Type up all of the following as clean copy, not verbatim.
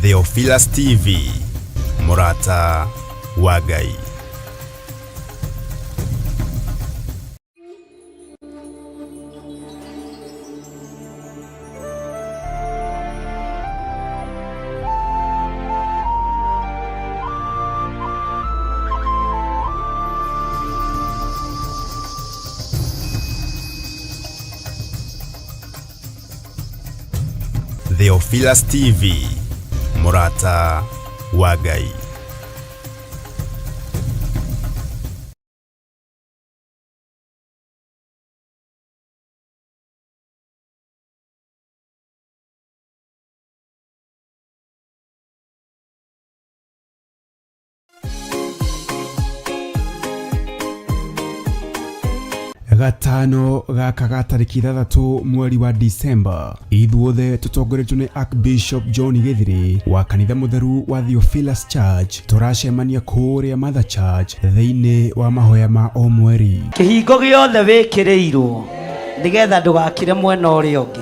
Theophilus TV, mũrata wa Ngai. Theophilus TV, mũrata wa Ngai. Gatano gaka ga tarĩki 6 mweri wa Disemba, ithuothe tũtongoretio nĩ Archbishop John Gĩthirĩ wa kanitha mũtheru wa Theophilus Church tũracemania kũrĩa Mother Church thĩinĩ wa mahoya ma o mweri. Kĩhingo gĩothe wĩkĩrĩirwo nĩgetha ndũgakire mwena ũrĩa ũngĩ,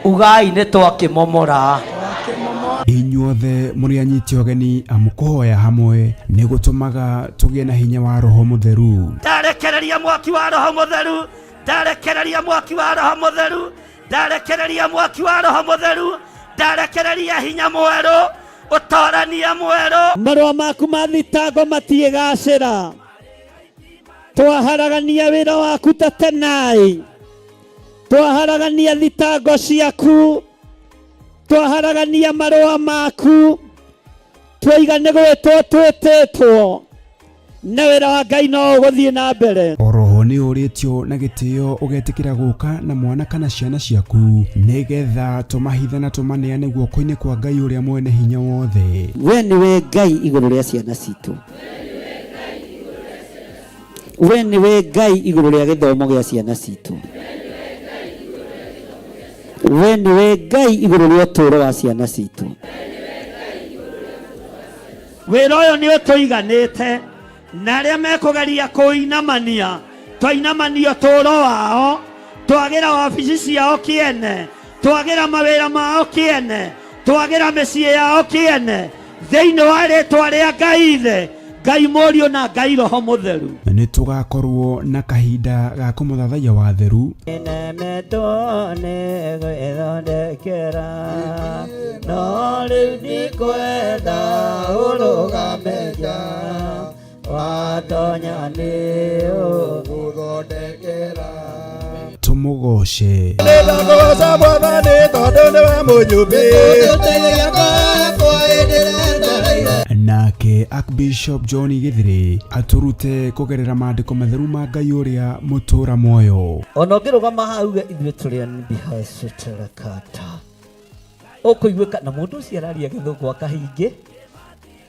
ugai nĩ twakĩmomora. Inyuothe mũrĩ anyiti ũgeni amu kũhoya hamwe nĩ gũtũmaga tũgĩe na hinya wa Roho Mũtheru. Ndarekereria mwaki wa Roho Mũtheru, ndarekereria mwaki wa Roho Mũtheru, ndarekereria mwaki wa Roho Mũtheru, ndarekereria hinya mwerũ, ũtorania mwerũ. Marũa maku ma thitango matiĩgacĩra. Twaharagania wĩra waku ta tenai, twaharagania thitango ciaku, twaharagania marũa maku, twaiga nĩ gwĩtwo twĩtĩtwo, na wĩra wa Ngai no ũgũthiĩ na mbere. Oroho nĩ ũrĩtio na gĩtĩo ũgetĩkĩra gũka na mwana kana ciana ciaku nĩgetha tũmahithe na tũmaneane guoko-inĩ kwa Ngai ũrĩa mwene hinya wothe. We nĩwe Ngai igũrũ rĩa ciana citũ. We nĩwe Ngai igũrũ rĩa gĩthomo gĩa ciana citũ. We nĩwe Ngai igũrũ rĩa ũtũũro wa ciana citũ. Wĩra ũyũ nĩ ũtũiganĩte, na arĩa mekũgeria kũinamania, twainamania ũtũũro wao, twagĩra wabici ciao kĩene, twagĩra mawĩra mao kĩene, twagĩra mĩciĩ yao kĩene, thĩinĩ wa rĩtwa rĩa Ngai Ithe, Ngai Mũriũ na Ngai Roho Mũtheru. Nĩ tũgakorwo na kahinda ga kũmũthathaiya wa theru. Nemetwo nĩ gwĩthondekera, no rĩu ndikwenda ũrũgame nja, watonya nĩ ũgũthondekera. Tũmũgoce. Nĩndakũgoca Mwathani tondũ nĩwe mũnyũmbi. Nake Archbishop John Gĩthirĩ atũrute kũgerera maandĩko matheru ma Ngai ũrĩa mũtũra muoyo. Ona ũngĩrũgama haha uge ithuĩ tũrĩ anbihacĩtĩrekata, ũkũiguĩka na mũndũ ũcio araria gĩthũngũ akahingĩ,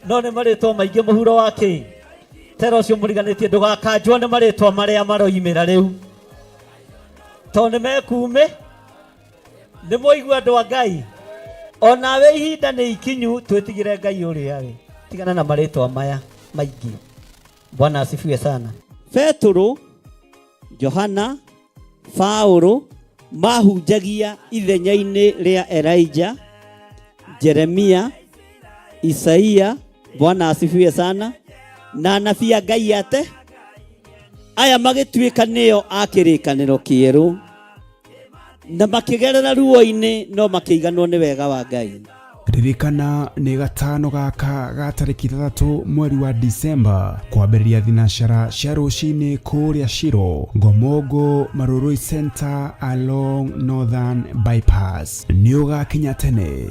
no nĩ marĩtwa maingĩ mũhuro wa kĩ tera ũcio mũriganĩtie, ndũgakanjwo nĩ marĩtwa marĩa maroimĩra rĩu, tondũ nĩ mekuumĩ. Nĩ mwaigua andũ a Ngai, onawe ihinda nĩ ikinyu twĩtigĩre Ngai ũrĩa we, tigana na marĩtwa maya maingĩ. Bwana asifiwe sana. Petũrũ, Johana, Paũlũ mahunjagia ithenya-inĩ rĩa Elijah, Jeremia, Isaia, Bwana asifiwe sana, na anabii a Ngai ate aya magĩtuĩka nĩo a kĩrĩkanĩro kĩerũ, na makĩgerera ruo-inĩ no makĩiganwo nĩ wega wa Ngai. Ririkana nĩ gatano gaka ga tarĩki 6 mweri wa Disemba kwambĩrĩria thinacara cia rũcinĩ kũrĩa Shiro, Ngomongo, Marurui Center along Northern Bypass. Nĩ ũgakinya tene.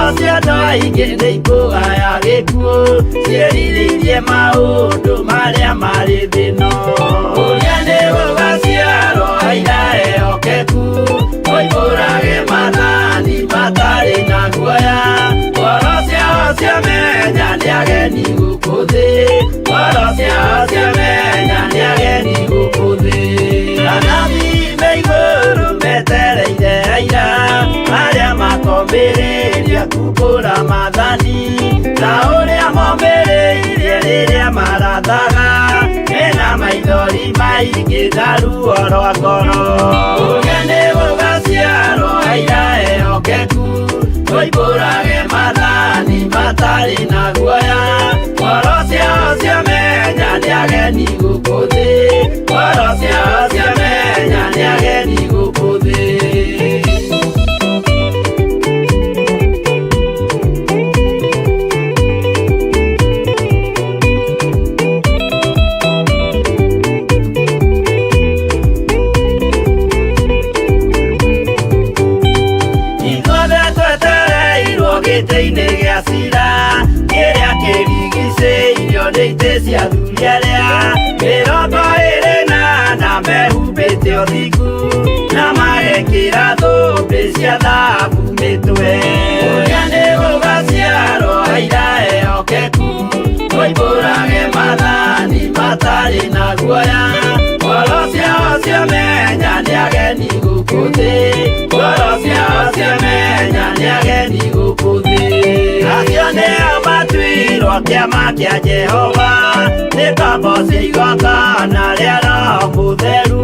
Ngoro cia andũ aingĩ nĩ ikũgaya gĩkuũ, ciĩrirĩirie maũndũ marĩa marĩ thĩ ĩno. Ũrĩa nĩ gũgaciarwo aira ehokeku, moimbũrage maathani matarĩ na guoya. Ngoro ciao ciamenya nĩ ageni gũkũ thĩ, ngoro ciao ciamenya nĩ ageni gũkũ thĩ. Anabii me igũrũ metereire aira arĩa makomĩrĩria kumbũra maathani, ta ũrĩa momĩrĩirie rĩrĩa marathaga, mena maithori maingĩ na ruo rwa ngoro. Ũrĩa nĩ gũgaciarwo aira ehokeku, moimbũrage maathani matarĩ na guoya. Ngoro ciao ciamenya nĩ ageni gũkũ thĩ, ngoro ciao ciamenya nĩ ageni gũkũ thĩ. Ithuothe twetereirwo gĩtĩ-inĩ gĩa cira, kĩrĩa kĩrigicĩirio nĩ itĩ cia athuri arĩa 24 mehumbĩte ũthingu, na magekĩra thũmbĩ cia thahabu mĩtwe. Ũrĩa nĩ gũgaciarwo aira ehokeku, moimbũrage maathani matarĩ na guoya. Ngoro ciao ciamenya nĩ ageni gũkũ thĩ, ngoro ciao ciamenya nĩ ageni gũkũ thĩ. Acio nĩo matuirwo kĩama kĩa Jehova, nĩ ngombo cia igongona rĩa Roho Mũtheru.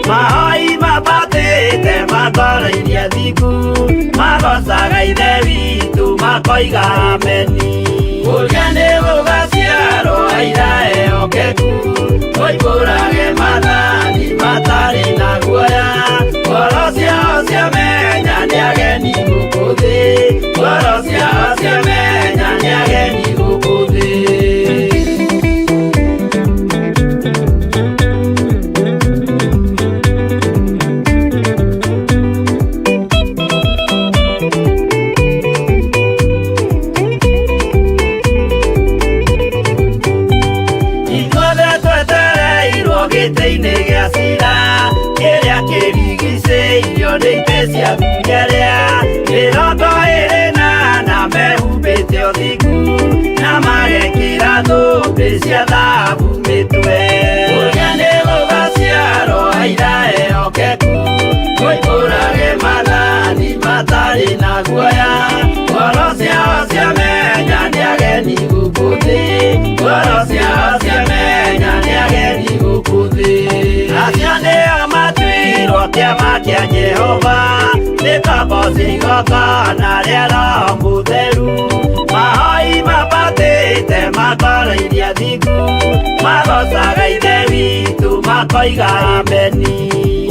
Mahoi mambatĩte makoroirie thingu, magocaga Ithe witũ makoiga ameni. Ũrĩa nĩ gũgaciarwo aira ehokeku, moimbũrage maathani matarĩ na guoya. Ngoro ciao ciamenya nĩ ageni gũkũ thĩ, ngoro ciao ciamenya nĩ ageni gũkũ thĩ. Ithuothe twetereirwo gĩtĩ-inĩ gĩa cira, kĩrĩa kĩrigicĩirio nĩ itĩ cia athuri arĩa 24 mehumbĩte ũthingu, na magekĩra thũmbĩ cia thahabu mĩtwe. Ũrĩa nĩ gũgaciarwo aira ehokeku, moimbũrage maathani matarĩ na guoya. Ngoro ciao ciamenya nĩ ageni gũkũ thĩ, ngoro ciao ciamenya nĩ ageni gũkũ thĩ. Acio nĩo matuirwo kĩama kĩa Jehova, nĩ ngombo cia igongona rĩa Roho Mũtheru. Mahoi mambatĩte makoroirie thingu, magocaga Ithe witũ makoiga ameni.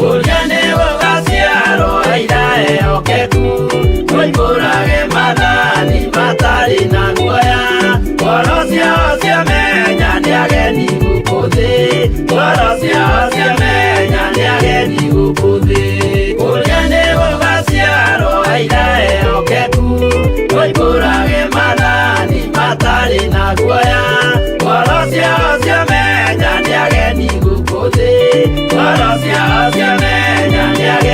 Ũrĩa nĩ gũgaciarwo aira ehokeku, moimbũrage maathani matarĩ na guoya. Ngoro ciao ciamenya nĩ ageni gũkũ thĩ, ngoro ciao ciamenya nĩ ageni gũkũ thĩ. Ũrĩa nĩ gũgaciarwo aira ehokeku, moimbũrage maathani matarĩ na guoya. Ngoro ciao ciamenya nĩ ageni gũkũ thĩ, ngoro ciao ciamenya nĩ ageni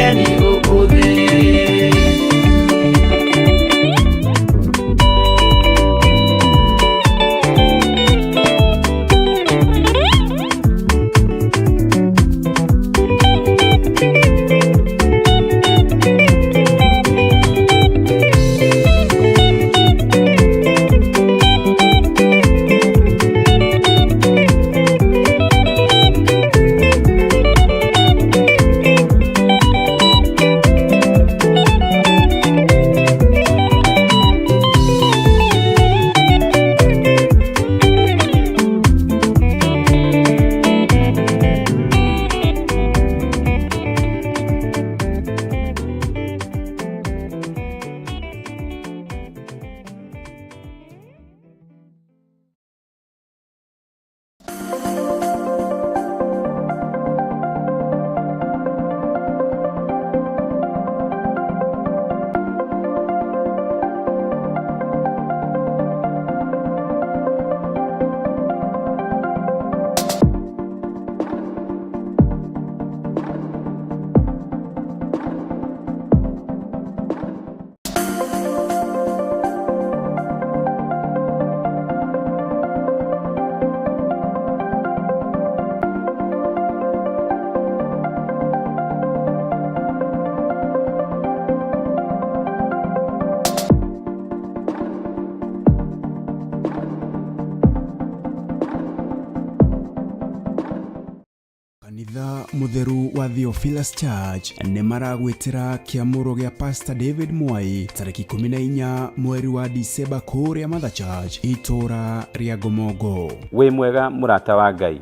Mũtheru wa Theophilus Church nĩ maragwĩtĩra kĩamũro gĩa Pastor David Mwai tarĩki 14 mweri wa Dicemba kũrĩa Mother Church itũũra rĩa Ngomongo. Wĩ mwega mũrata wa Ngai,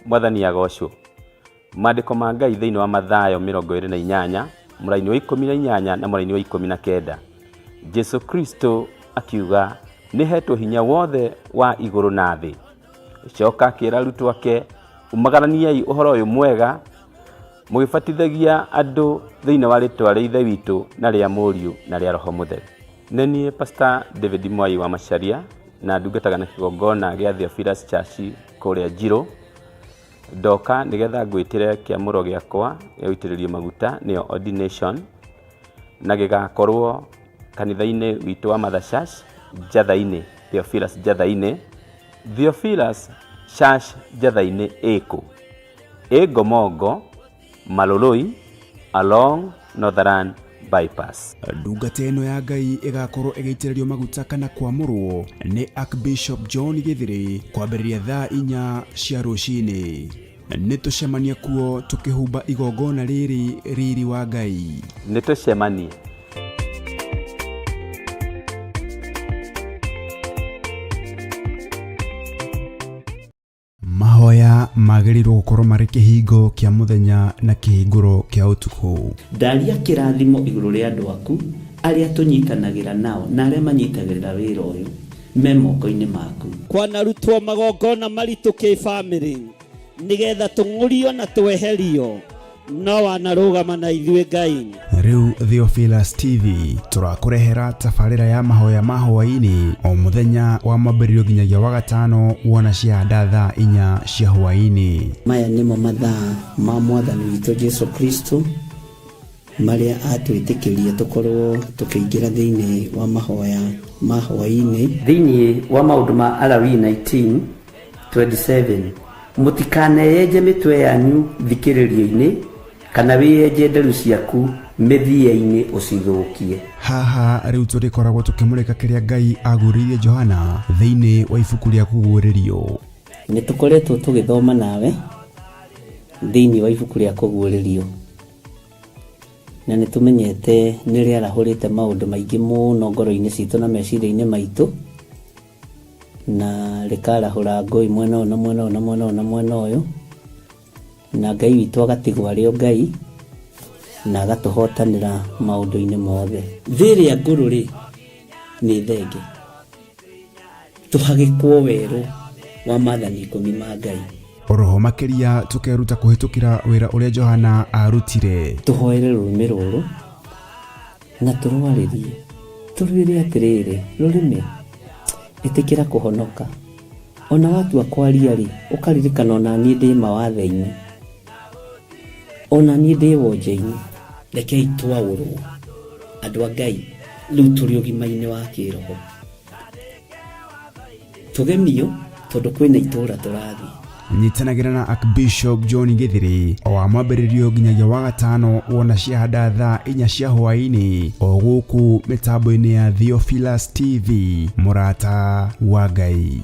Mwathani agocwo. Maandĩko ma Ngai thĩinĩ wa Mathayo 28 mũraini wa 18 na mũraini wa 19. Jesu Kristo akiuga nĩ hetwo hinya wothe wa igũrũ na thĩ. Coka akĩra arutwo ake, umagaraniai ũhoro ũyũ mwega mũgĩbatithagia andũ thĩinĩ wa rĩtwa rĩa Ithe witũ na rĩa Mũriũ na rĩa Roho Mũtheru. Nĩ niĩ Pastor David Mwai wa Macharia na ndungataga na kĩgongona gĩa Theophilus Church kũrĩa Njirũ. Ndoka nĩgetha ngwĩtĩre kĩamũro gĩakwa gĩa gũitĩrĩrio maguta nĩyo ordination, na gĩgakorwo kanitha-inĩ witũ wa Mother Church Njatha-inĩ, Theophilus Njatha-inĩ. Theophilus Church Njatha-inĩ ĩkũ? Ĩ Ngomongo, Maloloi, along Northern Bypass. Ndungata ĩno ya Ngai ĩgakorwo ĩgĩitĩrĩrio maguta kana kwamũrwo nĩ Archbishop John Gĩthĩrĩ kwambĩrĩria thaa 4 cia rũcinĩ. Nĩ tũcemanie kuo tũkĩhumba igongona rĩrĩ riri wa Ngai. Nĩ tũcemanie. Mahoya magĩrĩirwo gũkorwo marĩ kĩhingo kĩa mũthenya na kĩhingũro kĩa ũtukũ. Ndaria kĩrathimo igũrũ rĩa andũ aku arĩa tũnyitanagĩra nao na arĩa manyitagĩrĩra wĩra ũyũ me moko-inĩ maku. Kwanarutwo magongona maritũ kĩbamĩrĩ nĩgetha tũng'ũrio na tweherio, no wanarũgama na ithuĩ Ngai. Rĩu Theophilus TV tũrakũrehera tabarĩra ya mahoya ma hwaĩ-inĩ o mũthenya wa mwambĩrĩrio nginyagia wa gatano wona ciahanda thaa 4 cia hwaĩ-inĩ. Maya nĩmo mathaa ma Mwathani witũ Jesu Kristo marĩa atwĩtĩkĩrie tũkorwo tũkĩingĩra thĩinĩ wa mahoya ma hwaĩ-inĩ. Thĩinĩ wa maũndũ ma Alawii 19:27, mũtikaneyenje mĩtwe yanyu thikĩrĩrio-inĩ kana wĩyenje nderu ciaku mĩthia-inĩ ũcithũkie. Haha rĩu tũrĩkoragwo tũkĩmũrĩka kĩrĩa Ngai agũrĩirie Johana thĩinĩ wa ibuku rĩa Kũguũrĩrio. Nĩ tũkoretwo tũgĩthoma nawe thĩinĩ wa ibuku rĩa Kũguũrĩrio, na nĩ tũmenyete nĩ rĩarahũrĩte maũndũ maingĩ mũno ngoro-inĩ citũ na meciria-inĩ maitũ, na rĩkarahũra ngũi mwena ũyũ na mwena ũyũ na mwena ũyũ na mwena ũyũ, na Ngai witũ agatigwo arĩ o Ngai na agatũhotanĩra maũndũ-inĩ mothe. Thĩ ĩrĩa ngũrũ rĩ nĩ thenge, tũhagĩkwo werũ wa maathani 10 ma Ngai. Oroho makĩria tũkeruta kũhĩtũkĩra wĩra ũrĩa Johana arutire. Tũhoere rũrĩmĩ rũrũ na tũrwarĩrie, tũrwĩre atĩrĩrĩ, rũrĩmĩ ĩtĩkĩra kũhonoka. Ona watua kwaria rĩ, ũkaririkana ona niĩ ndĩ mawathe-inĩ, ona niĩ ndĩ wonje-inĩ. Rekei twaũrwo andũ a Ngai, rĩu tũrĩ ũgima-inĩ wa kĩroho, tũgemio tondũ kwĩna itũũra tũrathiĩ. Nyitanagĩra na Archbishop John Gĩthĩrĩ o wa mwambĩrĩrio nginyagia wa gatano wona ciahanda thaa 4 cia hwaĩ-inĩ o gũkũ mĩtambo-inĩ ya Theophilus TV, mũrata wa Ngai.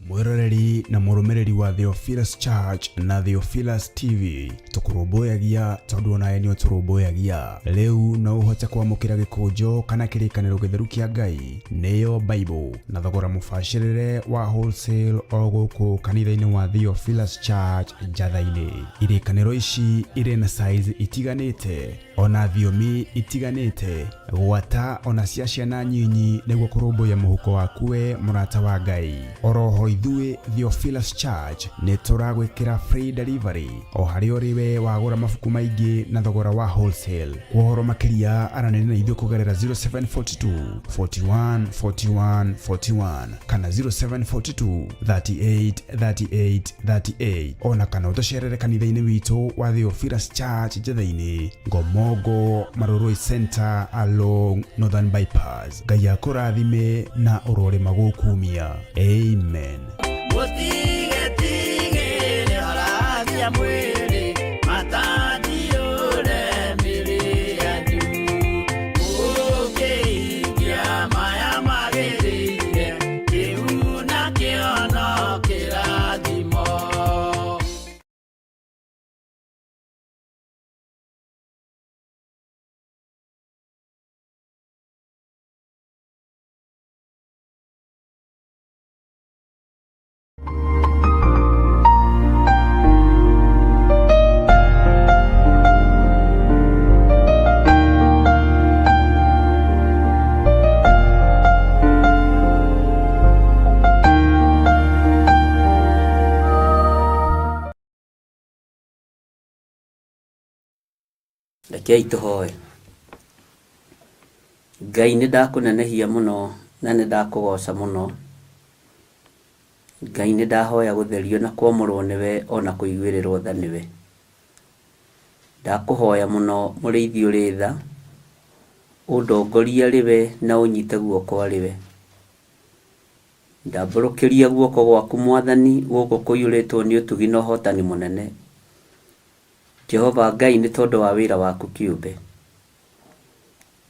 Mwĩroreri na mũrũmĩrĩri wa Theophilus Church na Theophilus TV, tũkũrũmbũyagia tondũ onawe nĩ ũtũrũmbũyagia. Rĩu no ũhote kwamũkĩra gĩkũnjo kana kĩrĩkanĩro gĩtheru kĩa Ngai nĩyo Bible na thogora mũbacĩrĩre wa wholesale o gũkũ kanitha-inĩ wa Theophilus Church Njatha-inĩ. Irĩkanĩro ici irĩ na size itiganĩte ona thiomi itiganĩte, gwata ona cia ciana nyinyi nĩguo kũrũmbũiya mũhuko waku we mũrata wa Ngai. Oroho ithuĩ Theophilus Church nĩ tũragwĩkĩra free delivery o harĩa ũrĩ we wagũra mabuku maingĩ na thogora wa wholesale. Kwa ũhoro makĩria aranĩria na ithuĩ kũgerera 0742 41 41 41 kana 0742 38 38 38, ona kana ũtũcerere kanitha-inĩ witũ wa Theophilus Church Njatha-inĩ, Ngomongo, Marurui Center along Northern Bypass. Ngai akũrathime na ũrorĩma gũkumia. Amen. Rekei tũhoe. Ngai nĩ ndakũnenehia mũno na nĩ ndakũgoca mũno. Ngai nĩ ndahoya gũtherio na kwamũrwo nĩwe ona kũiguĩrĩrwo tha nĩwe. Ndakũhoya mũno mũrĩithi ũrĩ tha, ũndongorie arĩ we na ũnyite guoko arĩ we. Ndambũrũkĩria guoko gwaku Mwathani gũkũ kũiyũrĩtwo nĩ ũtugi na ũhotani mũnene. Jehova Ngai nĩ tondũ wa wĩra waku kĩũmbe.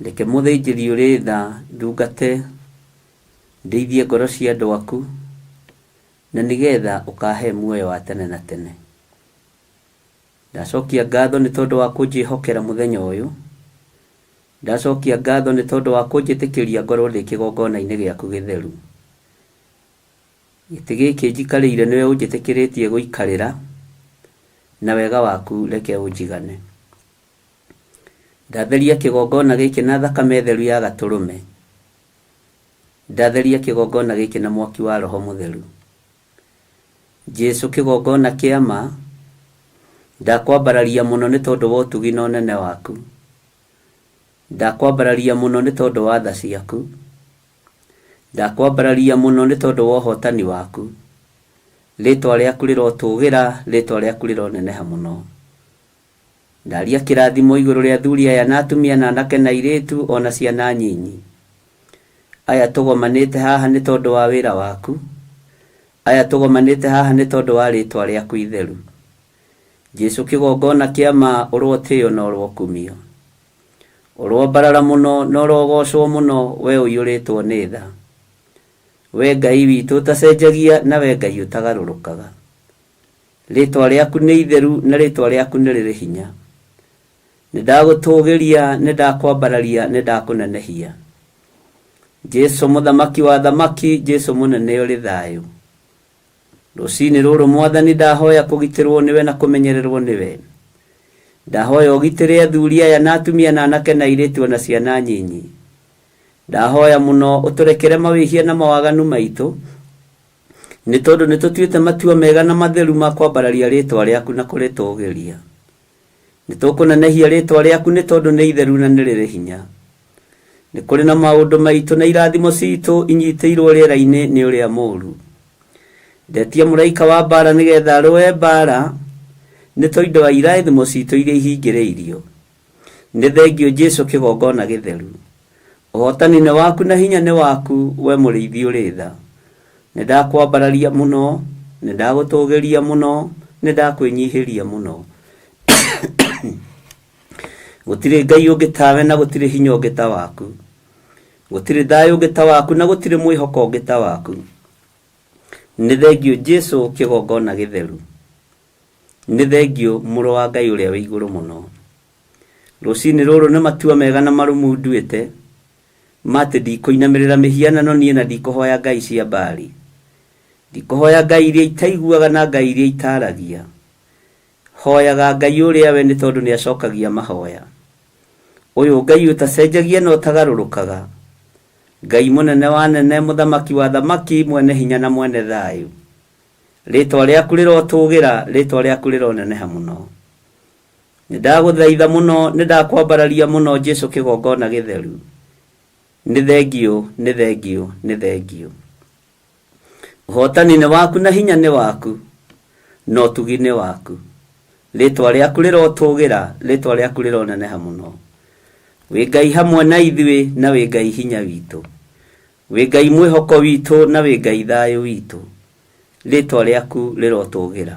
Reke mũthĩnjĩri ũrĩ tha ndungate, ndĩithie ngoro cia andũ aku, na nĩgetha ũkahe muoyo wa tene na tene. Ndacokia ngatho nĩ tondũ wa kũnjĩhokera mũthenya ũyũ. Ndacokia ngatho nĩ tondũ wa kũnjĩtĩkĩria ngorwo ndĩ kĩgongona-inĩ gĩaku gĩtheru. Gĩtĩ gĩkĩ njikarĩire nĩwe ũnjĩtĩkĩrĩtie gũikarĩra, na wega waku reke ũnjigane. Ndatheria kĩgongona gĩkĩ na thakame theru ya gatũrũme. Ndatheria kĩgongona gĩkĩ na mwaki wa Roho Mũtheru. Jesu kĩgongona kĩa ma, ndakwambararia mũno nĩ tondũ wa ũtugi na ũnene waku. Ndakwambararia mũno nĩ tondũ wa tha ciaku. Ndakwambararia mũno nĩ tondũ wa ũhotani waku. Rĩtwa rĩaku rĩrotũgĩra, rĩtwa rĩaku rĩroneneha mũno. Ndaria kĩrathimo igũrũ rĩa athuri aya na atumia na anake na airĩtu ona ciana nyinyi. Aya tũgomanĩte haha nĩ tondũ wa wĩra waku. Aya tũgomanĩte haha nĩ tondũ wa rĩtwa rĩaku itheru. Jesu kĩgongona kĩa ma ũrotĩo na ũrokumio. Ũrombarara mũno na ũrogocwo mũno we ũiyũrĩtwo nĩ tha. We Ngai witũ ũtacenjagia na we Ngai ũtagarũrũkaga. Rĩtwa rĩaku nĩ itheru na rĩtwa rĩaku nĩ rĩrĩ hinya. Nĩ ndagũtũgĩria, nĩ ndakwambararia, nĩ ndakũnenehia. Jesu mũthamaki wa thamaki, Jesu mũnene ũrĩ thayũ. Rũcinĩ rũrũ Mwathani ndahoya kũgitĩrwo nĩwe na kũmenyererwo nĩwe. Ndahoya ũgitĩre athuri aya na atumia na anake na airĩtu ona ciana nyinyi. Ndahoya mũno ũtũrekere mawĩhia na mawaganu maitũ, nĩ tondũ nĩ tũtuĩte matua mega na matheru ma kwambararia rĩtwa rĩaku na kũrĩtũgĩria. Nĩ tũkũnenehia rĩtwa rĩaku nĩ tondũ nĩ itheru na nĩ rĩrĩ hinya. Nĩ kũrĩ na maũndũ maitũ na irathimo citũ inyitĩirwo rĩera-inĩ nĩ ũrĩa mũũru. Ndetia mũraika wa mbara nĩgetha arũe mbara nĩ tondũ wa irathimo citũ iria ihingĩrĩirio. Nĩ thengio Jesu kĩgongona gĩtheru. Ũhotani nĩ waku na hinya nĩ waku we mũrĩithi ũrĩ tha. Nĩ ndakwambararia mũno, nĩ ndagũtũgĩria mũno, nĩ ndakwĩnyihĩria mũno. Gũtirĩ Ngai ũngĩ tawe na gũtirĩ hinya ũngĩ ta waku. Gũtirĩ thayũ ũngĩ ta waku na gũtirĩ mwĩhoko ũngĩ ta waku. Nĩ thengio Jesu kĩgongona gĩtheru. Nĩ thengio mũrũ wa Ngai ũrĩa wĩ igũrũ mũno. Rũcinĩ rũrũ nĩ matua mega na marũmu nduĩte, ma atĩ ndikũinamĩrĩra mĩhianano niĩ na ndikũhoya ngai cia Baali. Ndikũhoya ngai iria itaiguaga na ngai iria itaragia. Hoyaga Ngai ũrĩa we nĩ tondũ nĩ acokagia mahoya. Ũyũ Ngai ũtacenjagia na ũtagarũrũkaga. Ngai mũnene wa anene, mũthamaki wa athamaki, mwene hinya na mwene thayũ. Rĩtwa rĩaku rĩrotũgĩra, rĩtwa rĩaku rĩroneneha mũno. Nĩ ndagũthaitha mũno, nĩ ndakwambararia mũno Jesu kĩgongona gĩtheru. Nĩ thengio, nĩ thengio, nĩ thengio. Ũhotani nĩ waku na hinya nĩ waku, na ũtugi nĩ waku. Rĩtwa rĩaku rĩrotũgĩra, rĩtwa rĩaku rĩroneneha mũno. Wĩ Ngai hamwe na ithuĩ na wĩ Ngai hinya witũ. Wĩ Ngai mwĩhoko witũ na wĩ Ngai thayũ witũ. Rĩtwa rĩaku rĩrotũgĩra.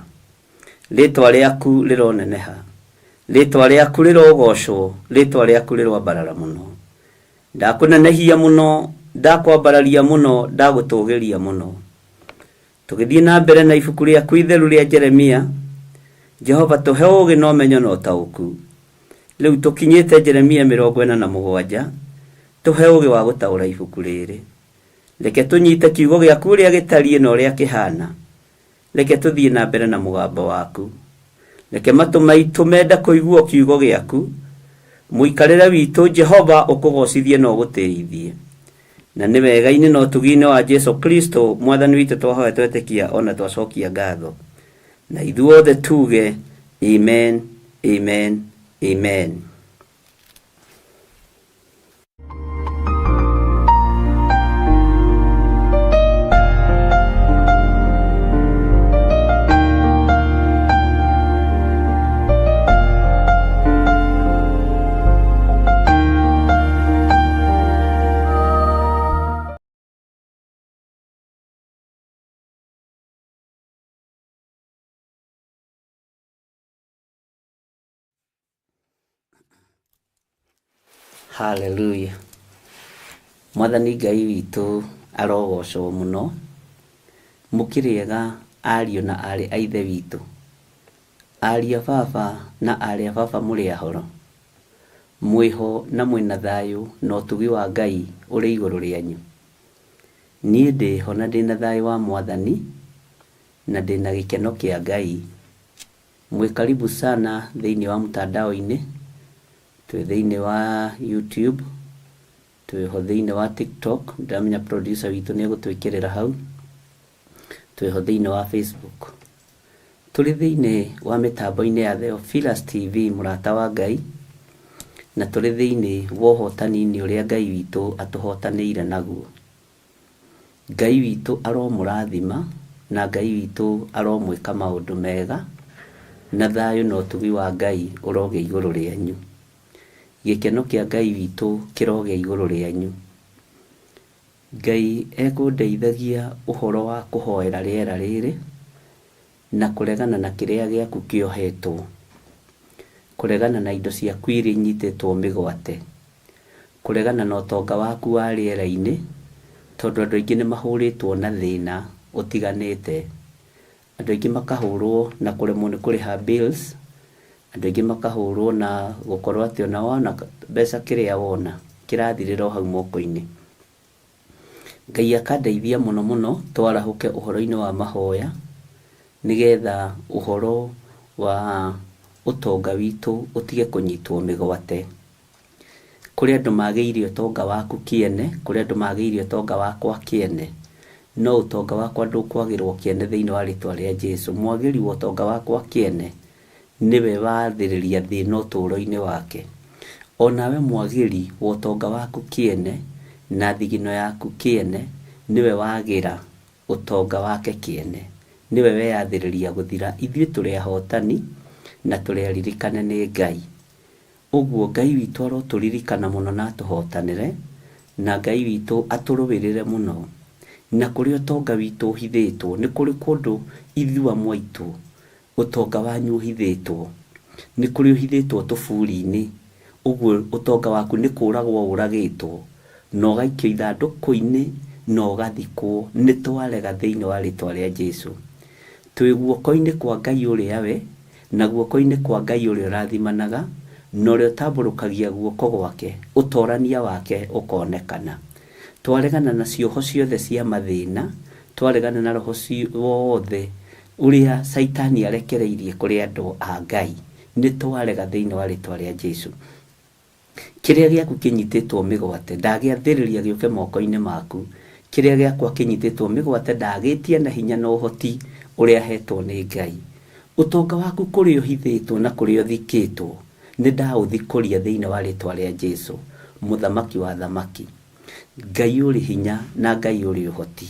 Rĩtwa rĩaku rĩroneneha. Rĩtwa rĩaku rĩrogocwo, rĩtwa rĩaku rĩroambarara mũno. Ndakũnenehia mũno, ndakwambararia mũno, ndagũtũgĩria mũno. Tũgĩthiĩ na mbere na ibuku rĩaku itheru rĩa Jeremia, Jehova tũhe ũũgĩ na ũmenyo na ũtaũku. Rĩu tũkinyĩte Jeremia 47, tũhe ũũgĩ wa gũtaũra ibuku rĩrĩ. Reke tũnyite kiugo gĩaku ũrĩa gĩtariĩ na ũrĩa kĩhana. Reke tũthiĩ na mbere na mũgambo waku. Reke matũ maitũ mende kũigua kiugo gĩaku. Mũikarĩre witũ Jehova ũkũgocithie na ũgũtĩithie. Na nĩ wega-inĩ na ũtugi-inĩ wa Jesu Kristo Mwathani witũ twahoya twetĩkia ona twacokia ngatho. Na ithuothe tuge amen, amen, amen. Haleluya. Mwathani Ngai witũ arogocwo mũno. Mũkĩrĩ ega ariũ na aarĩ a Ithe witũ? Ariũ a baba na aarĩ a baba mũrĩ ahoro? Mwĩho na mwĩna thayũ na ũtugi wa Ngai ũrĩ igũrũ rĩanyu? Niĩ ndĩho na ndĩna thayũ wa Mwathani na ndĩna gĩkeno kĩa Ngai. Mwĩ karibu sana thĩinĩ wa mtandao-inĩ, twĩ thĩinĩ wa YouTube, twĩho thĩinĩ wa TikTok, ndĩramenya producer witũ nĩ egũtwĩkĩrĩra hau, twĩho thĩinĩ wa Facebook. Tũrĩ thĩinĩ wa mĩtambo-inĩ ya Theophilus TV mũrata wa Ngai, na tũrĩ thĩinĩ wa ũhotani-inĩ ũrĩa Ngai witũ atũhotanĩire naguo. Ngai witũ aromũrathima na Ngai witũ aromwĩka maũndũ mega, na thayũ na ũtugi wa Ngai ũrogĩa igũrũ rĩanyu. Gĩkeno kĩa Ngai witũ kĩrogĩa igũrũ rĩanyu. Ngai ekũndeithagia ũhoro wa kũhoera rĩera rĩrĩ, na kũregana na kĩrĩa gĩaku kĩohetwo, kũregana na indo ciaku iria inyitĩtwo mĩgwate, kũregana na ũtonga waku wa rĩera-inĩ, tondũ andũ aingĩ nĩ mahũrĩtwo na thĩna ũtiganĩte. Andũ aingĩ makahũrwo na kũremwo nĩ kũrĩha bills, andũ aingĩ makahũrwo na gũkorwo atĩ ona wona mbeca kĩrĩa wona kĩrathirĩra o hau moko-inĩ. Ngai akandeithia mũno mũno twarahũke ũhoro-inĩ wa mahoya, nĩgetha ũhoro wa ũtonga witũ ũtige kũnyitwo mĩgwate. Kũrĩ andũ magĩire ũtonga waku kĩene, kũrĩ andũ magĩire ũtonga wakwa kĩene, no ũtonga wakwa ndũkwagĩrwo kĩene thĩinĩ wa rĩtwa rĩa Jesu. Mwagĩri wa ũtonga wakwa kĩene nĩwe wathĩrĩria thĩna ũtũũro-inĩ wake. O nawe mwagĩri wa ũtonga waku kĩene na thigino yaku kĩene nĩwe wagĩra ũtonga wake kĩene. Nĩwe weyathĩrĩria gũthira. Ithuĩ tũrĩ ahotani na tũrĩ aririkane nĩ Ngai. Ũguo Ngai witũ arotũririkana mũno na atũhotanĩre, na Ngai witũ atũrũĩrĩre mũno. Na kũrĩa ũtonga witũ ũhithĩtwo, nĩ kũrĩ kũndũ ithuĩ amwe aitũ ũtonga wanyu ũhithĩtwo. Nĩ kũrĩ ũhithĩtwo tũburi-inĩ, ũguo ũtonga waku nĩ kũragwo ũragĩtwo, na ũgaikio ithandũkũ-inĩ na ũgathikwo. Nĩ twarega thĩinĩ wa rĩtwa rĩa Jesu. Twĩ guoko-inĩ kwa Ngai ũrĩa we, na guoko-inĩ kwa Ngai ũrĩa ũrathimanaga, na ũrĩa ũtambũrũkagia guoko gwake, ũtorania wake ũkonekana. Twaregana na cioho ciothe cia mathĩna, twaregana na roho wothe ũrĩa Caitani arekereirie kũrĩ andũ a Ngai, nĩ twarega thĩinĩ wa rĩtwa rĩa Jesu. Kĩrĩa gĩaku kĩnyitĩtwo mĩgwate, ndagĩathĩrĩria gĩũke moko-inĩ maku. Kĩrĩa gĩakwa kĩnyitĩtwo mĩgwate, ndagĩtia na hinya na ũhoti ũrĩa hetwo nĩ Ngai. Ũtonga waku kũrĩa ũhithĩtwo na kũrĩa ũthikĩtwo, nĩ ndaũthikũria thĩinĩ wa rĩtwa rĩa Jesu, Mũthamaki wa athamaki. Ngai ũrĩ hinya na Ngai ũrĩ ũhoti.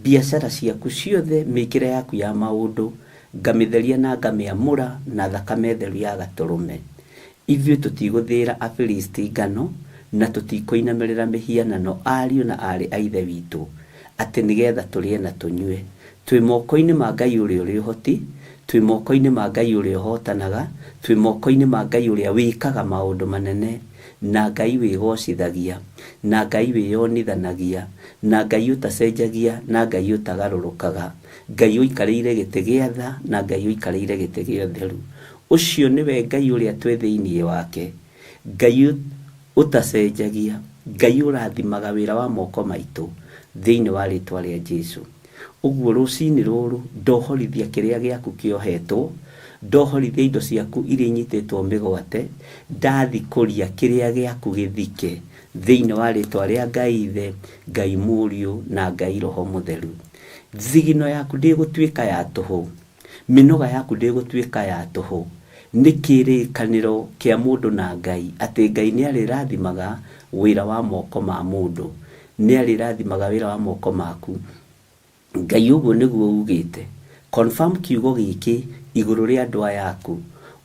Biacara ciaku ciothe, mĩkĩre yaku ya maũndũ, ngamĩtheria na ngamĩamũra na thakame theru ya Gatũrũme. Ithuĩ tũtigũthĩĩra Afilisti ngano, na tũtikũinamĩrĩra mĩhianano, ariũ na aarĩ a Ithe witũ, atĩ nĩgeetha tũrĩe na tũnyue. Twĩ moko-inĩ ma Ngai ũrĩa ũrĩ ũhoti, twĩ moko-inĩ ma Ngai ũrĩa ũhootanaga, twĩ moko-inĩ ma Ngai ũrĩa wĩkaga maũndũ manene, na Ngai wĩgoocithagia, na Ngai wĩyonithanagia, na Ngai ũtacenjagia, na Ngai ũtagarũrũkaga, Ngai ũikarĩire gĩtĩ gĩa tha, na Ngai ũikarĩire gĩtĩ gĩa ũtheru. Ũcio nĩwe Ngai ũrĩa twĩ thĩinĩ wake, Ngai ũtacenjagia, Ngai ũrathimaga wĩra wa moko maitũ, thĩinĩ wa rĩtwa rĩa Jesu. Ũguo rũcinĩ rũrũ ndohorithia kĩrĩa gĩaku kĩohetwo, ndohorithia indo ciaku iria inyitĩtwo mĩgwate, ndathikũria kĩrĩa gĩaku gĩthike, thĩinĩ wa rĩtwa rĩa Ngai Ithe, Ngai Mũriũ na Ngai Roho Mũtheru. Thigino yaku ndĩgũtuĩka ya tũhũ. Mĩnoga yaku ndĩgũtuĩka ya tũhũ. Nĩ kĩrĩkanĩro kĩa mũndũ na Ngai atĩ Ngai nĩ arĩrathimaga wĩra wa moko ma mũndũ. Nĩ arĩrathimaga wĩra wa moko maku. Ngai ũguo nĩguo ugĩte. Confirm kiugo gĩkĩ igũrũ rĩa andũ aya aku.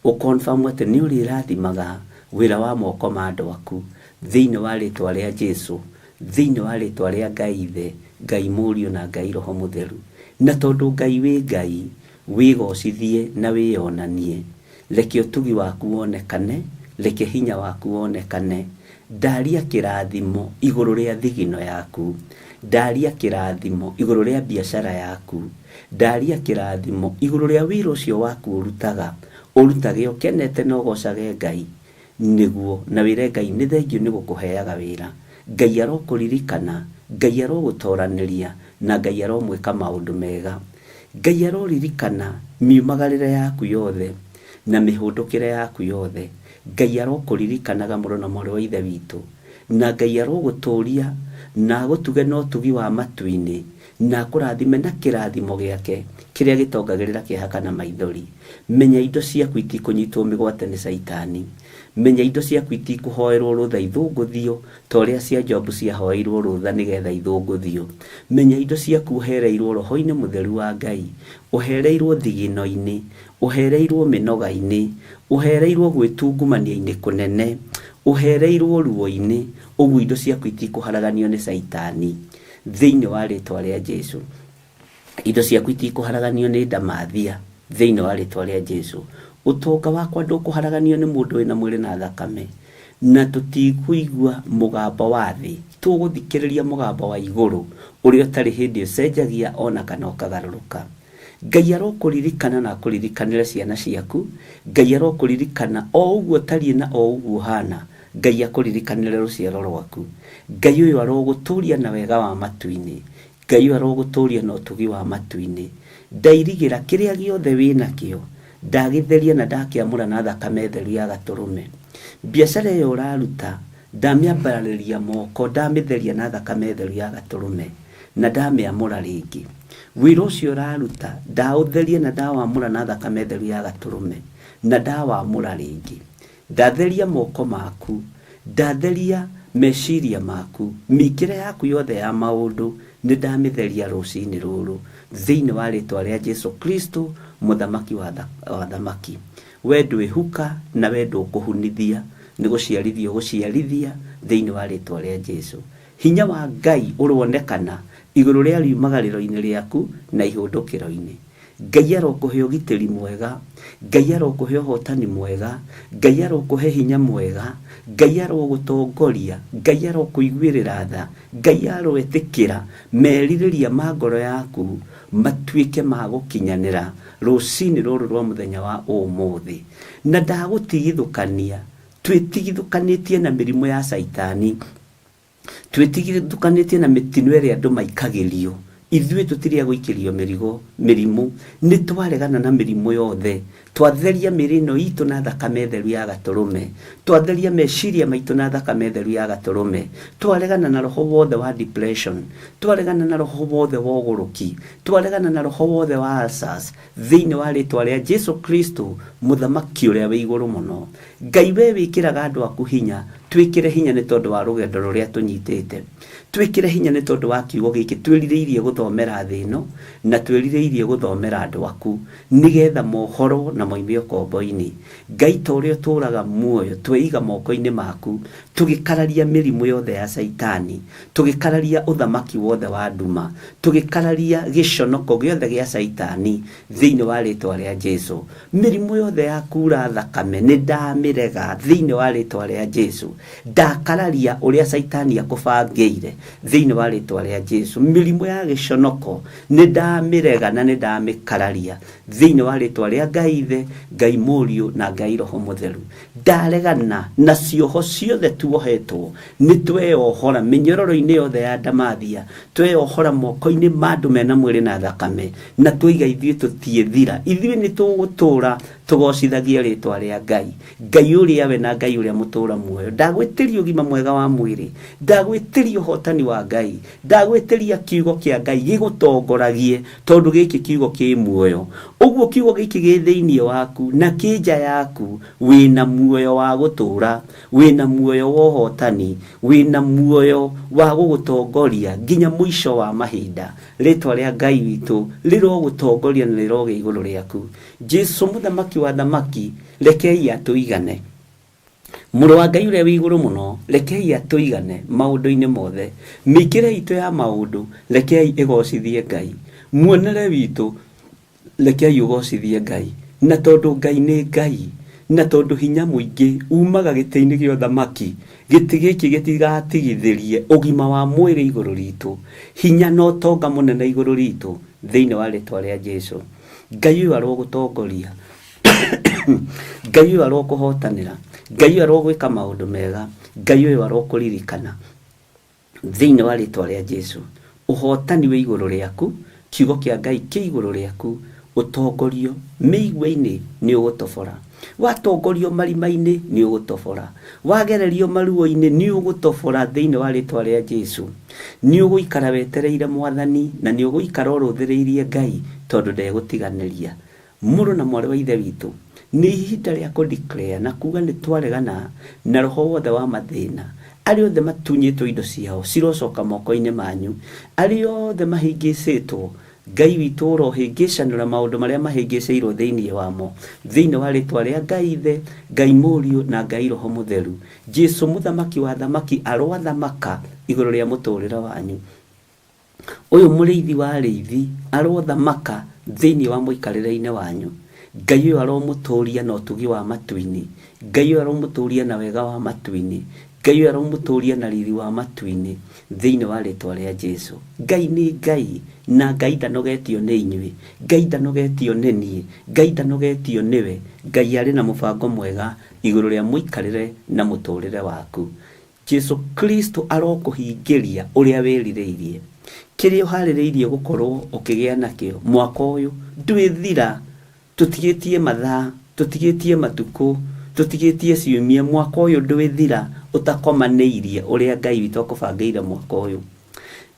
Ũ confirm atĩ nĩ ũrĩrathimaga wĩra wa moko ma andũ aku. Thĩinĩ wa rĩtwa rĩa Jesu. Thĩinĩ wa rĩtwa rĩa Ngai Ithe, Ngai Mũriũ na Ngai Roho Mũtheru. Na tondũ Ngai wĩ Ngai, wĩgocithie na wĩyonanie. Reke ũtugi waku wonekane, reke hinya waku wonekane. Ndaria kĩrathimo igũrũ rĩa thigino yaku. Ndaria kĩrathimo igũrũ rĩa biacara yaku. Ndaria kĩrathimo igũrũ rĩa wĩra ũcio waku ũrutaga. Ũrutage ũkenete na ũgocage Ngai. Nĩguo, na wĩre Ngai nĩ thengiũ nĩ gũkũheaga wĩra. Ngai arokũririkana, Ngai arogũtoranĩria, na Ngai aromwĩka maũndũ mega. Ngai aroririkana miumagarĩre yaku yothe na mĩhũndũkĩre yaku yothe. Ngai arokũririkanaga mũrũ na mwarĩ wa Ithe witũ. Na Ngai arogũtũũria na agũtuge na ũtugi wa matu-inĩ, na akũrathime na kĩrathimo gĩake kĩrĩa gĩtongagĩrĩra kĩeha kana maithori. Menya indo ciaku itikũnyitwo mĩgwate nĩ Caitani. Menya indo ciaku itikũhoerwo rũtha ithũngũthio ta ũrĩa cia Jobu ciahoeirwo rũtha nĩgetha ithũngũthio. Menya indo ciaku ũhereirwo Roho-inĩ Mũtheru wa Ngai, ũhereirwo thigino-inĩ, ũhereirwo mĩnoga-inĩ, ũhereirwo gwĩtungumania-inĩ kũnene, ũhereirwo ruo-inĩ, ũguo indo ciaku itikũharaganio nĩ Caitani. Thĩinĩ wa rĩtwa rĩa Jesu. Indo ciaku itikũharaganio nĩ ndamathia thĩinĩ wa rĩtwa rĩa Jesu. Ũtonga wakwa ndũkũharaganio nĩ mũndũ wĩna mwĩrĩ na thakame, na tũtikũigua mũgambo wa thĩ, tũgũthikĩrĩria mũgambo wa igũrũ ũrĩa ũtarĩ hĩndĩ ũcenjagia ona kana ũkagarũrũka. Ngai arokũririkana na akũririkanĩre ciana ciaku, Ngai arokũririkana o ũguo ũtariĩ na o ũguo ũhana, Ngai akũririkanĩre rũciaro rwaku. Ngai ũyũ arogũtũria na wega wa matu-inĩ, Ngai ũyũ arogũtũria na ũtugi wa matu-inĩ. Ndairigĩra kĩrĩa gĩothe wĩ nakĩo, ndagĩtheria na ndakĩamũra na thakame theru ya Gatũrũme. Biacara ĩyo ũraruta, ndamĩambararĩria moko, ndamĩtheria na thakame theru ya Gatũrũme, na ndamĩamũra rĩngĩ. Wĩra ũcio ũraruta, ndaũtheria na ndawamũra na thakame theru ya Gatũrũme, na ndawamũra rĩngĩ. Ndatheria moko maku, ndatheria meciria maku, mĩkĩre yaku yothe ya maũndũ nĩ ndamĩtheria rũcinĩ rũrũ, thĩinĩ wa rĩtwa rĩa Jesu Kristo, Mũthamaki wa athamaki. We ndwĩhuka na we ndũkũhunithia, nĩ gũciarithia ũgũciarithia thĩinĩ wa rĩtwa rĩa Jesu. Hinya wa Ngai ũronekana igũrũ rĩa riumagarĩro-inĩ rĩaku na ihũndũkĩro-inĩ. Ngai arokũhe ũgitĩri mwega, Ngai arokũhe ũhotani mwega, Ngai arokũhe hinya mwega, Ngai arogũtongoria, Ngai arokũiguĩrĩra tha, Ngai aroetĩkĩra merirĩria ma ngoro yaku matuĩke ma gũkinyanĩra rũcinĩ rũrũ rwa mũthenya wa ũmũthĩ. Na ndagũtigithũkania, twĩtigithũkanĩtie na mĩrimũ ya Caitani. Twĩtigithũkanĩtie na mĩtino ĩrĩa andũ maikagĩrio. Ithuĩ tũtirĩ a gũikĩrio mĩrigo, mĩrimũ. Nĩ twaregana na mĩrimũ yothe. Twatheria mĩĩrĩ ĩno itũ na thakame theru ya Gatũrũme. Twatheria meciria maitũ na thakame theru ya Gatũrũme. Twaregana na roho wothe wa depression. Twaregana na roho wothe wa ũgũrũki. Twaregana na roho wothe wa ulcers. Thĩinĩ wa rĩtwa rĩa Jesu Kristo, Mũthamaki ũrĩa wĩ igũrũ mũno. Ngai wee wĩkĩraga andũ aku hinya, twĩkĩre hinya nĩ tondũ wa rũgendo rũrĩa tũnyitĩte. Twĩkĩre hinya nĩ tondũ wa kiugo gĩkĩ twĩrirĩirie gũthomera thĩ ĩno na twĩrirĩirie gũthomera andũ aku nĩgetha mohorwo na moime ũkombo-inĩ. Ngai ta ũrĩa ũtũraga muoyo tweiga moko-inĩ maku tũgĩkararia mĩrimũ yothe ya Caitani, tũgĩkararia ũthamaki wothe wa nduma, tũgĩkararia gĩconoko gĩothe gĩa Caitani thĩinĩ wa rĩtwa rĩa Jesu. Mĩrimũ yothe ya kuura thakame nĩ ndamĩrega thĩinĩ wa rĩtwa rĩa Jesu. Ndakararia ũrĩa Caitani akũbangĩire thĩinĩ wa rĩtwa rĩa Jesu. Mĩrimũ ya gĩconoko nĩ ndamĩrega na nĩ ndamĩkararia thĩinĩ wa rĩtwa rĩa Ngai Ithe, Ngai Mũriũ na Ngai Roho Mũtheru. Ndaregana na cioho ciothe tuohetwo, nĩ tweyohora mĩnyororo-inĩ yothe ya ndamathia, tweyohora moko-inĩ ma andũ mena mwĩrĩ na thakame, na twoiga ithuĩ tũtiĩthira, ithuĩ nĩ tũgũtũũra tũgocithagie rĩtwa rĩa Ngai. Ngai ũrĩa we na Ngai ũrĩa mũtũũra muoyo, ndagwĩtĩria ũgima mwega wa mwĩrĩ, ndagwĩtĩria ũhotani wa Ngai, ndagwĩtĩria kiugo kĩa Ngai gĩgũtongoragie, tondũ gĩkĩ kiugo kĩ muoyo. Ũguo kiugo gĩkĩ gĩ thĩinĩ waku na kĩ nja yaku, wĩna muoyo wa gũtũũra, wĩna muoyo wa ũhotani, wĩna muoyo wa gũgũtongoria nginya mũico wa mahinda. Rĩtwa rĩa Ngai witũ rĩrogũtongoria na rĩrogĩa igũrũ rĩaku. Jesu mũthamaki wa athamaki, rekei atũigane. Mũrũ wa Ngai ũrĩa wĩ igũrũ mũno, rekei atũigane maũndũ-inĩ mothe. Mĩikĩre itũ ya maũndũ, rekei ĩgocithie Ngai. Muonere witũ, rekei ũgocithie Ngai. Na tondũ Ngai nĩ Ngai, Na tondũ hinya mũingĩ umaga gĩtĩ-inĩ gĩa ũthamaki, gĩtĩ gĩkĩ gĩtigatigithĩrie ũgima wa mwĩrĩ igũrũ ritũ, hinya na ũtonga mũnene igũrũ ritũ, thĩinĩ wa rĩtwa rĩa Jesu. Ngai ũyũ arogũtongoria, Ngai ũyũ arokũhotanĩra, Ngai ũyũ arogwĩka maũndũ mega, Ngai ũyũ arokũririkana. Thĩinĩ wa rĩtwa rĩa Jesu. Ũhotani wĩ igũrũ rĩaku, kiugo kĩa Ngai kĩ igũrũ rĩaku, ũtongorio mĩigua-inĩ nĩ ũgũtobora, watongorio marima-inĩ nĩ ũgũtobora, wagererio maruo-inĩ nĩ ũgũtobora thĩinĩ wa rĩtwa rĩa Jesu. Nĩ ũgũikara wetereire Mwathani na nĩ ũgũikara ũrũthĩrĩirie Ngai tondũ ndegũtiganĩria. Mũrũ na mwarĩ wa Ithe witũ, nĩ ihinda rĩa kũ declare na kuga nĩ twaregana na roho wothe wa mathĩna. Arĩa othe matunyĩtwo indo ciao cirocoka moko-inĩ manyu. Arĩa othe mahĩngĩcĩtwo, Ngai witũ ũrohĩngĩcanũra maũndũ marĩa mahĩngĩcĩirwo thĩinĩ wamo. Thĩinĩ wa rĩtwa rĩa Ngai Ithe, Ngai Mũriũ na Ngai Roho Mũtheru. Jesu Mũthamaki wa athamaki aroathamaka igũrũ rĩa mũtũrĩre wanyu. Ũyũ mũrĩithi wa arĩithi arothamaka thĩinĩ wa mũikarĩre-inĩ wanyu. Ngai ũyũ aromũtũria na ũtugi wa matu-inĩ. Ngai ũyũ aromũtũria na wega wa matu-inĩ. Ngai ũyũ aromũtũria na riri wa matu-inĩ thĩinĩ wa rĩtwa rĩa Jesu. Ngai nĩ Ngai na Ngai ndanogetio nĩ inyuĩ. Ngai ndanogetio nĩ niĩ. Ngai ndanogetio nĩwe. Ngai arĩ na mũbango mwega igũrũ rĩa mũikarĩre na mũtũrĩre waku. Jesu Kristo arokũhingĩria ũrĩa wĩrirĩirie. Kĩrĩa ũharĩrĩirie gũkorwo ũkĩgĩa nakĩo mwaka ũyũ ndwĩthira. Tũtigĩtie mathaa, tũtigĩtie matukũ, tũtigĩtie ciumia, mwaka ũyũ ndwĩthira ũtakomanĩirie ũrĩa Ngai witũ akũbangĩire mwaka ũyũ.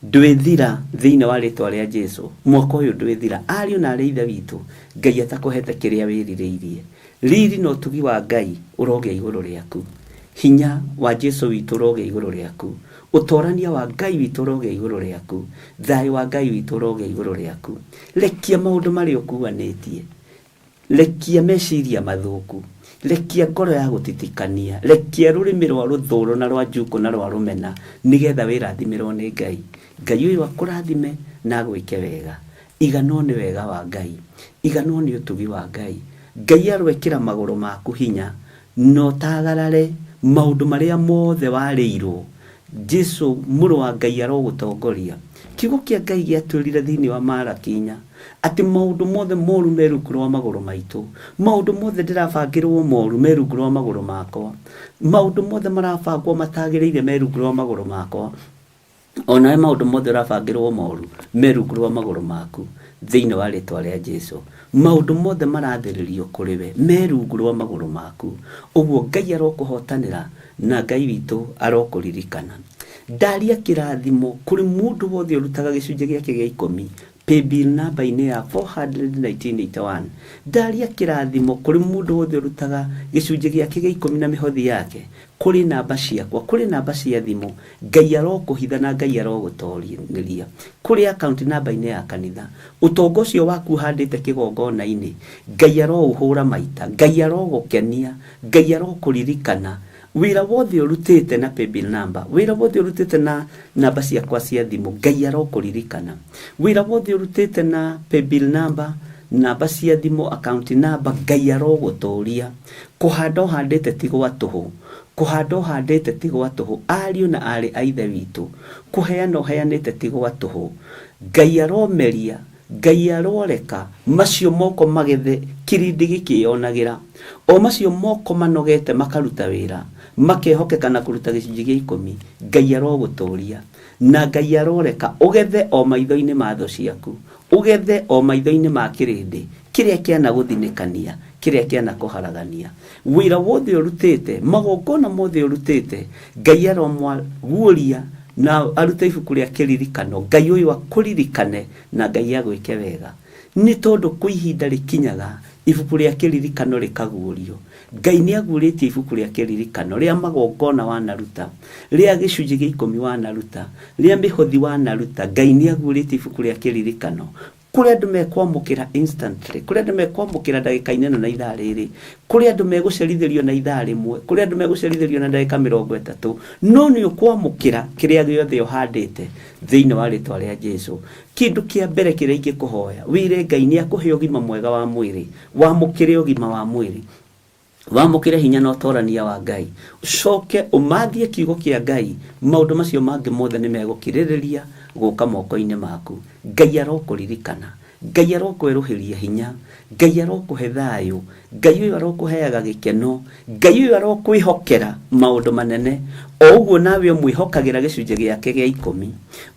Ndwĩthira thĩinĩ wa rĩtwa rĩa Jesu. Mwaka ũyũ ndwĩthira. Ariũ na arĩ Ithe witũ, Ngai atakũhete kĩrĩa wĩrirĩirie. Riri na ũtugi wa Ngai ũrogĩa igũrũ rĩaku. Hinya wa Jesu witũ ũrogĩa igũrũ rĩaku. Ũtorania wa Ngai witũ ũrogĩa igũrũ rĩaku. Thayũ wa Ngai witũ ũrogĩa igũrũ rĩaku. Rekia maũndũ marĩa ũkuanĩtie. Rekia meciria mathũku. Rekia ngoro ya gũtitikania. Rekia rũrĩmĩ rwa rũthũro na rwa njukũ na rwa rũmena nĩgetha wĩrathimĩrwo nĩ Ngai. Ngai ũyũ akũrathime na agwĩke wega. Iganwo nĩ wega wa Ngai. Iganwo nĩ ũtugi wa Ngai. Ngai aroekĩra magũrũ maku hinya na ũtagarare maũndũ marĩa mothe warĩirwo. Jesu mũrũ wa Ngai arogũtongoria. Kiugo kĩa Ngai gĩatwĩrire thĩinĩ wa Malaki inya atĩ maũndũ mothe moru me rungu rwa magũrũ maitũ. Maũndũ mothe ndĩrabangĩrwo moru me rungu rwa magũrũ makwa. Maũndũ mothe marabangwo matagĩrĩire me rungu rwa magũrũ makwa. O nawe maũndũ mothe ũrabangĩrwo moru me rungu rwa magũrũ maku thĩinĩ wa rĩtwa rĩa Jesu. Maũndũ mothe marathĩrĩrio kũrĩ we me rungu rwa magũrũ maku. Ũguo Ngai arokũhotanĩra na Ngai witũ arokũririkana. Ndaria kĩrathimo kũrĩ mũndũ wothe ũrutaga gĩcunjĩ gĩake gĩa ikũmi paybill namba-inĩ ya 41981. Ndaria kĩrathimo kũrĩ mũndũ wothe ũrutaga gĩcunjĩ gĩake gĩa ikũmi na mĩhothi yake kũrĩ namba ciakwa, kũrĩ namba cia thimũ. Ngai arokũhitha na Ngai arogũtoria kũrĩ account namba-inĩ ya kanitha. Ũtonga ũcio waku ũhandĩte kĩgongona-inĩ, Ngai aroũhũra maita, Ngai arogũkenia, Ngai arokũririkana. Wĩra wothe ũrutĩte na paybill number, wĩra wothe ũrutĩte na namba ciakwa cia thimũ, Ngai arokũririkana. Wĩra wothe ũrutĩte na paybill number, namba cia thimũ, account number, Ngai arogũtũria. Kũhanda ũhandĩte ti gwa tũhũ. Kũhanda ũhandĩte ti gwa tũhũ. Ariũ na aarĩ a Ithe witũ, kũheana ũheanĩte ti gwa tũhũ. Ngai aromeria, Ngai aroreka macio moko magethe kĩrĩndĩ gĩkĩyonagĩra. O macio moko manogete makaruta wĩra, makehokeka na kũruta gĩcunjĩ gĩa ikũmi, Ngai arogũtũria. Na Ngai aroreka ũgethe o maitho-inĩ ma thũ ciaku, ũgethe o maitho-inĩ ma kĩrĩndĩ kĩrĩa kĩanagũthinĩkania, kĩrĩa kĩanakũharagania. Wĩra wothe ũrutĩte, magongona mothe ũrutĩte, Ngai aromaguũria na arute ibuku rĩa kĩririkano. Ngai ũyũ akũririkane na Ngai agwĩke wega. Nĩ tondũ kwĩ ihinda rĩkinyaga ibuku rĩa kĩririkano rĩkaguũrio. Ngai nĩ aguũrĩtie ibuku rĩa kĩririkano rĩa magongona wanaruta, rĩa gĩcunjĩ gĩa ikũmi wanaruta, rĩa mĩhothi wanaruta. Ngai nĩ aguũrĩtie ibuku rĩa kĩririkano. Kũrĩ andũ mekwamũkĩra instantly, kũrĩ andũ mekwamũkĩra ndagĩka-inĩ ĩno na ithaa rĩrĩ, kũrĩ andũ megũcerithĩrio na ithaa rĩmwe, kũrĩ andũ megũcerithĩrio na ndagĩka mĩrongo ĩtatũ, no nĩ ũkwamũkĩra kĩrĩa gĩothe ũhandĩte thĩinĩ wa rĩtwa rĩa Jesu. Kĩndũ kĩa mbere kĩrĩa ingĩkũhoya, wĩre Ngai nĩ akũhe ũgima mwega wa mwĩrĩ, wamũkĩre ũgima wa mwĩrĩ. Wamũkĩre hinya na ũtorania wa Ngai, ũcoke ũmathie kiugo kĩa Ngai, maũndũ macio mangĩ mothe nĩ megũkirĩrĩria gũka moko-inĩ maku. Ngai arokũririkana, Ngai arokwerũhĩria hinya, Ngai arokũhe thayũ, Ngai ũyũ arokũheaga gĩkeno, Ngai ũyũ arokwĩhokera maũndũ manene, o ũguo nawe ũmwĩhokagĩra gĩcunjĩ gĩake gĩa ikũmi,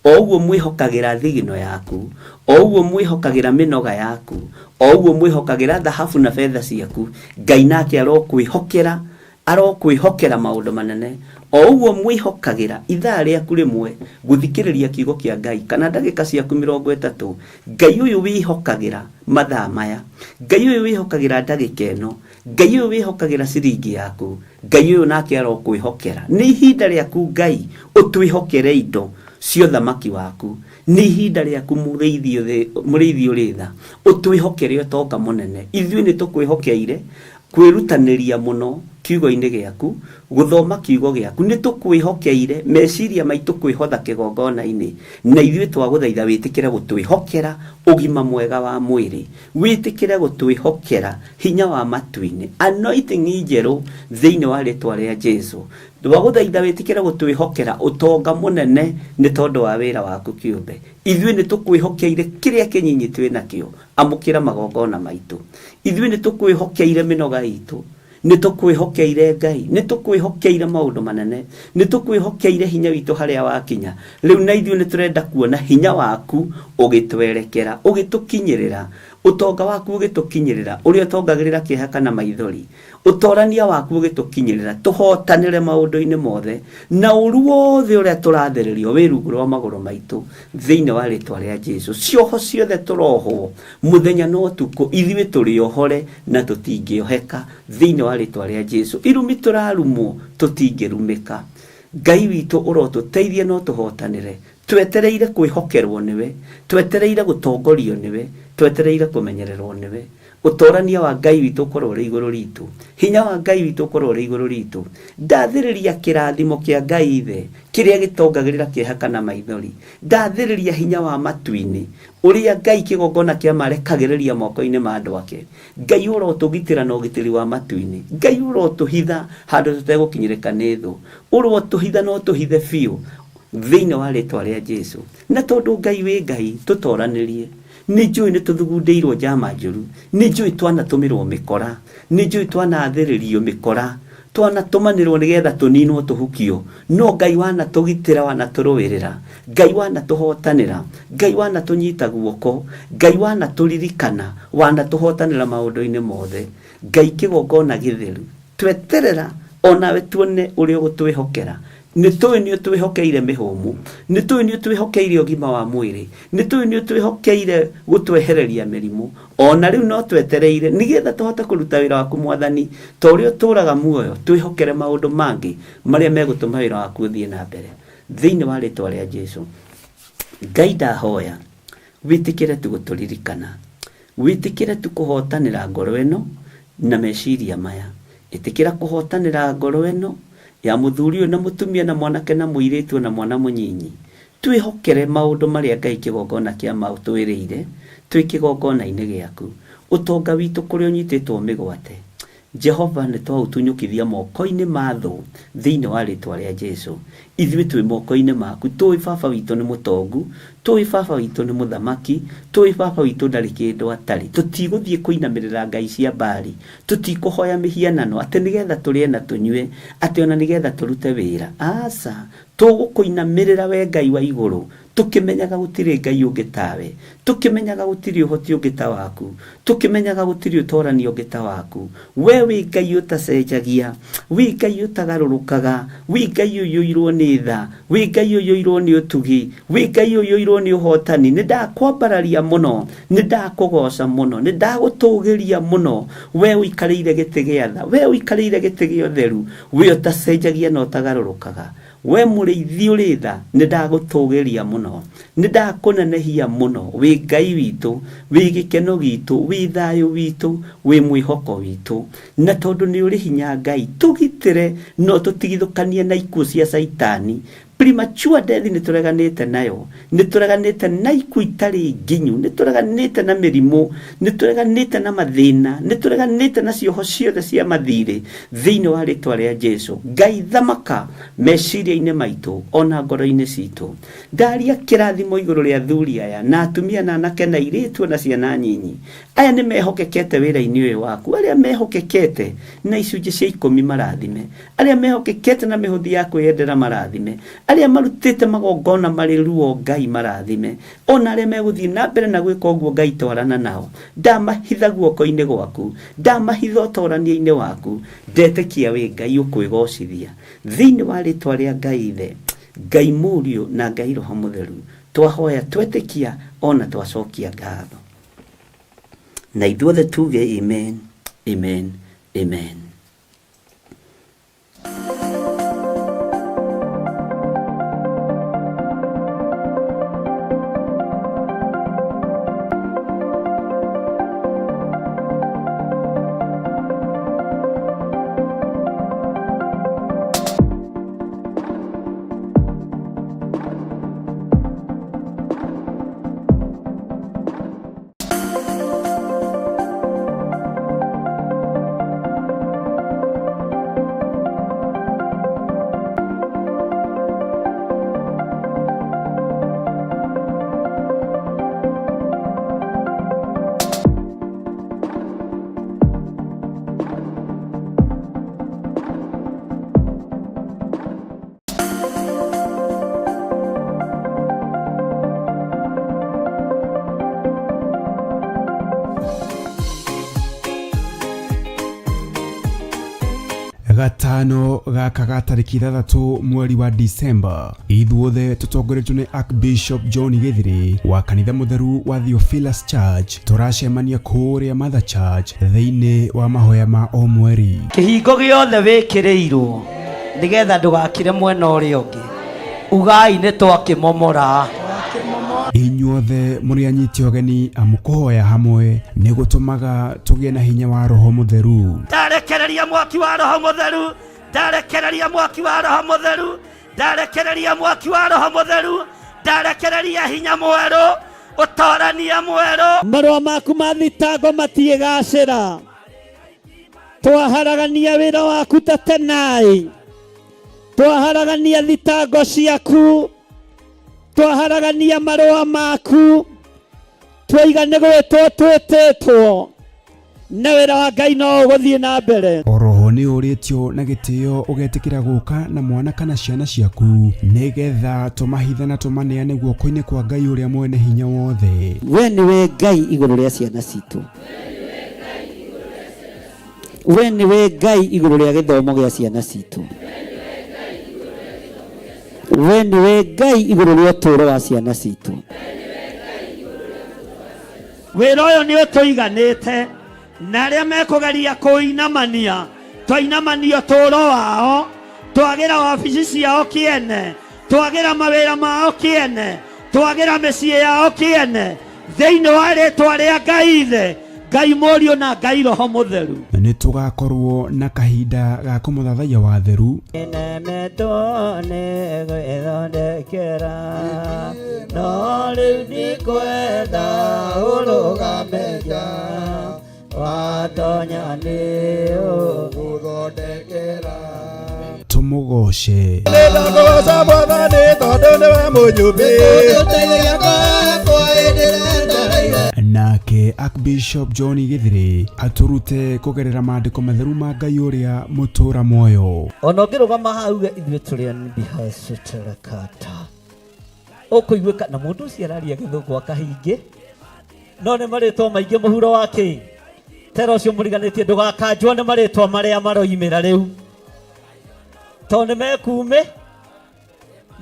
o ũguo ũmwĩhokagĩra thigino yaku, o ũguo ũmwĩhokagĩra mĩnoga yaku, o ũguo ũmwĩhokagĩra thahabu na betha ciaku, Ngai nake arokwĩhokera, arokwĩhokera maũndũ manene, o ũguo mwĩhokagĩra ithaa rĩaku rĩmwe gũthikĩrĩria kiugo kĩa Ngai kana ndagĩka ciaku 30, Ngai ũyũ wĩhokagĩra mathaa maya, Ngai ũyũ wĩhokagĩra ndagĩka ĩno, Ngai ũyũ wĩhokagĩra ciringi yaku, Ngai ũyũ nake arokwĩhokera. Nĩ ihinda rĩaku Ngai ũtwĩhokere indo cia ũthamaki waku. Nĩ ihinda rĩaku mũrĩithi ũrĩ tha, ũtwĩhokere ũtonga mũnene. Ithuĩ nĩ tũkwĩhokeire kwĩrutanĩria mũno kiugo-inĩ gĩaku, gũthoma kiugo gĩaku. Nĩ tũkwĩhokeire meciria maitũ kwĩhotha kĩgongona-inĩ, na ithuĩ twagũthaitha wĩtĩkĩre gũtwĩhokera ũgima mwega wa mwĩrĩ, wĩtĩkĩre gũtwĩhokera hinya wa matu-inĩ, anointing njerũ thĩinĩ wa rĩtwa rĩa Jesu. Twagũthaitha wĩtĩkĩre gũtwĩhokera ũtonga mũnene nĩ tondũ wa wĩra waku kĩũmbe. Ithuĩ nĩ tũkwĩhokeire kĩrĩa kĩnyinyi twĩ nakĩo, amũkĩra magongona maitũ. Ithuĩ nĩ tũkwĩhokeire mĩnoga itũ, nĩ tũkwĩhokeire Ngai, nĩ tũkwĩhokeire maũndũ manene, nĩ tũkwĩhokeire hinya witũ harĩa wakinya. Rĩu na ithuĩ nĩ tũrenda kuona hinya waku ũgĩtwerekera, ũgĩtũkinyĩrĩra, ũtonga waku ũgĩtũkinyĩrĩra, ũrĩa ũtongagĩrĩra kĩeha kana maithori, ũtorania waku ũgĩtũkinyĩrĩra, tũhotanĩre maũndũ-inĩ mothe, na ũru wothe ũrĩa tũrathĩrĩrio wĩ rungu rwa magũrũ maitũ thĩinĩ wa rĩtwa rĩa Jesu. Cioho ciothe tũrohwo mũthenya na ũtukũ, ithuĩ tũrĩ ohore na tũtingĩoheka thĩinĩ wa rĩtwa rĩa Jesu. Irumi tũrarumwo tũtingĩrumĩka. Ngai witũ ũrotũteithia na ũtũhotanĩre. Twetereire kwĩhokerwo nĩwe, twetereire gũtongorio nĩwe, twetereire kũmenyererwo nĩwe. Ũtorania wa Ngai witũ ũkorwo ũrĩ igũrũ ritũ, hinya wa Ngai witũ ũkorwo ũrĩ igũrũ ritũ. Ndathĩrĩria kĩrathimo kĩa Ngai Ithe kĩrĩa gĩtongagĩrĩra kĩeha kana maithori. Ndathĩrĩria hinya wa matu-inĩ ũrĩa Ngai kĩgongona kĩa marekagĩrĩria moko-inĩ ma andũ ake. Ngai ũrotũgitĩra na ũgitĩri wa matu-inĩ. Ngai ũrotũhitha handũ tũtegũkinyĩrĩka nĩ thũ. Ũrotũhitha na ũtũhithe biũ thĩinĩ wa rĩtwa rĩa Jesu. Na tondũ Ngai wĩ Ngai, tũtoranĩrie. Nĩ njũĩ nĩ tũthugundĩirwo njama njũru, nĩ njũĩ twanatũmĩrwo mĩkora, nĩ njũĩ twanathĩrĩrio mĩkora, twanatũmanĩrwo nĩgetha tũninwo tũhukio, no Ngai wanatũgitĩra, wanatũrũĩrĩra, Ngai wanatũhotanĩra, Ngai wanatũnyita guoko, Ngai wanatũririkana, wanatũhotanĩra maũndũ-inĩ mothe. Ngai kĩgongona gĩtheru, tweterera onawe tuone ũrĩa ũgũtwĩhokera. Nĩ tũĩ nĩ ũtwĩhokeire mĩhũmũ, nĩ tũĩ nĩ ũtwĩhokeire ũgima wa mwĩrĩ, nĩ tũĩ nĩ ũtwĩhokeire gũtwehereria mĩrimũ. Ona rĩu no twetereire nĩgetha tũhote kũruta wĩra waku Mwathani, ta ũrĩa ũtũũraga muoyo, twĩhokere maũndũ mangĩ marĩa megũtũma wĩra waku ũthiĩ na mbere. Thĩinĩ wa rĩtwa rĩa Jesu. Ngai ndahoya wĩtĩkĩre tu gũtũririkana, wĩtĩkĩre tu kũhotanĩra ngoro ĩno na meciria maya. Ĩtĩkĩra kũhotanĩra ngoro ĩno ya mũthuri ũyũ na mũtumia na mwanake na mũirĩtu na mwana mũnyinyi. Twĩhokere maũndũ marĩa Ngai kĩgongona kĩa ma ũtwĩrĩire twĩ kĩgongona-inĩ gĩaku. Ũtonga witũ kũrĩa ũnyitĩtwo mĩgwate, Jehova nĩ twaũtunyũkithia moko-inĩ ma thũ thĩinĩ wa rĩtwa rĩa Jesu. Ithuĩ twĩ moko-inĩ maku, tũĩ baba witũ nĩ mũtongu, tũĩ baba witũ nĩ mũthamaki, tũĩ baba witũ ndarĩ kĩndũ atarĩ. Tũtigũthiĩ kũinamĩrĩra ngai cia Baali, tũtikũhoya mĩhianano atĩ nĩgetha tũrĩe na tũnyue, atĩ ona nĩgetha tũrute wĩra. Aca, tũgũkũinamĩrĩra we Ngai wa igũrũ, tũkĩmenyaga gũtirĩ Ngai ũngĩ tawe, tũkĩmenyaga gũtirĩ ũhoti ũngĩ ta waku, tũkĩmenyaga gũtirĩ ũtorani ũngĩ ta waku. We wĩ Ngai ũtacenjagia, wĩ Ngai ũtagarũrũkaga, wĩ Ngai ũiyũirwo nĩ tha, wĩ Ngai ũiyũirwo nĩ ũtugi, wĩ Ngai ũiyũirwo nĩ ũhotani. Nĩ ndakwambararia mũno, nĩ ndakũgoca mũno, nĩ ndagũtũgĩria mũno. We ũikarĩire gĩtĩ gĩa tha, we ũikarĩire gĩtĩ gĩa ũtheru, we ũtacenjagia na ũtagarũrũkaga. We mũrĩithi ũrĩ tha, nĩ ndagũtũgĩria mũno, nĩ ndakũnenehia mũno. Wĩ Ngai witũ, wĩ gĩkeno gitũ, wĩ thayũ witũ, wĩ mwĩhoko witũ. Na tondũ nĩ ũrĩ hinya Ngai, tũgitĩre na ũtũtigithũkanie na ikuũ cia Caitani. Premature death nĩ tũreganĩte nayo, nĩ tũreganĩte na ikuũ itarĩ nginyu, nĩ tũreganĩte na mĩrimũ, nĩ tũreganĩte na mathĩna, nĩ tũreganĩte na cioho ciothe cia mathirĩ thĩinĩ wa rĩtwa rĩa Jesu. Ngai thamaka meciria-inĩ maitũ ona ngoro-inĩ citũ. Ndaria kĩrathimo igũrũ rĩa athuri aya na atumia na anake na airĩtu na ciana nyinyi. Aya nĩ mehokekete wĩra-inĩ ũyũ waku, arĩa mehokekete na icunjĩ cia ikũmi marathime, arĩa mehokekete na mĩhothi ya kwĩyendera marathime, arĩa marutĩte magongona marĩ ruo Ngai marathime, ona arĩa megũthiĩ na mbere na gwĩka ũguo Ngai twarana nao. Ndamahitha guoko-inĩ gwaku, ndamahitha ũtorania-inĩ waku, ndetĩkia wĩ Ngai ũkwĩgocithia. Thĩinĩ wa rĩtwa rĩa Ngai Ithe, Ngai Mũriũ na Ngai Roho Mũtheru, twahoya twetĩkia ona twacokia ngatho. Na ithuothe tuge amen, amen, amen. Gatano gaka ga tarĩki ithathatũ mweri wa Disemba, ithuothe tũtongoretio nĩ Archbishop John Gĩthiri wa kanitha mũtheru wa Theophilus Church tũracemania kũrĩa Mother Church thĩinĩ wa mahoya ma o mweri. Kĩhingo gĩothe wĩkĩrĩirwo nĩgetha ndũgakire mwena ũrĩa ũngĩ, ugai nĩ twakĩmomora. Inyuothe mũrĩ anyiti ũgeni amu kũhoya hamwe nĩ gũtũmaga tũgĩe na hinya wa Roho Mũtheru. Ndarekereria mwaki wa Roho Mũtheru, ndarekereria mwaki wa Roho Mũtheru, ndarekereria mwaki wa Roho Mũtheru, ndarekereria hinya mwerũ, ũtorania mwerũ. Marũa maku ma thitango matiĩgacĩra, twaharagania wĩra waku ta tenai, twaharagania thitango ciaku, twaharagania marũa maku, twaiga nĩ gwĩtwo twĩtĩtwo, na wĩra wa Ngai no ũgũthiĩ na mbere. Oroho nĩ ũrĩtio na gĩtĩo ũgetĩkĩra gũka na mwana kana ciana ciaku nĩgetha tũmahithe na tũmaneane guoko-inĩ kwa Ngai ũrĩa mwene hinya wothe. We nĩwe Ngai igũrũ rĩa ciana citũ. We nĩwe Ngai igũrũ rĩa gĩthomo gĩa ciana citũ. We nĩwe Ngai igũrũ rĩa ũtũũro wa ciana citũ. Wĩra ũyũ nĩ ũtũiganĩte, na arĩa mekũgeria kũinamania, twainamania ũtũũro wao, twagĩra wabici ciao kĩene, twagĩra mawĩra mao kĩene, twagĩra mĩciĩ yao kĩene, thĩinĩ wa rĩtwa rĩa Ngai Ithe, Ngai Mũriũ na Ngai Roho Mũtheru. Nĩ tũgakorwo na kahinda ga kũmũthathaiya wa theru. Nemetwo nĩ gwĩthondekera, no rĩu ndikwenda ũrũgame nja, watonya nĩ ũgũthondekera. Tũmũgoce. Nĩndakũgoca Mwathani tondũ nĩwe mũnyũmbi. Nake Archbishop John Gĩthiri atũrute kũgerera maandĩko matheru ma Ngai ũrĩa mũtũũra muoyo. Ona ũngĩrũgama haha uge ithuĩ tũrĩ anbihacĩtĩrakata, ũkũiguĩka na mũndũ ũcio araria gĩthũngũ akahingĩ, no nĩ marĩtwa maingĩ mũhuro wa kĩ tera ũcio mũriganĩtie ndũgakanjwo nĩ marĩtwa marĩa maroimĩra rĩu, tondũ nĩ mekuumĩ.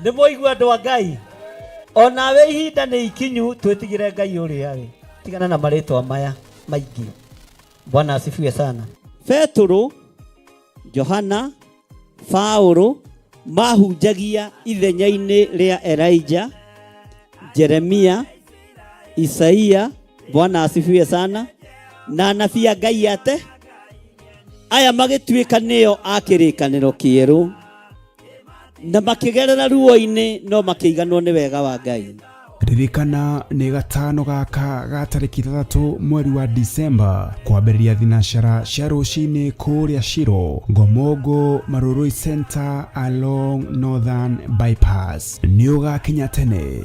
Nĩ mwaigua andũ a Ngai, onawe ihinda nĩ ikinyu twĩtigĩre Ngai ũrĩa arĩ. Tigana na marĩtwa maya maingĩ. Bwana asifiwe sana. Petũrũ, Johana, Paũlũ mahunjagia ithenya-inĩ rĩa Elijah, Jeremia, Isaia, Bwana asifiwe sana, na anabii a Ngai ate aya magĩtuĩka nĩo a kĩrĩkanĩro kĩerũ. Na makĩgerera ruo-inĩ no makĩiganwo nĩ wega wa Ngai. Ririkana nĩ gatano gaka ga tarĩki 6 mweri wa Disemba kwambĩrĩria thinacara cia rũcinĩ kũrĩa Shiro Ngomongo Marurui Center along Northern Bypass. Nĩ ũgakinya tene.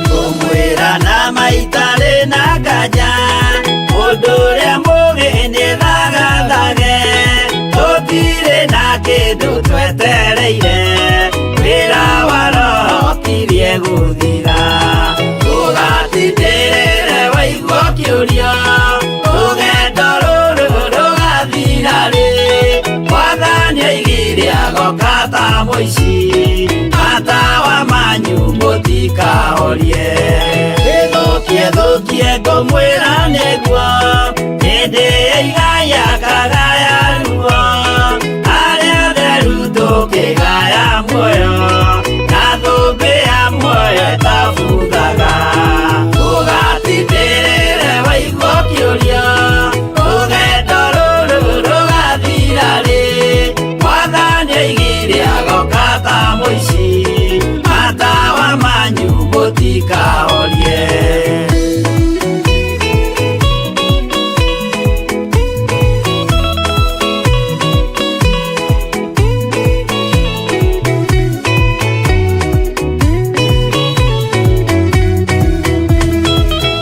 Kũmwĩra na maitarĩ na nganja mũndũ ũrĩa mũgĩ nĩ thagathage tũtirĩ na kĩndũ twetereire wĩra wa roho kirie gũthira ũgatindĩrĩre waigua kĩũria rũgendo rũrũ rũgathira rĩ mwathani aigire agoka ta mũici matawa manyu mũtikahorie ĩthũkie thũkie ngũmwĩra nĩguo hĩndĩ ĩigaya kagaya ruo arĩa theru tũkĩgaya muoyo na thũmbĩ ya muoyo ĩtabuthaga ũgatindĩrĩre waigua kĩũria rũgendo rũrũ rũgathira rĩ mwathani aigire agoka ta mũici matawa manyu mũtikahorie.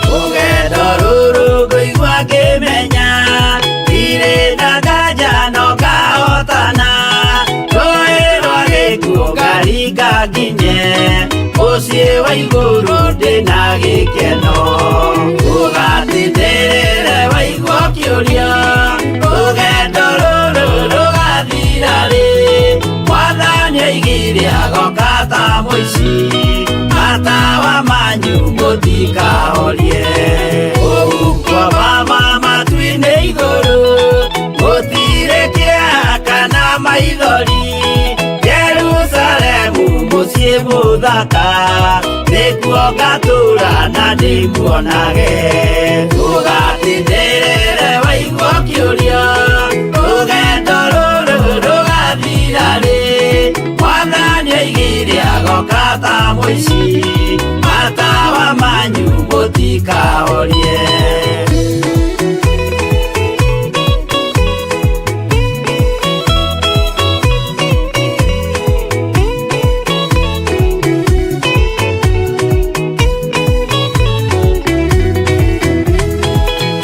Rũgendo rũrũ ngũigua ngĩmenya ndirĩ na nganja no ngahotana rũĩ rwa gĩkuũ ngaringa nginye mũciĩ wa igũrũ ndĩna gĩkeno ũgatindĩrĩre waigua kĩũria rũgendo rũrũ rũgathira rĩ mwathani aigire agoka ta mũici matawa manyu mũtikahorie ũhuko mama matu-inĩ igũrũ gũtirĩ kĩeha kana maithori Jerusalemu mũciĩ mũthaka nĩkuo ngatũũra na ndĩmuonage ũgatindĩrĩre waigua kĩũria rũgendo rũrũ rũgathira rĩ mwathani aigire agoka ta mũici matawa manyu mũtikahorie.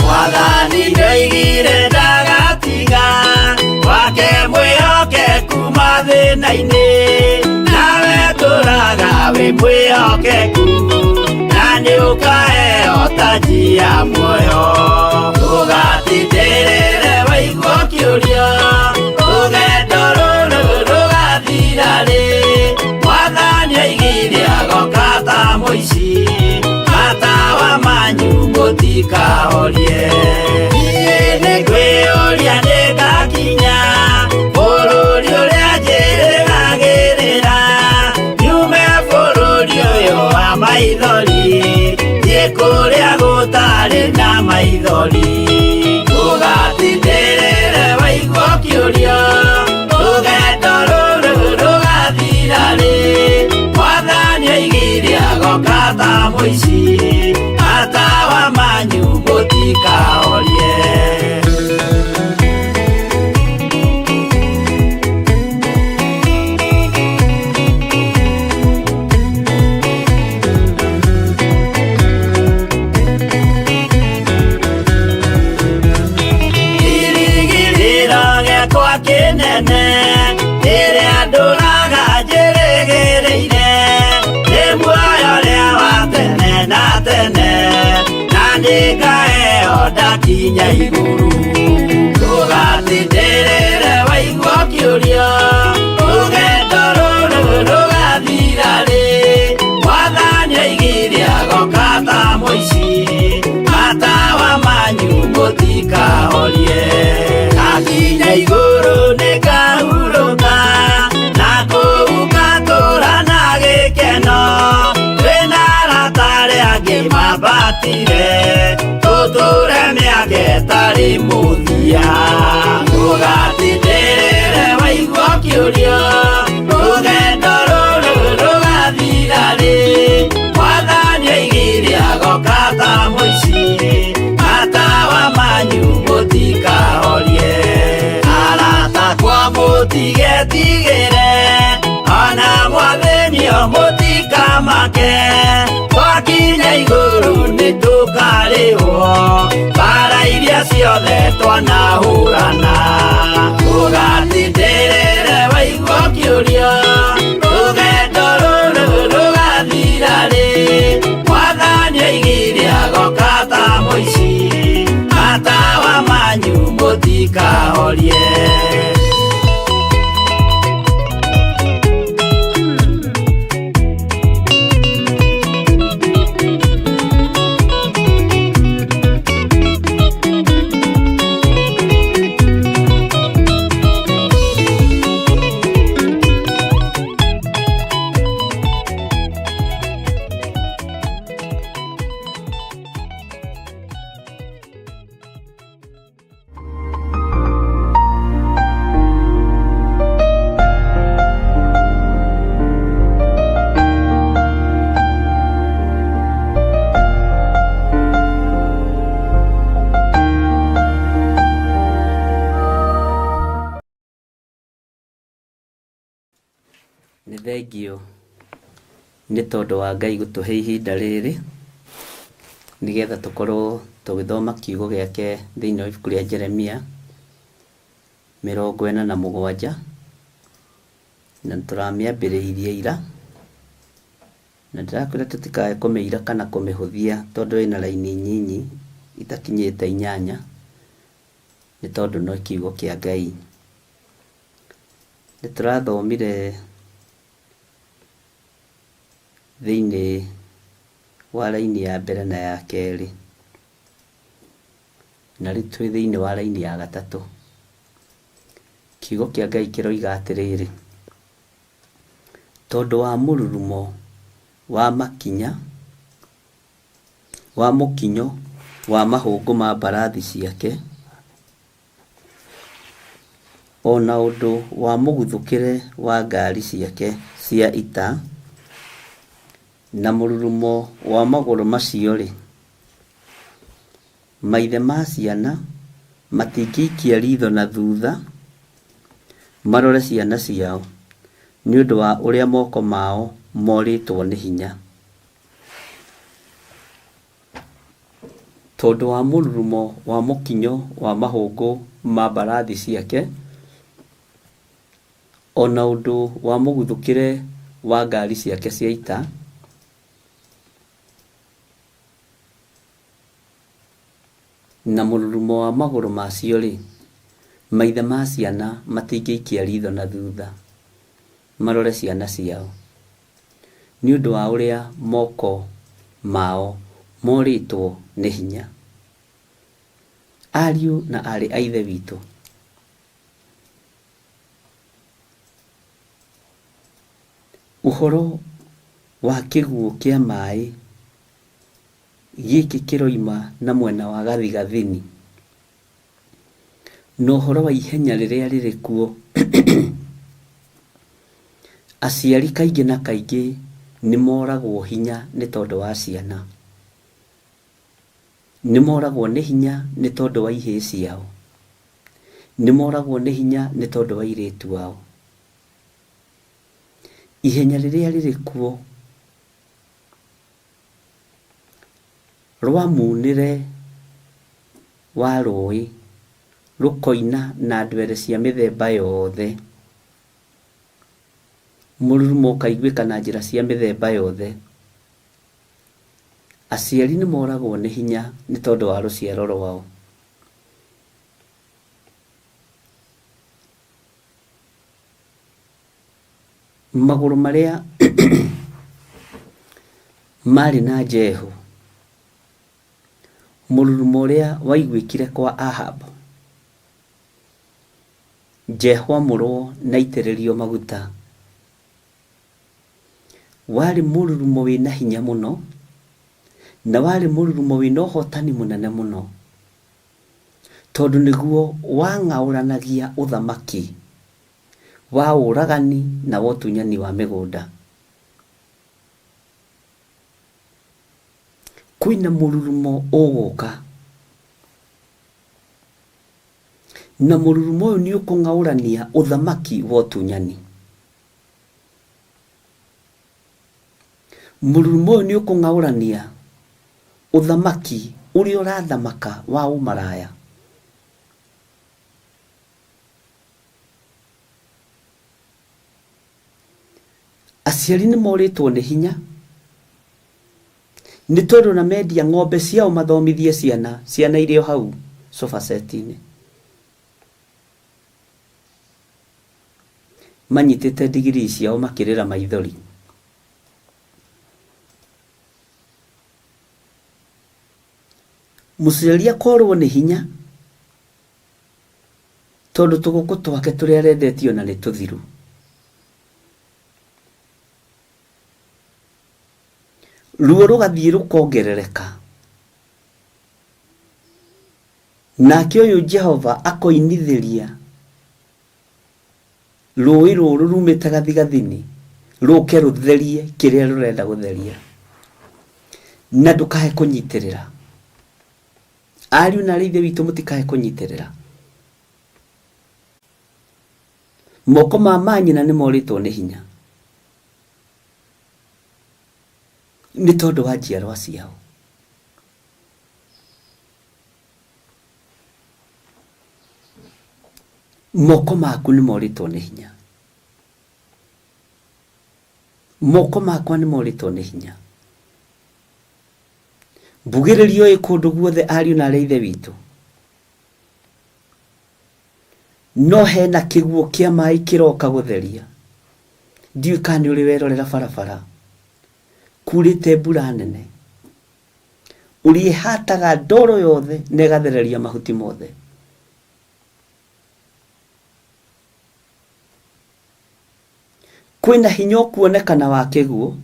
Mwathani nĩoigire ndagatiga wake mwĩhokeku mathĩna-inĩ nawe tũraga wĩ mwĩhokeku na nĩũkaheo taji ya muoyo ũgatindĩrĩre waigua kĩũria rũgendo rũrũ rũgathira rĩ mwathani aigire agoka ta mũici matawa manyu mũtikahorie niĩ nĩngwĩyũria nĩngakinya bũrũri ũrĩa njĩrĩgagĩrĩra nyume bũrũri ũyũ wa maithori thiĩ kũrĩa gũtarĩ na maithori ũgatindĩrĩre waigua kĩũria rũgendo rũrũ rũgathira rĩ mwathani aigire agoka ta mũici matawa manyu mũtikahorie. Kĩrĩgĩrĩro gĩakwa kĩnene rĩrĩa ndũraga njĩrĩgĩrĩire nĩ muoyo ũrĩa wa tene na tene na nĩngaheo ndakinya igũrũ ndũgatindĩrĩre waigua kĩũria. Mũthia. Ndũgatindĩrĩre waigua ũkĩũrio, rũgendo rũrũ rũgathira rĩ? Mwathani oigire agoka ta mũici, matawa manyu mũtikahorie. Arata akwa mũtigetigĩre, ona mwathĩnio mũtikamake, twakinya igũrũ nĩtũkarĩhwo mbara iria ciothe twanahũrana. Ndũgatindĩrĩre waigua ũkĩũrio, rũgendo rũrũ rũgathira rĩ? Mwathani oigire agoka ta mũici, matawa manyu mũtikahorie. Nĩ thengio nĩ tondũ wa Ngai gũtũhe ihinda rĩrĩ nĩgetha tũkorwo tũgĩthoma kiugo gĩake thĩinĩ wa ibuku rĩa Jeremia 47, na tũramĩambĩrĩirie ira, na ndĩrakwĩra tũtikae kũmĩira kana kũmĩhũthia tondũ ĩna raini nyinyi itakinyĩte 8, nĩ tondũ no kiugo kĩa Ngai. Nĩ tũrathomire thĩinĩ wa raini ya mbere na ya kerĩ, na rĩu twĩ thĩinĩ wa raini ya gatatũ. Kiugo kĩa Ngai kĩroiga atĩrĩrĩ, tondũ wa mũrurumo wa makinya, wa mũkinyo wa mahũngũ ma mbarathi ciake, o na ũndũ wa mũguthũkĩre wa ngari ciake cia ita, na mũrurumo wa magũrũ macio-rĩ, maithe ma ciana matingĩikia ritho na thutha marore ciana ciao, nĩ ũndũ wa ũrĩa moko mao morĩtwo nĩ hinya. Tondũ wa mũrurumo wa mũkinyo wa mahũngũ ma mbarathi ciake, o na ũndũ wa mũguthũkĩre wa ngari ciake cia ita, na mũrurumo wa magũrũ macio-rĩ, maithe ma ciana matingĩikia ritho na thutha marore ciana ciao, nĩ ũndũ wa ũrĩa moko mao morĩtwo nĩ hinya. Ariũ na aarĩ a Ithe witũ, ũhoro wa kĩguũ kĩa maĩ gĩkĩ kĩroima na mwena wa gathigathini, na ũhoro wa ihenya rĩrĩa rĩrĩ kuo, aciari kaingĩ na kaingĩ nĩ moragwo hinya nĩ tondũ wa ciana. Nĩ moragwo nĩ hinya nĩ tondũ wa ihĩĩ ciao. Nĩ moragwo nĩ hinya nĩ tondũ wa airĩtu ao. Ihenya rĩrĩa rĩrĩ kuo rwa muunĩre wa rũũĩ rũkoina na ndwere cia mĩthemba yothe, mũrurumo ũkaiguĩka na njĩra cia mĩthemba yothe. Aciari nĩ moragwo nĩ hinya nĩ tondũ wa rũciaro rwao. Magũrũ marĩa marĩ na Jehu, mũrurumo ũrĩa waiguĩkire kwa Ahab, Jehu amũrwo na aitĩrĩrio maguta, warĩ mũrurumo wĩna hinya mũno, na warĩ mũrurumo wĩna ũhotani mũnene mũno. Tondũ nĩguo wang'aũranagia ũthamaki wa ũragani na wa ũtunyani wa mĩgũnda. Kwĩna mũrurumo ũgũka, na mũrurumo ũyũ nĩ ũkũng'aũrania ũthamaki wa ũtunyani. Mũrurumo ũyũ nĩ ũkũng'aũrania ũthamaki ũrĩa ũrathamaka wa ũmaraya. Aciari nĩ morĩtwo nĩ hinya nĩ tondũ na mendia ng'ombe ciao mathomithie ciana, ciana irĩ o hau sofa set-inĩ. Manyitĩte ndigiri ciao makĩrĩra maithori. Mũciari akorwo nĩ hinya tondũ tũgũkũ twake tũrĩa arendetie ona nĩ tũthiru. Ruo rũgathiĩ rũkongerereka. Nake ũyũ Jehova akoinithĩria rũĩ rũrũ rumĩte gathigathini rũke rũtherie kĩrĩa rũrenda gũtheria. Na ndũkae kũnyitĩrĩra. Ariũ na aarĩ a Ithe witũ mũtikae kũnyitĩrĩra. Moko ma manyina nĩ morĩtwo nĩ hinya nĩ tondũ wa njiarwa ciao. Moko maku nĩ morĩtwo nĩ hinya. Moko makwa nĩ morĩtwo nĩ hinya. Mbugĩrĩrio ĩ kũndũ guothe ariũ na aarĩ a Ithe witũ. No hena kĩguũ kĩa maĩ kĩroka gũtheria. Ndiũĩ kana nĩ ũrĩ werorera barabara kurĩte mbura nene. Ũrĩa ĩhataga ndoro yothe na ĩgathereria mahuti mothe. Kwĩna hinya ũkuonekana wa kĩguũ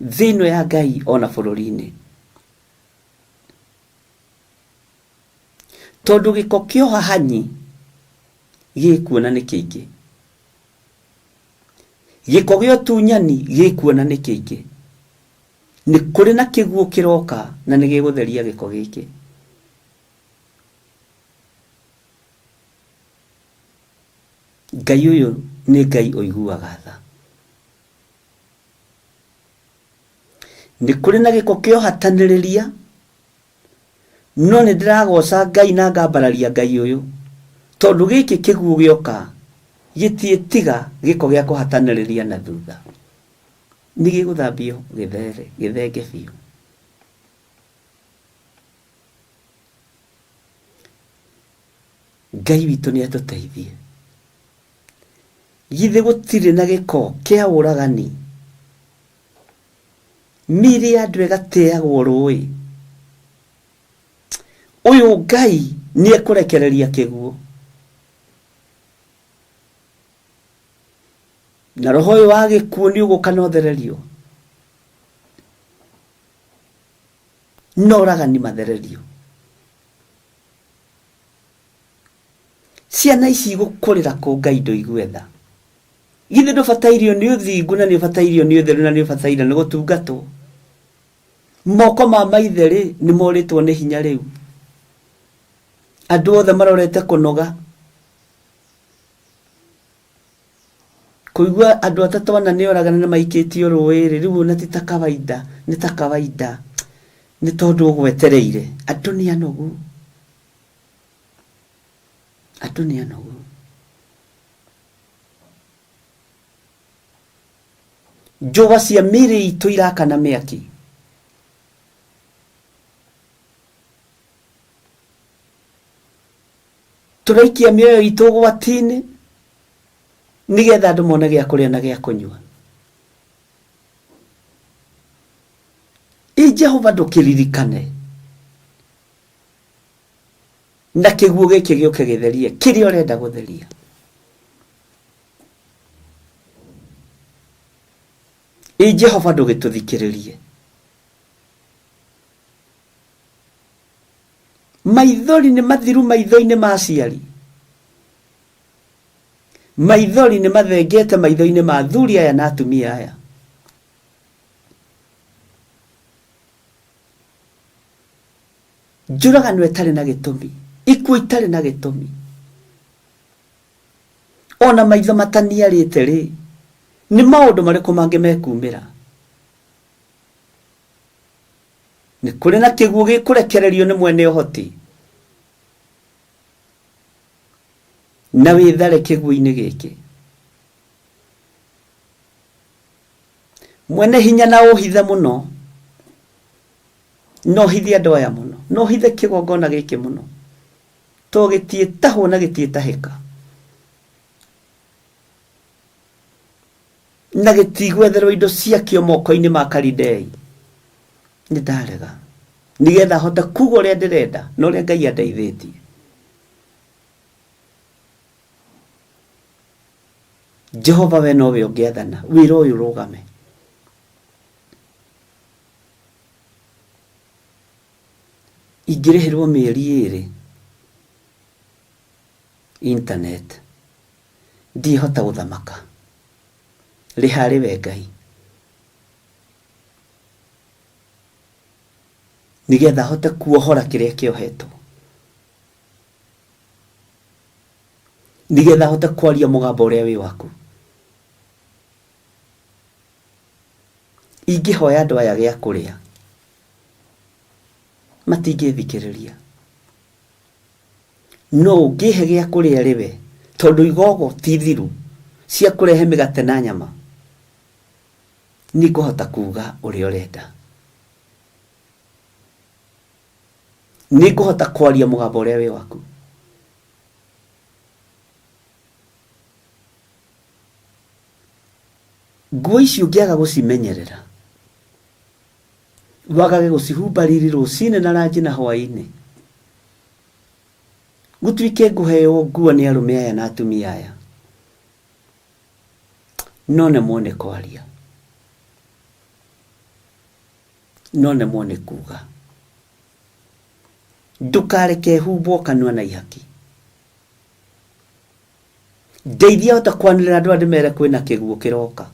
thĩ ĩno ya Ngai ona bũrũri-inĩ. Tondũ gĩko kĩa ũhahanyi gĩkuona nĩ kĩingĩ. Gĩko gĩa ũtunyani gĩkuona nĩ kĩingĩ. Nĩ kũrĩ na kĩguũ kĩroka na nĩ gĩgũtheria gĩko gĩkĩ. Ngai ũyũ nĩ Ngai ũiguaga tha. Nĩ kũrĩ na gĩko kĩa ũhatanĩrĩria, no nĩ ndĩragoca Ngai na ngambararia Ngai ũyũ, tondũ gĩkĩ kĩguũ gĩoka gĩtiĩtiga gĩko gĩa kũhatanĩrĩria na thutha. Nĩ gĩgũthambio gĩthere, gĩthenge biũ. Ngai witũ nĩ atũteithie. Githĩ gũtirĩ na gĩko kĩa ũragani? Mĩĩrĩ ya andũ ĩgateagwo rũĩ. Ũyũ Ngai nĩ ekũrekereria kĩguũ. Na roho ũyũ wa gĩkuũ nĩ ũgũka na ũthererio. Na oragani mathererio. Ciana ici igũkũrĩra kũ Ngai ndũigue tha? Githĩ ndũbatairio nĩ ũthingu na nĩ ũbatairio nĩ ũtheru na nĩ ũbataire nĩ gũtungatwo? Moko ma maithe rĩ nĩ morĩtwo nĩ hinya rĩu. Andũ othe marorete kũnoga. Kũigua andũ atatũ ana nĩ oragana na maikĩtio rũĩ rĩ, rĩu ona ti ta kawaida, nĩ ta kawaida nĩ tondũ ũgwetereire. Andũ nĩ anogu. Andũ nĩ anogu. Njũa cia mĩĩrĩ itũ irakana mĩaki. Tũraikia mĩoyo itũ ũgwati-inĩ nĩgetha andũ mone gĩa kũrĩa na gĩa kũnyua. Ĩ Jehova ndũkĩririkane na kĩguũ gĩkĩ gĩũke gĩtherie kĩrĩa ũrenda gũtheria. Ĩ Jehova ndũgĩtũthikĩrĩrie. Maithori nĩ mathiru maitho-inĩ ma aciari. Maithori nĩ mathengete maitho-inĩ ma athuri aya na atumia aya. Njũragano ĩtarĩ na gĩtũmi, ikuũ itarĩ na gĩtũmi. Ona maitho mataniarĩte rĩ, nĩ maũndũ marĩkũ mangĩ mekumĩra? Nĩ kũrĩ na kĩguũ gĩkũrekererio nĩ mwene ũhoti, na wĩthare kĩguũ-inĩ gĩkĩ. Mwene hinya na ũhithe mũno, na ũhithe andũ aya mũno, na ũhithe kĩgongona gĩkĩ mũno, to gĩtiĩtahwo na gĩtiĩtahĩka, na gĩtigwetherwo indo ciakĩo moko-inĩ ma Kalidei. Nĩ ndarega, nĩgetha hote kuga ũrĩa ndĩrenda na ũrĩa Ngai andeithĩtie. Jehova, we nowe ũngĩathana wĩra ũyũ ũrũgame. Ingĩrĩhĩrwo mĩeri ĩrĩ internet, ndihota gũthamaka. Rĩha arĩ we Ngai, nĩgetha hote kuohora kĩrĩa kĩohetwo, nĩgetha hote kwaria mũgambo ũrĩa wĩ waku. Ingĩhoya andũ aya gĩa kũrĩa, matingĩthikĩrĩria. No ũngĩhe gĩa kũrĩa rĩwe, tondũ igogo ti thiru cia kũrehe mĩgate na nyama, nĩngũhota kuga ũrĩa ũrenda. Nĩngũhota kwaria mũgambo ũrĩa wĩ waku. Nguo ici ũngĩaga gũcimenyerera, wagage gũcihumba riri rũcinĩ na ranji na hwaĩ-inĩ, gũtuĩke ngũheo nguo nĩ arũme aya na atumia aya, no nemwo nĩ kwaria, no nemwo nĩ kuga. Ndũkareke humbwo kanua na ihaki. Ndeithia hote kwanĩrĩra andũ aya ndĩmere kwĩna kĩguũ kĩroka.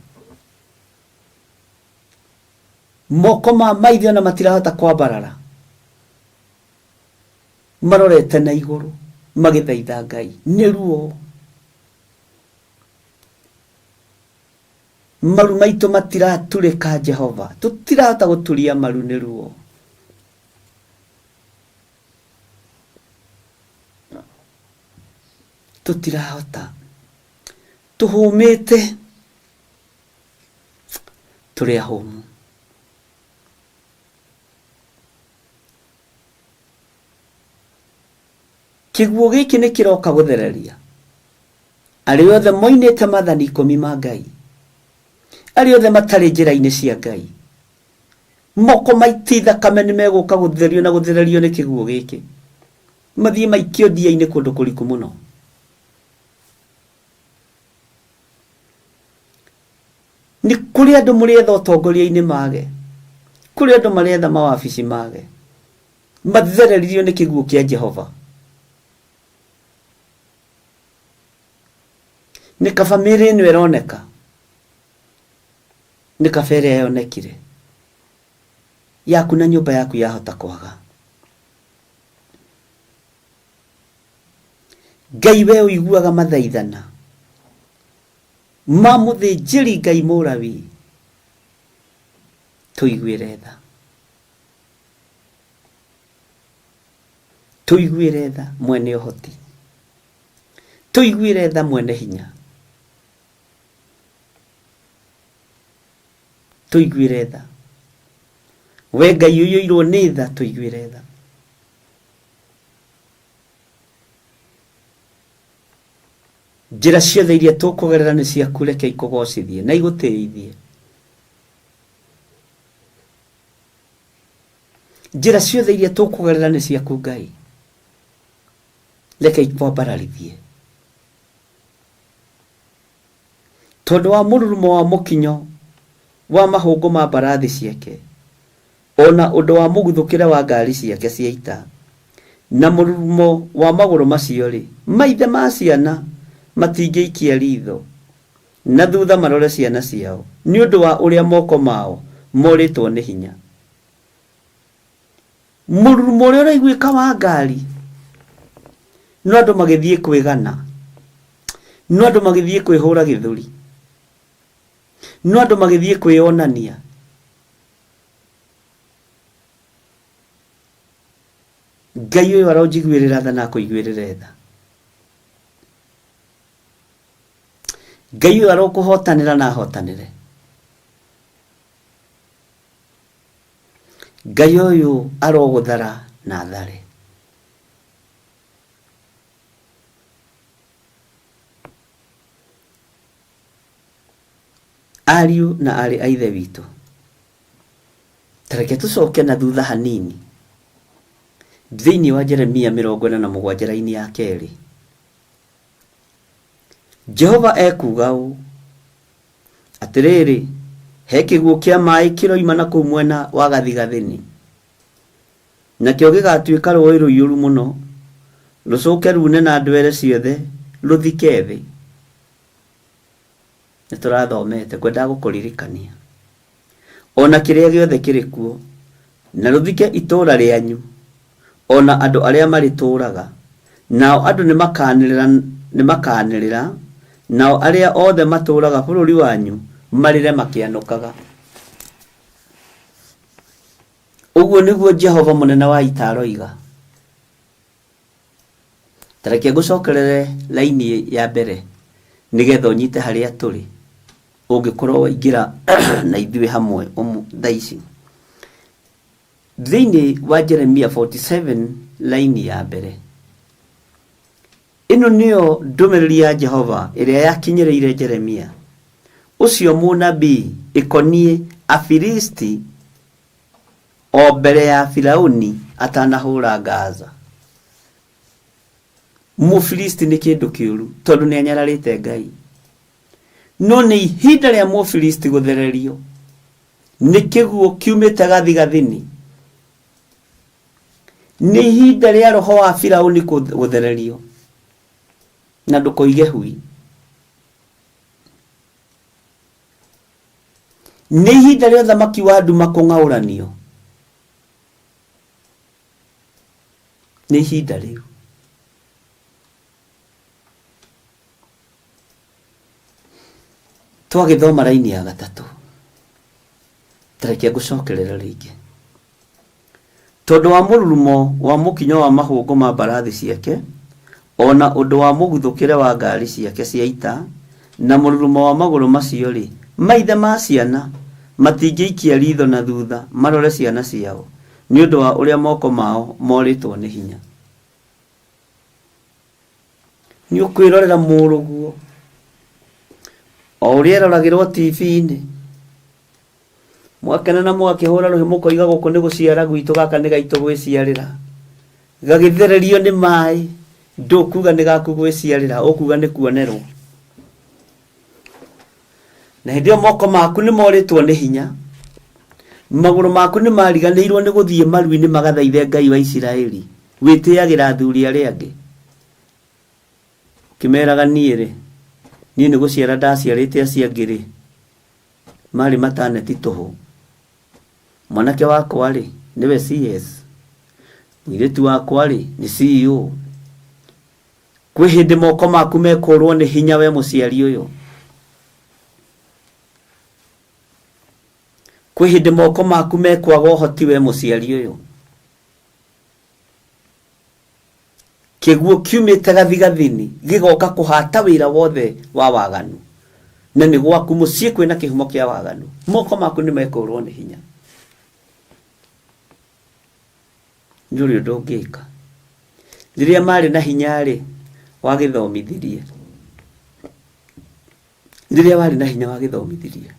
Moko ma maithe ona matirahota kwambarara, marorete na igũrũ magĩthaitha Ngai nĩ ruo. Maru maitũ matiraturĩka Jehova, tũtirahota gũturia maru nĩ ruo. Tũtirahota, tũhũmĩte, tũrĩ ahũmu. Kĩguũ gĩkĩ nĩ kĩroka gũthereria arĩa othe moinĩte maathani ikũmi ma Ngai, arĩa othe matarĩ njĩra-inĩ cia Ngai. Moko maiti thakame nĩ megũka gũtherio na gũthererio nĩ kĩguũ gĩkĩ, mathiĩ maikio ndia-inĩ kũndũ kũriku mũno. Nĩ kũrĩ andũ mũrĩetha ũtongoria-inĩ mage, kũrĩ andũ maretha mawabici mage, mathereririo nĩ kĩguũ kĩa Jehova. Nĩ kaba mĩĩrĩ ĩno ĩroneka, nĩ kaba ĩrĩa yonekire. Yaku na nyũmba yaku yahota kwaga. Ngai we ũiguaga mathaithana ma mũthĩnjĩri Ngai Mũlawi, tũiguĩre tha. Tũiguĩre tha mwene ũhoti. Tũiguĩre tha mwene hinya. Tũiguĩre tha. We Ngai ũiyũirwo nĩ tha, tũiguĩre tha. Njĩra ciothe iria tũkũgerera nĩ ciaku, reke ikũgocithie na igũtĩithie. Njĩra ciothe iria tũkũgerera nĩ ciaku Ngai, reke ikwambararithie. Tondũ wa mũrurumo wa mũkinyo wa mahũngũ ma mbarathi ciake, o na ũndũ wa mũguthũkĩre wa ngaari ciake cia ita, Na mũrurumo wa magũrũ macio-rĩ, maithe ma ciana matingĩikia riitho na thutha marore ciana ciao, nĩ ũndũ wa ũrĩa moko mao morĩtwo nĩ hinya. Mũrurumo ũrĩa ũraiguĩka wa ngari, no andũ magĩthiĩ kwĩgana, no andũ magĩthiĩ kwĩhũra gĩthũri, no andũ magĩthiĩ kwĩyonania. Ngai ũyũ aronjiguĩrĩra tha na akũiguĩrĩre tha. Ngai ũyũ arokũhotanĩra na ahotanĩre. Ngai ũyũ arogũthara na athare. Ariũ na aarĩ a Ithe witũ, ta reke tũcoke na thutha hanini thĩinĩ wa Jeremia 47 raini ya kerĩ. Jehova ekuuga ũũ, Atĩrĩrĩ, he kĩguũ kĩa maĩ kĩroima na kũu mwena wa gathigathini, nakĩo gĩgatuĩka rũũĩ rũiyũru mũno, rũcoke ruune na ndwere ciothe, rũthike thĩ. Nĩ tũrathomete, ngwendaga gũkũririkania. O na kĩrĩa gĩothe kĩrĩ kuo, na rũthike itũũra rĩanyu, o na andũ arĩa marĩtũũraga. Nao andũ nĩmakanĩrĩra, nĩmakanĩrĩra, nao arĩa othe matũũraga bũrũri wanyu marĩre makĩanũkaga. Ũguo nĩguo Jehova mũnene wa ita aroiga. Ta reke ngũcokerere raini ya mbere nĩgetha ũnyite harĩa tũrĩ ũngĩkorwo waingĩra na ithuĩ hamwe thaa ici. Thĩinĩ wa Jeremia 47 raini ya mbere. Ĩno nĩyo ndũmĩrĩri ya Jehova ĩrĩa yakinyĩrĩire Jeremia, ũcio mũnabii, ĩkoniĩ Afilisti o mbere ya Firauni atanahũra Gaza. Mũfilisti nĩ kĩndũ kĩũru tondũ nĩ anyararĩte Ngai. No nĩ ihinda rĩa Mũfilisti gũthererio nĩ kĩguũ kiumĩte gathigathini. Nĩ ihinda rĩa roho wa Firauni gũthererio na ndũkoige hui. Nĩ ihinda rĩa ũthamaki wa nduma kũng'aũranio. Nĩ ihinda rĩu. Twagĩthoma raini ya gatatũ. Ta reke ngũcokerere rĩngĩ. Tondũ wa mũrurumo wa mũkinyo wa mahũngũ ma mbarathi ciake, o na ũndũ wa mũguthũkĩre wa ngari ciake cia ita, na mũrurumo wa magũrũ macio-rĩ, maithe ma ciana matingĩikia riitho na thutha marore ciana ciao, nĩ ũndũ wa ũrĩa moko mao morĩtwo nĩ hinya. Nĩ ũkwĩrorera mũrũguo o ũrĩa eroragĩrwo TV-inĩ. Mwakena na mũgakĩhũra rũhĩ mũkoiga gũkũ nĩ gũciara gwitũ gaka nĩ gaitũ gwĩciarĩra. Gagĩthererio nĩ maĩ ndũkuga nĩ gaku gwĩciarĩra ũkuga nĩ kuonerwo. Na hĩndĩ ĩyo moko maku nĩ morĩtwo nĩ hinya, magũrũ maku nĩ mariganĩirwo nĩ gũthiĩ maru-inĩ magathaithe Ngai wa Isiraeli. Wĩtĩagĩra athuri arĩa angĩ ũkĩmeraga niĩ-rĩ, niĩ nĩ gũciara ndaciarĩte acio angĩ-rĩ, marĩ mataneti tũhũ. Mwanake wakwa-rĩ, nĩwe CS, mũirĩtu wakwa-rĩ, nĩ CEO. Kwĩ hĩndĩ moko maku mekũrwo nĩ hinya we mũciari ũyũ. Kwĩ hĩndĩ moko maku mekwaga ũhoti we mũciari ũyũ. Kĩguũ kiumĩte gathigathini gĩgoka kũhata wĩra wothe wa waganu, na nĩ gwaku mũciĩ kwĩna kĩhumo kĩa waganu, moko maku nĩ mekũrwo nĩ hinya. Ndũrĩ ũndũ ũngĩka. Rĩrĩa marĩ na hinya-rĩ, wagĩthomithirie. Rĩrĩa warĩ na hinya wagĩthomithirie.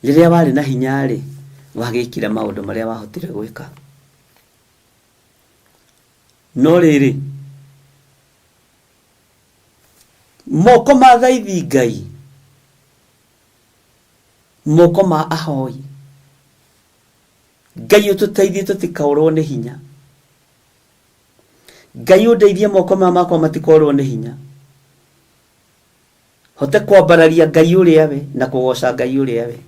Rĩrĩa warĩ na hinya-rĩ, wagĩkire maũndũ marĩa wahotire gwĩka. No rĩrĩ, moko ma thaithi Ngai, moko ma ahoi, Ngai ũtũteithie tũtikaũrwo nĩ hinya. Ngai ũndeithie moko maya makwa matikorwo nĩ hinya, hote kwambararia Ngai ũrĩa we na kũgoca Ngai ũrĩa we,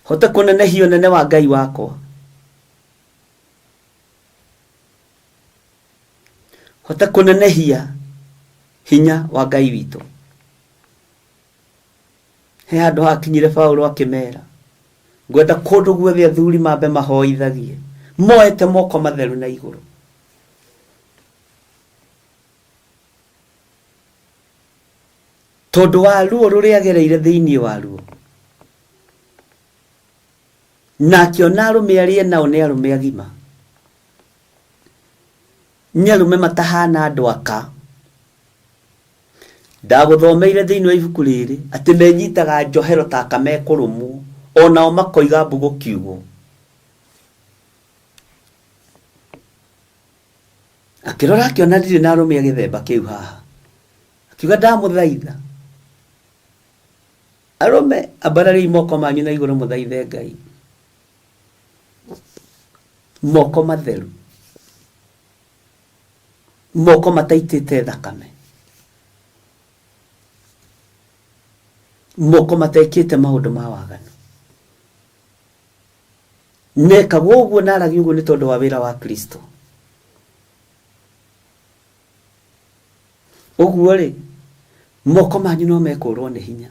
hote kũnenehia ũnene wa Ngai wakwa, hote kũnenehia hinya wa Ngai witũ. He handũ hakinyire Paulo akĩmera, ngwenda kũndũ guothe athuri mambe mahoithagie moete moko matheru na igũrũ. Tondũ wa ruo rũrĩa agereire thĩinĩ waruo, na akĩona arũme arĩa nao nĩ arũme agima, nĩ arũme matahana andũ aka. Ndagũthomeire thĩinĩ wa ibuku rĩrĩ atĩ menyitaga njohero ta aka mekũrũmwo, onao makoiga mbu gũkiugwo. Akĩrora akĩona ndirĩ na arũme a gĩthemba kĩu haha, akiuga ndamũthaitha arũme, ambarariai moko manyu na igũrũ mũthaithe Ngai, moko matheru, moko mataitĩte thakame, moko matekĩte maũndũ ma waganu. Nekagwo ũguo na aragia ũguo nĩ tondũ wa wĩra wa Kristo. Ũguo rĩ, moko manyu no mekũrwo nĩ hinya,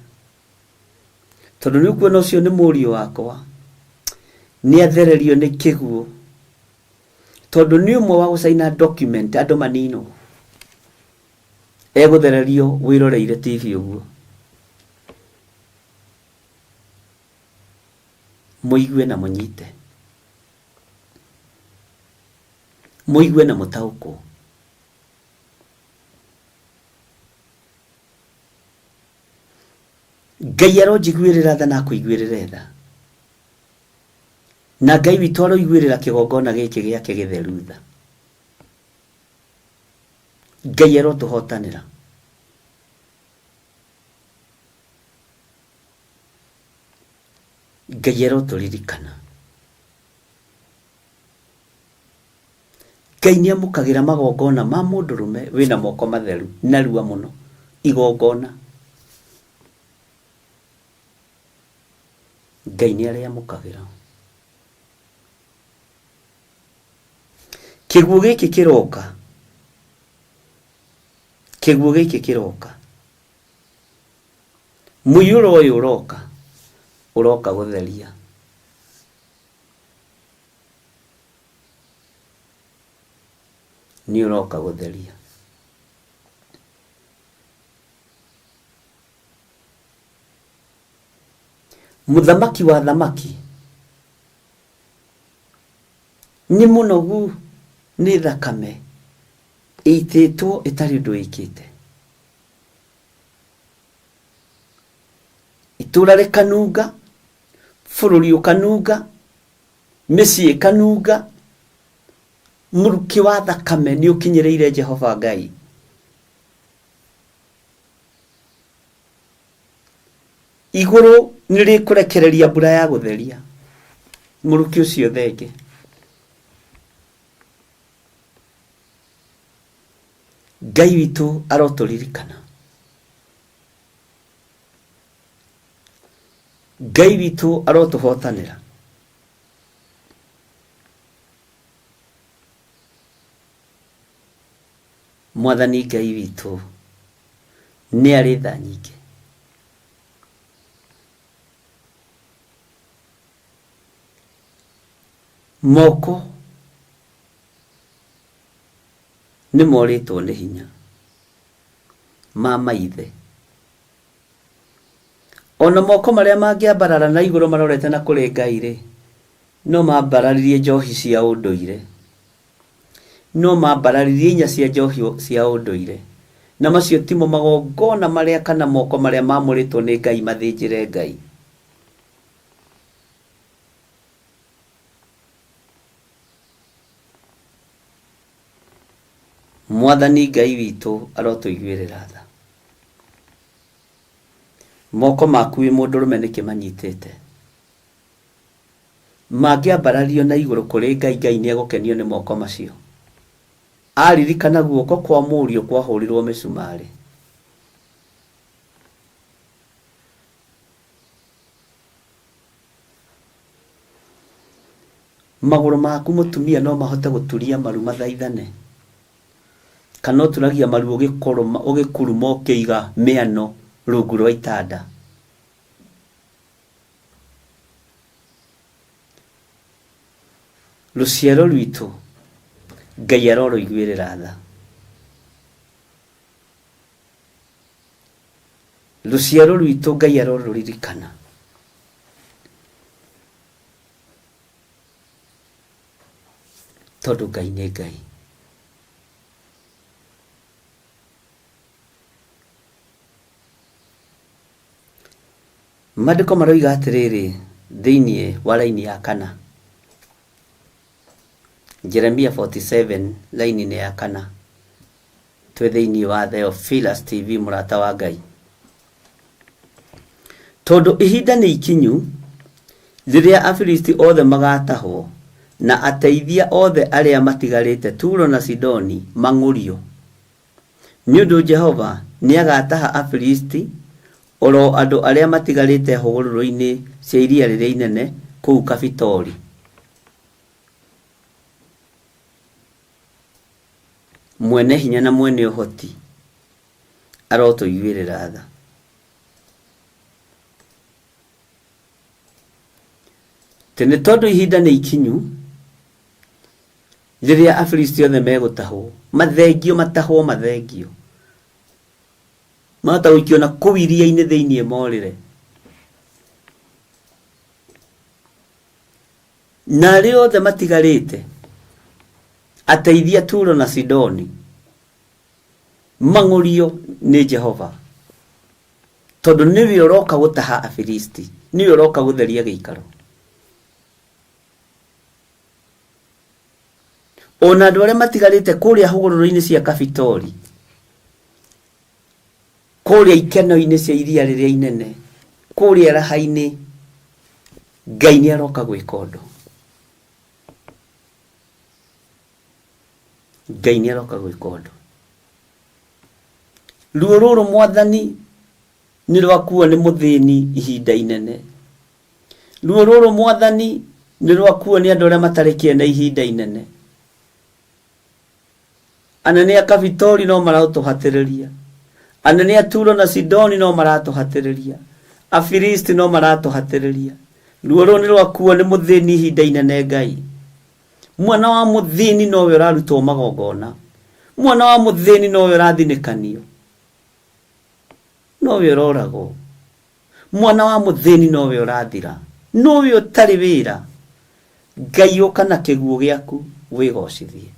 tondũ nĩ ũkuona ũcio nĩ mũriũ wakwa, nĩ athererio nĩ kĩguũ, tondũ nĩ ũmwe wa gũcaina document andũ maninwo, egũthererio wĩroreire TV ũguo. Mũigue na mũnyite, mũigue na mũtaũkwo. Ngai aronjiguĩrĩra tha na akũiguĩrĩre tha, na Ngai witũ aroiguĩrĩra kĩgongona gĩkĩ gĩake gĩtheru tha. Ngai arotũhotanĩra. Ngai arotũririkana. Ngai nĩ amũkagĩra magongona ma mũndũrũme wĩna moko matheru narua mũno, igongona. Ngai nĩ arĩamũkagĩra. Kĩguũ gĩkĩ kĩroka, kĩguũ gĩkĩ kĩroka, mũiyũro ũyũ ũroka, ũroka gũtheria. Nĩ ũroka gũtheria. Mũthamaki wa thamaki nĩ mũnogu nĩ thakame ĩitĩtwo ĩtarĩ ũndũ ĩkĩte. Itũra rĩkanunga, bũrũri ũkanunga, mĩciĩ ĩkanunga, mũrukĩ wa thakame nĩ ũkinyĩrĩire Jehova Ngai. Igũrũ nĩ rĩkũrekereria mbura ya gũtheria mũrukĩ ũcio thenge. Ngai witũ arotũririkana. Ngai witũ arotũhotanĩra. Mwathani Ngai witũ nĩ arĩ tha nyingĩ. Moko nĩ morĩtwo nĩ hinya ma maithe. Ona moko marĩa mangĩambarara na igũrũ marorete na kũrĩ Ngai rĩ, no mambararirie njohi cia ũndũire. No mambararirie inya cia njohi cia ũndũire. Na macio timo magongona marĩa kana moko marĩa mamũrĩtwo nĩ Ngai mathĩnjĩre Ngai. Mwathani Ngai witũ arotũiguĩrĩra tha. Moko maku wĩ mũndũrũme nĩkĩ manyitĩte? Mangĩambarario na igũrũ kũrĩ Ngai, Ngai nĩegũkenio nĩ moko macio. Aririkana guoko kwa mũriũ kwahũrirwo mĩcumarĩ. Magũrũ maku mũtumia no mahote gũturia maru mathaithane? Kana ũturagia maru ũgĩkũrũma ũgĩkuruma ũkĩiga mĩano rungu rwa itanda? Rũciaro rwitũ Ngai arorũiguĩrĩra tha. Rũciaro rwitũ Ngai arorũririkana. Tondũ Ngai nĩ Ngai. Maandĩko maroiga atĩrĩrĩ thĩinĩ wa raini ya kana. Jeremia 47 raini-inĩ ya kana. Twĩ thĩinĩ wa Theophilus TV mũrata wa Ngai. Tondũ ihinda nĩ ikinyu rĩrĩa Afilisti othe magatahwo na ateithia othe arĩa matigarĩte Turo na Sidoni mang'ũrio. Nĩ ũndũ Jehova nĩagataha Afilisti, o ro andũ arĩa matigarĩte hũgũrũrũ-inĩ cia iria rĩrĩa inene kũu Kafitori. Mwene hinya na mwene ũhoti arotũiguĩrĩra tha. Atĩ nĩ tondũ ihinda nĩ ikinyu rĩrĩa Afilisti othe megũtahwo, mathengio, matahwo, mathengio, mahota gũikio na kũu iria-inĩ thĩinĩ morĩre. Na arĩa othe matigarĩte, ateithia Turo na Sidoni, mang'ũrio nĩ Jehova, tondũ nĩwe ũroka gũtaha Afilisti, nĩwe ũroka gũtheria gĩikaro. Ona andũ arĩa matigarĩte kũrĩa hũgũrũrũ-inĩ cia Kafitori, kũrĩa ikeno-inĩ cia iria rĩrĩa inene, kũrĩa raha-inĩ, Ngai nĩ aroka gwĩka ũndũ. Ngai nĩ aroka gwĩka ũndũ. Ruo rũrũ mwathani nĩ rwakuo nĩ mũthĩni ihinda inene. Ruo rũrũ mwathani nĩ rwakuo nĩ andũ arĩa matarĩ kĩene ihinda inene. Anene a Kafitori no maratũhatĩrĩria. Anene a Turo na Sidoni no maratũhatĩrĩria. Afilisti no maratũhatĩrĩria. Ruo rũrũ nĩ rwakuo nĩ mũthĩni ihinda inene Ngai. Mwana wa mũthĩni nowe ũrarutwo magongona. Mwana wa mũthĩni nowe ũrathinĩkanio. Nowe ũroragwo. Mwana wa mũthĩni nowe ũrathira. Nowe ũtarĩ wĩra. Ngai ũka na kĩguũ gĩaku wĩgocithie.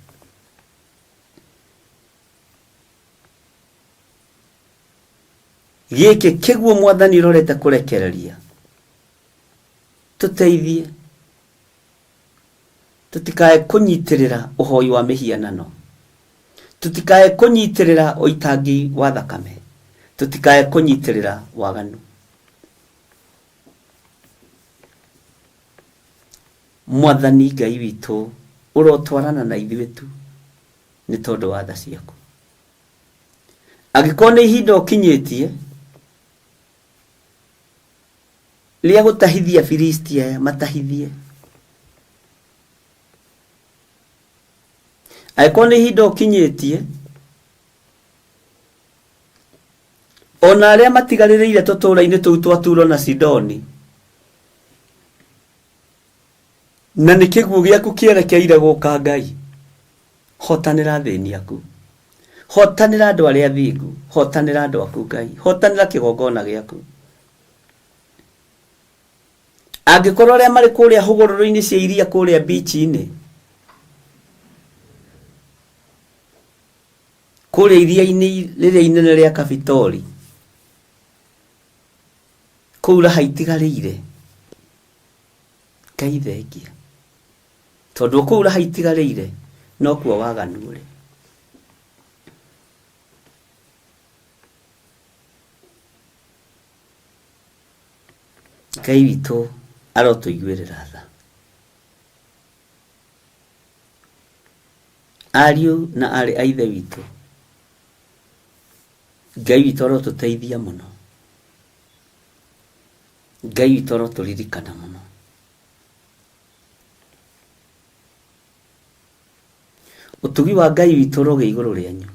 Gĩkĩ kĩguũ mwathani ũrorete kũrekereria. Tũteithie. Tũtikae kũnyitĩrĩra ũhoi wa mĩhianano. Tũtikae kũnyitĩrĩra ũitangi wa thakame. Tũtikae kũnyitĩrĩra waganu. Mwathani Ngai witũ ũrotwarana na ithuĩ tu nĩ tondũ wa tha ciaku. Angĩkorwo nĩ ihinda ũkinyĩtie rĩa gũtahithia Afilisti aya, matahithie. Angĩkorwo nĩ ihinda ũkinyĩtie, ona arĩa matigarĩrĩire tũtũũra-inĩ tũu twa Turo na Sidoni, na nĩ kĩguũ gĩaku kĩerekeire gũka Ngai, hotanĩra athĩni aku, hotanĩra andũ arĩa athingu, hotanĩra andũ aku Ngai, hotanĩra kĩgongona gĩaku. Angĩkorwo arĩa marĩ kũrĩa hũgũrũrũ-inĩ cia iria kũrĩa bichi-inĩ, kũrĩa iria-inĩ rĩrĩa inene rĩa Kafitori, kũu raha itigarĩire, Ngai thengia. Tondũ kũu raha itigarĩire, nokuo waganu ũrĩ. Ngai witũ arotũiguĩrĩra tha. Ariũ na aarĩ a Ithe witũ, Ngai witũ arotũteithia mũno. Ngai witũ arotũririkana mũno. Ũtugi wa Ngai witũ ũrogĩa igũrũ rĩanyu.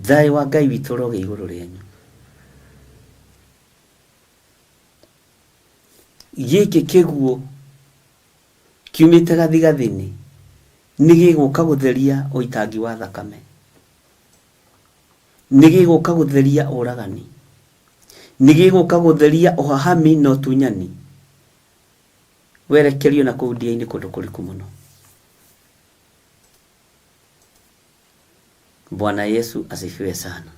Thayũ wa Ngai witũ ũrogĩa igũrũ rĩanyu. Gĩkĩ kĩguũ kiumĩte gathigathini nĩ gĩgũka gũtheria ũitangi wa thakame, nĩ gĩgũka gũtheria ũragani, nĩ gĩgũka gũtheria ũhahami na ũtunyani, werekerio na kũu ndia-inĩ kũndũ kũriku mũno. Bwana Yesu asifiwe sana.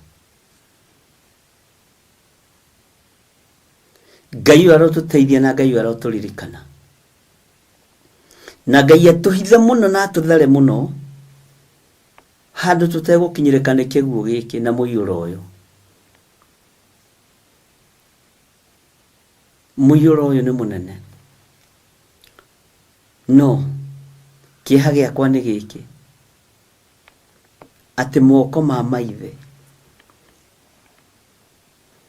Ngai ũyũ arotũteithia na Ngai ũyũ arotũririkana. Na Ngai atũhithe mũno na atũthare mũno handũ tũtegũkinyĩrĩka nĩ kĩguũ gĩkĩ na mũiyũro ũyũ. Mũiyũro ũyũ nĩ mũnene. No kĩeha gĩakwa nĩ gĩkĩ, atĩ moko ma maithe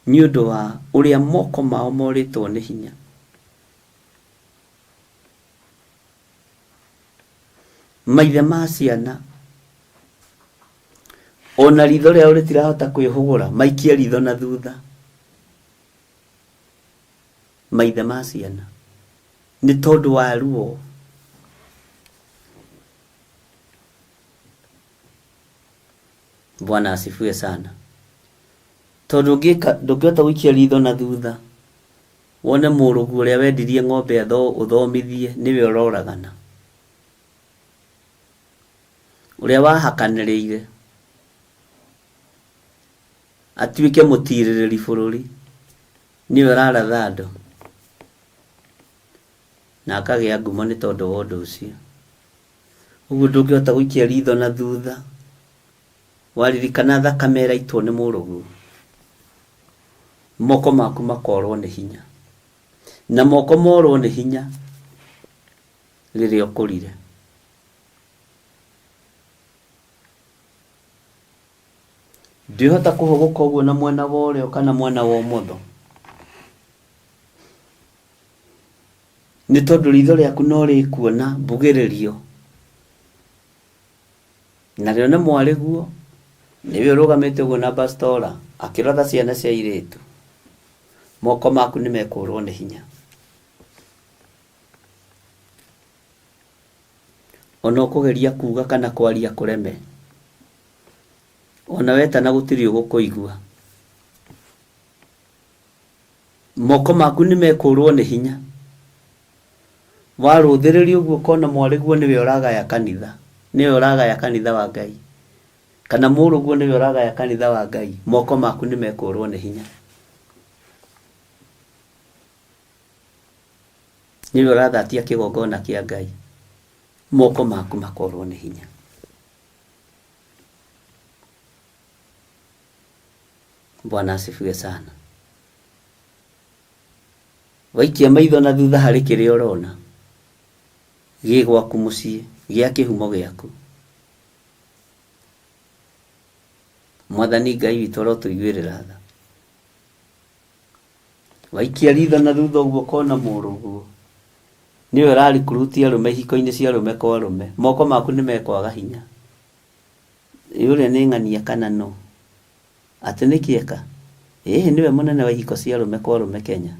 nĩ ũndũ wa ũrĩa moko mao morĩtwo nĩ hinya. Maithe ma ciana ona ritho rĩao rĩtirahota kwĩhũgũra, maikie ritho na thutha. Maithe ma ciana nĩ tondũ wa ruo. Bwana asifiwe sana. Tondũ ũngĩka ndũngĩhota gũikia ritho na thutha wone mũrũguo ũrĩa wendirie ng'ombe ũthomithie nĩwe ũroragana. Ũrĩa wahakanĩrĩire atuĩke mũtirĩrĩri bũrũri nĩwe ũraratha andũ na akagĩa ngumo nĩ tondũ wa ũndũ ũcio. Ũguo ndũngĩhota gũikia ritho na thutha waririkana thakame ĩraitwo nĩ mũrũguo, moko maku makorwo nĩ hinya, na moko morwo nĩ hinya rĩrĩa ũkũrire. Ndwĩhota kũhũgũka ũguo na mwena wa ũrĩo kana mwena wa ũmotho, nĩ tondũ ritho rĩaku no rĩkuona mbugĩrĩrio, na rĩone mwarĩguo nĩwe ũrũgamĩte ũguo na bastora akĩratha ciana cia airĩtu, moko maku nĩ mekũrwo nĩ hinya. Ona ũkũgeria kuga kana kwaria kũreme, ona wetana gũtirĩ ũgũkũigua. Moko maku nĩ mekũrwo nĩ hinya. Warũthĩrĩria ũguo ũkona mwarĩguo nĩwe ũragaya kanitha, nĩwe ũragaya kanitha wa Ngai, kana mũrũguo nĩwe ũragaya kanitha wa Ngai, moko maku nĩ mekũrwo nĩ hinya. Nĩwe ũrathatia kĩgongona kĩa Ngai, moko maku makorwo nĩ hinya. Bwana asifiwe sana. Waikia maitho na thutha harĩ kĩrĩa ũrona gĩ gwaku mũciĩ, gĩa kĩhumo gĩaku. Mwathani Ngai witũ arotũiguĩrĩra tha. Waikia ritho na thutha ũguo ũkona mũrũguo nĩwe ũrarikuruti arũme ihiko-inĩ cia arũme kwa arũme, moko maku nĩ mekwaga hinya. Ĩ ũrĩa nĩ ng'ania kana nũ? Atĩ nĩkĩ eka? Ĩhĩ nĩwe mũnene wa ihiko cia arũme kwa arũme Kenya.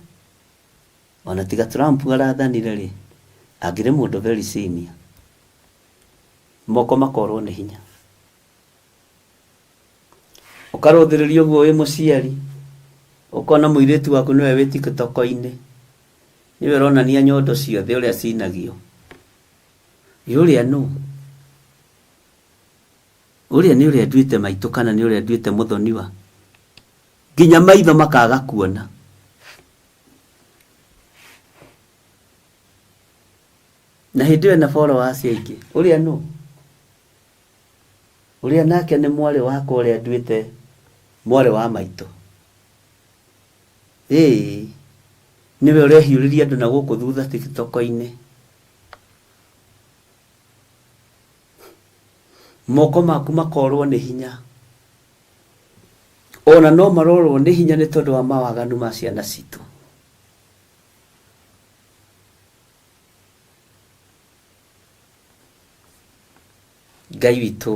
Ona tiga Trump arathanire rĩ, angĩrĩ mũndũ very senior. Moko makorwo nĩ hinya. Ũkarũthĩrĩria ũguo wĩ mũciari, ũkona mũirĩtu waku nĩwe wĩ TikTok-inĩ, nĩwe ũronania nyondo ciothe ũrĩa cinagio. Ĩ ũrĩa nũ? Ũrĩa nĩ ũrĩa nduĩte maitũ kana nĩ ũrĩa nduĩte mũthoniwa? Nginya maitho makaga kuona. Na hĩndĩ ĩyo ena followers aingĩ. Ũrĩa nũ? Ũrĩa nake nĩ mwarĩ wakwa ũrĩa nduĩte mwarĩ wa maitũ. Ĩĩ. Nĩwe ũrehiũrĩria andũ na gũkũ thutha TikTok-inĩ. Moko maku makorwo nĩ hinya. Ona no marorwo nĩ hinya nĩ tondũ wa mawaganu ma ciana citũ. Ngai witũ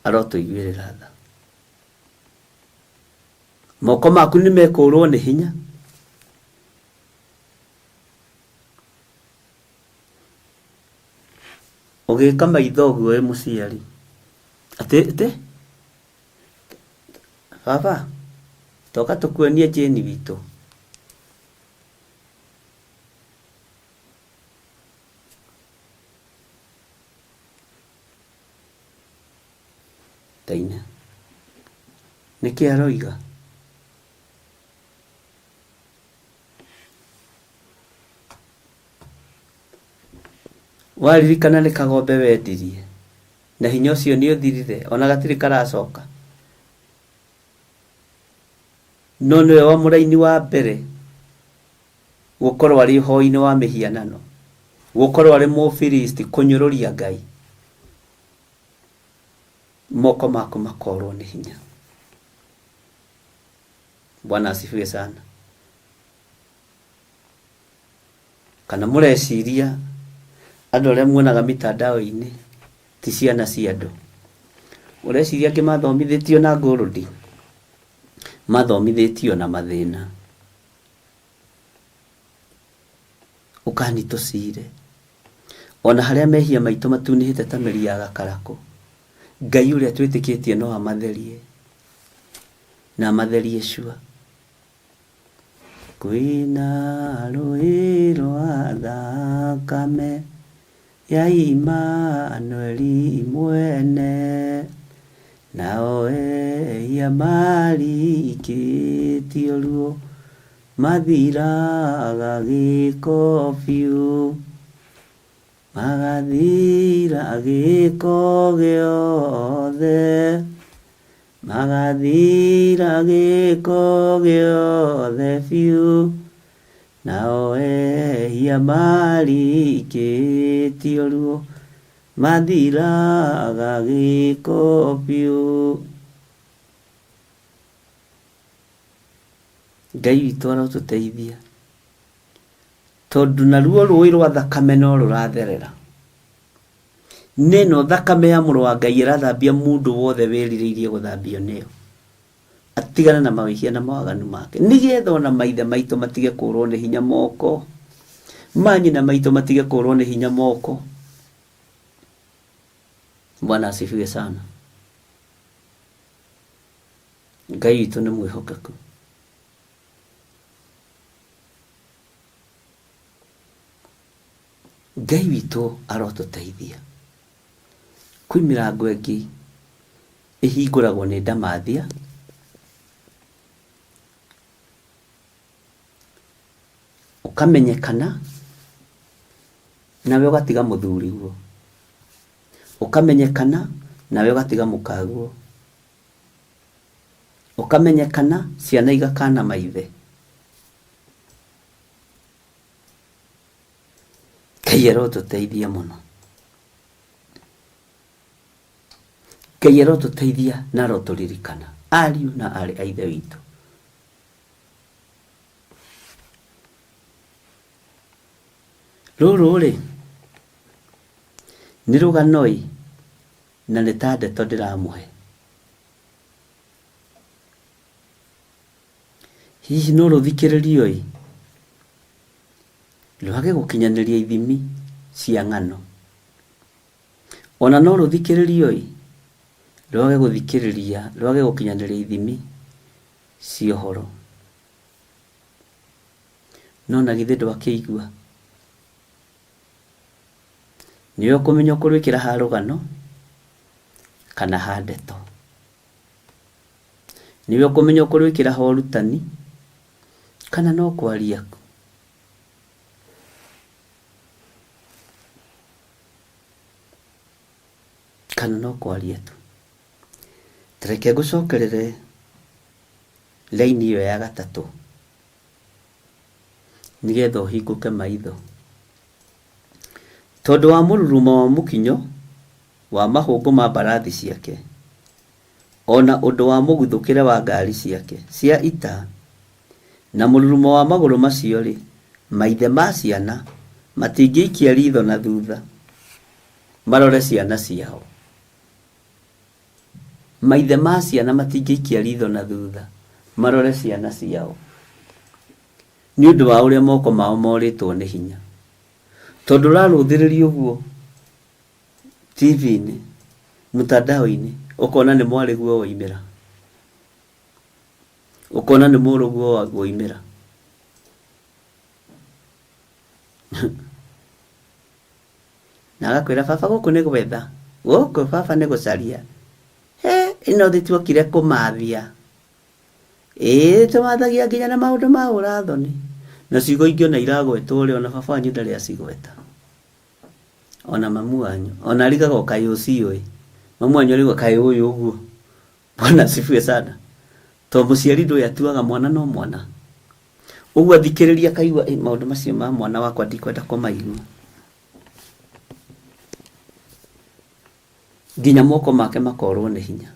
arotũiguĩrĩra tha. Moko maku nĩ mekũrwo nĩ hinya. Ũgĩka maitho ũguo wĩ mũciari. Atĩ atĩ baba toka tũkuonie Jane witũ. Taina. Nĩkĩ aroiga? Waririkana nĩ kagombe wendirie na hinya ũcio nĩ ũthirire ona gatirĩ karacoka. No nĩwe wa mũraini wa mbere gũkorwo arĩ ũhoi-inĩ wa mĩhianano, gũkorwo arĩ Mũfilisti, kũnyũrũria Ngai. Moko maku makorwo nĩ hinya. Bwana asifiwe sana. Kana mũreciria andũ arĩa muonaga mitandao-inĩ ti ciana cia andũ? Ũreciria angĩ mathomithĩtio na ngũrũndi? Mathomithĩtio na mathĩna. Ũkani tũcire. Ona harĩa mehia maitũ matunĩhĩte ta mĩri ya gakarakũ, Ngai ũrĩa twĩtĩkĩtie no amatherie na amatherie cua. Kwĩna rũĩ rwa thakame ya Imanueli mwene, nao ehia marikĩtio ruo mathiraga gĩko biũ, magathira gĩko gĩothe. Magathira gĩko gĩothe biũ, nao ehia marikĩtio ruo, mathiraga gĩko biũ. Ngai witũ arotũteithia, tondũ naruo rũĩ rwa thakame no rũratherera. Nĩ ĩno thakame ya mũrũ wa Ngai ĩrathambia mũndũ wothe wĩrirĩirie gũthambio nĩyo, atigane na mawĩhia na mawaganu make, nĩgetha ona maithe maitũ matige kũrwo nĩ hinya moko, manyina maitũ matige kũrwo nĩ hinya moko. Bwana asifiwe sana. Ngai witũ nĩ mwĩhokeku. Ngai witũ arotũteithia. Kwĩ mĩrango ĩngĩ ĩhingũragwo nĩ ndamathia, ũkamenyekana nawe ũgatiga mũthuriguo, ũkamenyekana nawe ũgatiga mũkaguo, ũkamenyekana ciana igakana maithe. Ngai arotũteithia mũno. Ngai arotũteithia na arotũririkana ariũ na aarĩ a Ithe witũ. Rũrũ rĩ, nĩ rũgano-ĩ, na nĩ ta ndeto ndĩramũhe. Hihi no rũthikĩrĩrio-ĩ, rwage gũkinyanĩria ithimi cia ng'ano? Ona no rũthikĩrĩrio-ĩ, rwage gũthikĩrĩria, rwage gũkinyanĩria ithimi cia ũhoro? No na githĩ ndwakĩigua? Nĩwe ũkũmenya ũkũrwĩkĩra ha rũgano kana ha ndeto. Nĩwe ũkũmenya ũkũrwĩkĩra ha ũrutani kana no kwaria. Kana no kwaria tu. Ta reke ngũcokerere raini ĩyo ya gatatũ. Nĩgetha ũhingũke maitho. Tondũ wa mũrurumo wa mũkinyo wa mahũngũ ma mbarathi ciake, o na ũndũ wa mũguthũkĩre wa ngari ciake cia ita, na mũrurumo wa magũrũ macio-rĩ, maithe ma ciana matingĩikia riitho na thutha marore ciana ciao. Maithe ma ciana matingĩikia riitho na thutha marore ciana ciao, nĩ ũndũ wa ũrĩa moko mao morĩtwo nĩ hinya. Tondũ ũrarũthĩrĩria ũguo TV-inĩ, mtandao-inĩ, ũkona nĩ mwarĩguo woimĩra, ũkona nĩ mũrũguo woimĩra. Na agakwĩra baba gũkũ nĩ gwetha, gũkũ baba nĩ gũcaria. He, ĩno thĩ tuokire kũmathia. Ĩĩ tũmathagia nginya na maũndũ ma ũrathoni. Na ciugo ingĩ ona iragwetwo rĩ, ona baba wanyu ndarĩ acigweta. Ona mamu wanyu. Ona arigagwo kaĩ ũciũĩ. Mamu wanyu arigagwo kaĩ ũĩ ũguo. Bwana asifiwe sana. To mũciari ndũĩ atuaga mwana no mwana. Ũguo athikĩrĩria akaigua ĩ maũndũ macio ma mwana wakwa ndikwenda kũmaigua. Nginya moko make makorwo nĩ hinya.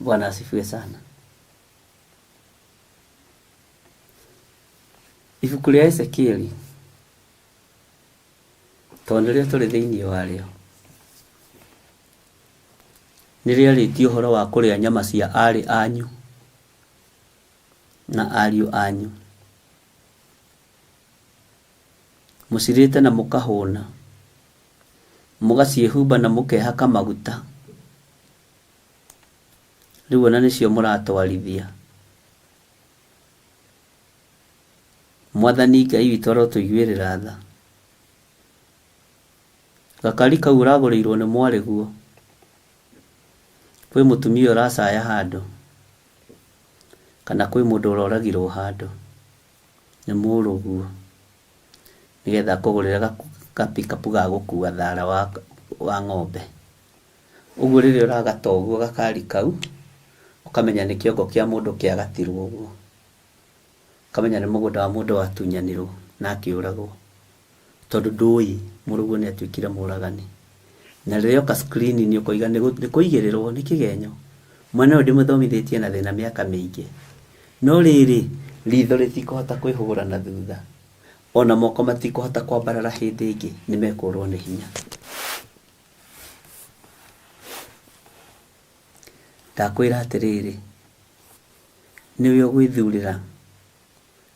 Bwana asifiwe sana. Ibuku rĩa Ezekieli tondũ nĩrĩo tũrĩ thĩinĩ warĩo nĩ rĩarĩtie ũhoro wa kũrĩa nyama cia aarĩ anyu na ariũ anyu. Mũcirĩte na mũkahũna, mũgaciĩhumba na mũkehaka maguta. Rĩu ona nĩcio mũratwarithia. Mwathani Ngai witũ arotũiguĩrĩra tha. Gakari kau ũragũrĩirwo nĩ mwarĩguo, kwĩ mũtumia ũracaya handũ, kana kwĩ mũndũ ũroragirwo handũ nĩ mũrũguo, nĩgetha akũgũrĩre ga pick up ga gũkua thara wa ng'ombe. Ũguo rĩrĩa ũragata ũguo gakari kau, ũkamenya nĩ kĩongo kĩa mũndũ kĩagatirwo ũguo. Ũkamenya nĩ mũgũnda wa mũndũ watunyanirwo na akĩũragwo. Tondũ ndũĩ mũrũguo nĩ atuĩkire mũragani. Na rĩrĩa oka screen-inĩ ũkoiga nĩ kũigĩrĩrwo nĩ kĩgenyo. Mwana ũyũ ndĩmũthomithĩtie na thĩna mĩaka mĩingĩ. No rĩrĩ, ritho rĩtikũhota kwĩhũgũra na thutha. Ona moko matikũhota kwambarara hĩndĩ ĩngĩ, nĩ mekũrwo nĩ hinya. Ndakwĩra atĩrĩrĩ, nĩwe ũgwĩthurĩra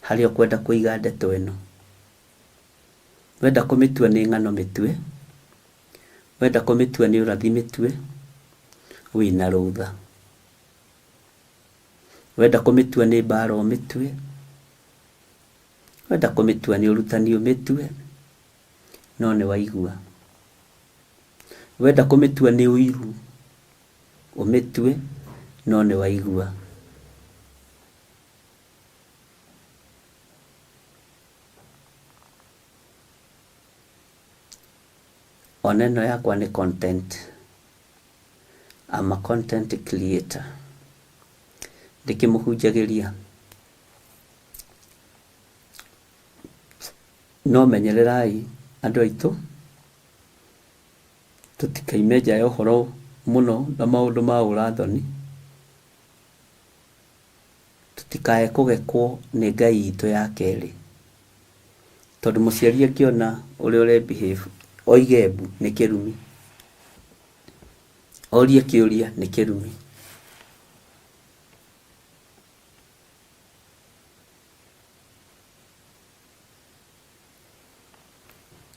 harĩa ũkwenda kũiga ndeto ĩno. Wenda kũmĩtua nĩ ng'ano mĩtue, wenda kũmĩtua nĩ ũrathi mĩtue, wĩna rũtha. Wenda kũmĩtua nĩ mbara ũmĩtue, wenda kũmĩtua nĩ ũrutani ũmĩtue, no nĩ waigua. Wenda kũmĩtua nĩ ũiru, ũmĩtue, no nĩ waigua. Ona ĩno yakwa nĩ content. I'm a content creator. Ndĩkĩmũhunjagĩria. No menyererai andũ aitũ, tũtikaime nja ya ũhoro mũno na maũndũ ma ũrathoni. Tũtikae kũgekwo nĩ Ngai itũ ya kerĩ. Tondũ mũciari angĩona ũrĩa ũre behave, oige mbu nĩ kĩrumi. Orie kĩũria nĩ kĩrumi.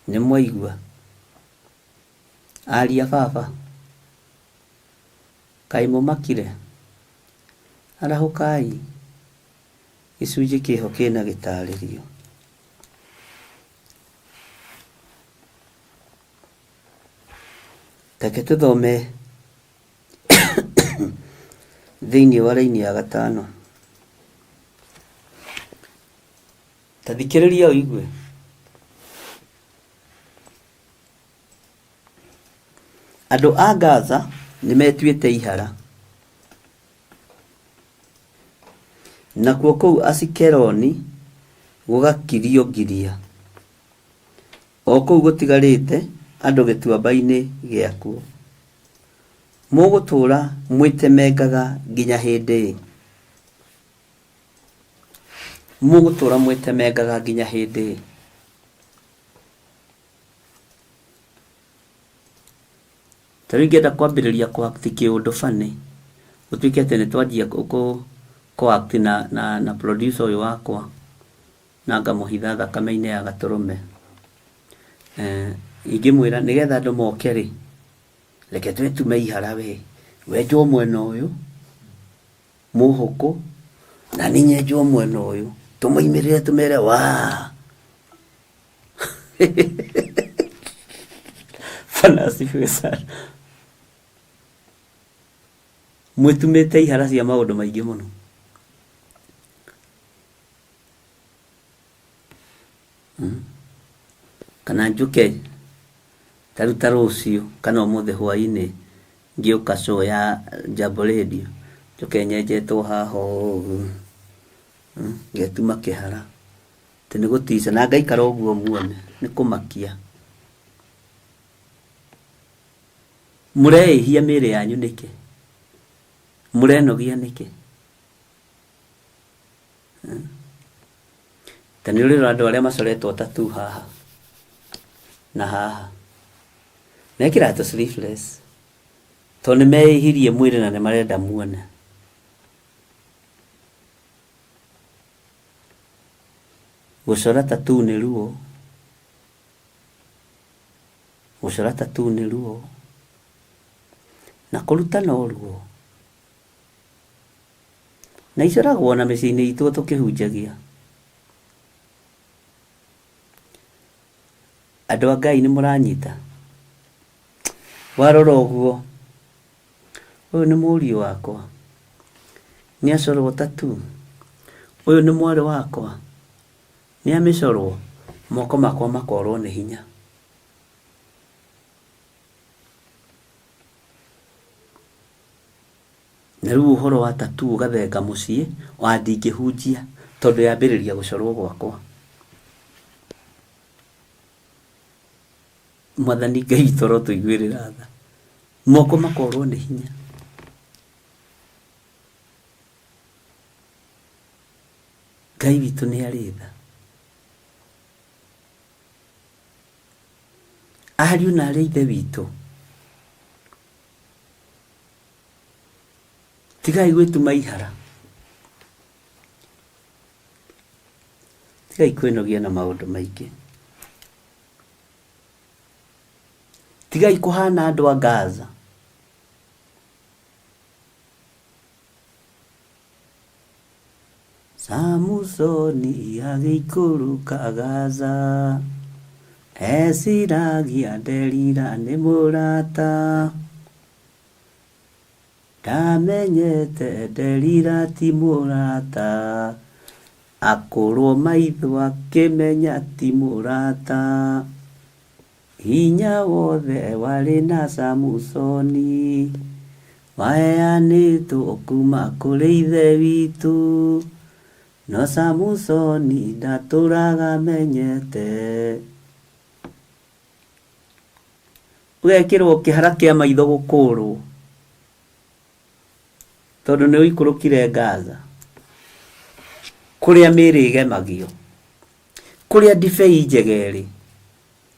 Nĩ mwaigua? Aria baba, kaĩ mũmakire? Arahũkai, gĩcunjĩ kĩho kĩna gĩtarĩrio. Reke tũthome thĩinĩ wa raini ya gatano. Ta thikĩrĩria ũigue. Andũ a Gaza nĩ metuĩte ihara. Nakuo kũu Asikeloni gũgakirio ngiria, o kũu gũtigarĩte andũ gĩtuamba-inĩ gĩakuo. Mũgũtũũra mwĩtemengaga nginya hĩndĩ ĩ? Mũgũtũũra mwĩtemengaga nginya hĩndĩ ĩ? Ta rĩu ingĩenda kwambĩrĩria kũ act kĩũndũ funny, gũtuĩke atĩ nĩ twanjia kũ act na, na, na producer ũyũ wakwa na ngamũhitha thakame-inĩ ya gatũrũme. Eh, ingĩmwĩra nĩgetha andũ moke rĩ, reke twĩtume ihara we, wenjwo mwena ũyũ, mũhũkũ, na niĩ nyenjwo mwena ũyũ, tũmoimĩrĩre tũmere waa. Bwana asifiwe sana. Mwĩtumĩte ihara cia maũndũ maingĩ mũno. Kana njũke ta rĩu ta rũciũ kana ũmũthĩ hwainĩ ngĩũka show ya Jambo Radio njũke nyenjetwo haha ũguo ngetuma kĩhara atĩ nĩ gũtica na ngaikara ũguo muone nĩ kũmakia. Mũreĩhia mĩĩrĩ yanyu nĩkĩ? Mũrenogia nĩkĩ? Ta nĩ ũrĩrora andũ arĩa macoretwo tattoo haha na haha. Mekĩraga tũ sleeveless tondũ nĩ meĩhirie mwĩrĩ na nĩ marenda muone. Gũcora tattoo nĩ ruo. Gũcora tattoo nĩ ruo. Na kũruta no ruo. Na icoragwo ona mĩciĩ-inĩ itũ tũkĩhunjagia. Andũ a Ngai nĩ mũranyita? Warora ũguo, ũyũ nĩ mũriũ wakwa, nĩ acorwo tattoo. Ũyũ nĩ mwarĩ wakwa, nĩ amĩcorwo, moko makwa makorwo nĩ hinya. Na rĩu ũhoro wa tattoo ũgathenga mũciĩ, ona ndingĩhunjia tondũ yambĩrĩria gũcorwo gwakwa. Mwathani Ngai witũ arotũiguĩrĩra tha. Moko makorwo nĩ hinya. Ngai witũ nĩ arĩ tha. Ariũ na arĩ ithe witũ, tigai gwĩtuma ihara. Tigai kwĩnogia na maũndũ maingĩ. Tigai kũhana andũ a Gaza. Samusoni agĩikũrũka Gaza, eciragia Delila nĩ mũrata. Ndamenyete Delila ti mũrata, akũrwo maitho akĩmenya ti mũrata. Hinya wothe warĩ na Samusoni, waheanĩtwo kuma kũrĩ Ithe witũ. No Samusoni ndatũraga amenyete. Ũgekĩrwo kĩhara kĩa maitho gũkũrwo tondũ nĩ ũikũrũkire Gaza kũrĩa mĩĩrĩ ĩgemagio, kũrĩa ndibei njega ĩrĩ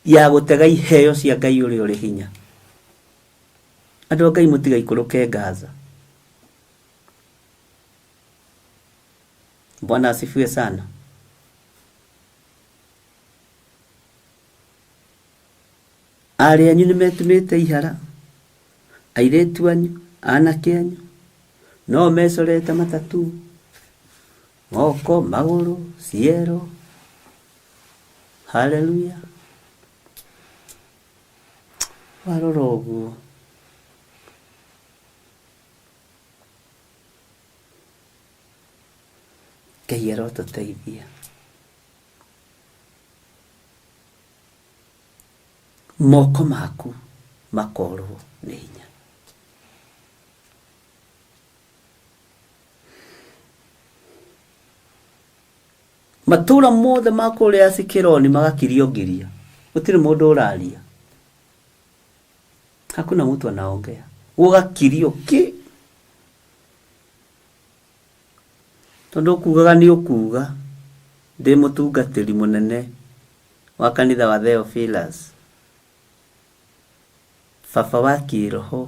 ya gũtega iheo cia Ngai ũrĩa ũrĩ hinya. Andũ a Ngai mũtigaikũrũke Gaza. Bwana asifiwe sana. Aarĩ anyu nĩ metumĩte ihara, airĩtu anyu, anake anyu, no mecorete matatu, moko, magũrũ, ciero. Haleluya. Warora ũguo, Ngai arotũteithia. Moko maku makorwo nĩ hinya. Matũra mothe ma kũrĩa Asikironi magakirio ngiria. Gũtirĩ mũndũ ũraria. Hakuna mtu anaongea. Gũgakirio ki. Tondũ ũkugaga nĩ ũkuga ndĩ mũtungatĩri mũnene wa kanitha wa Theophilus. Baba wa kĩroho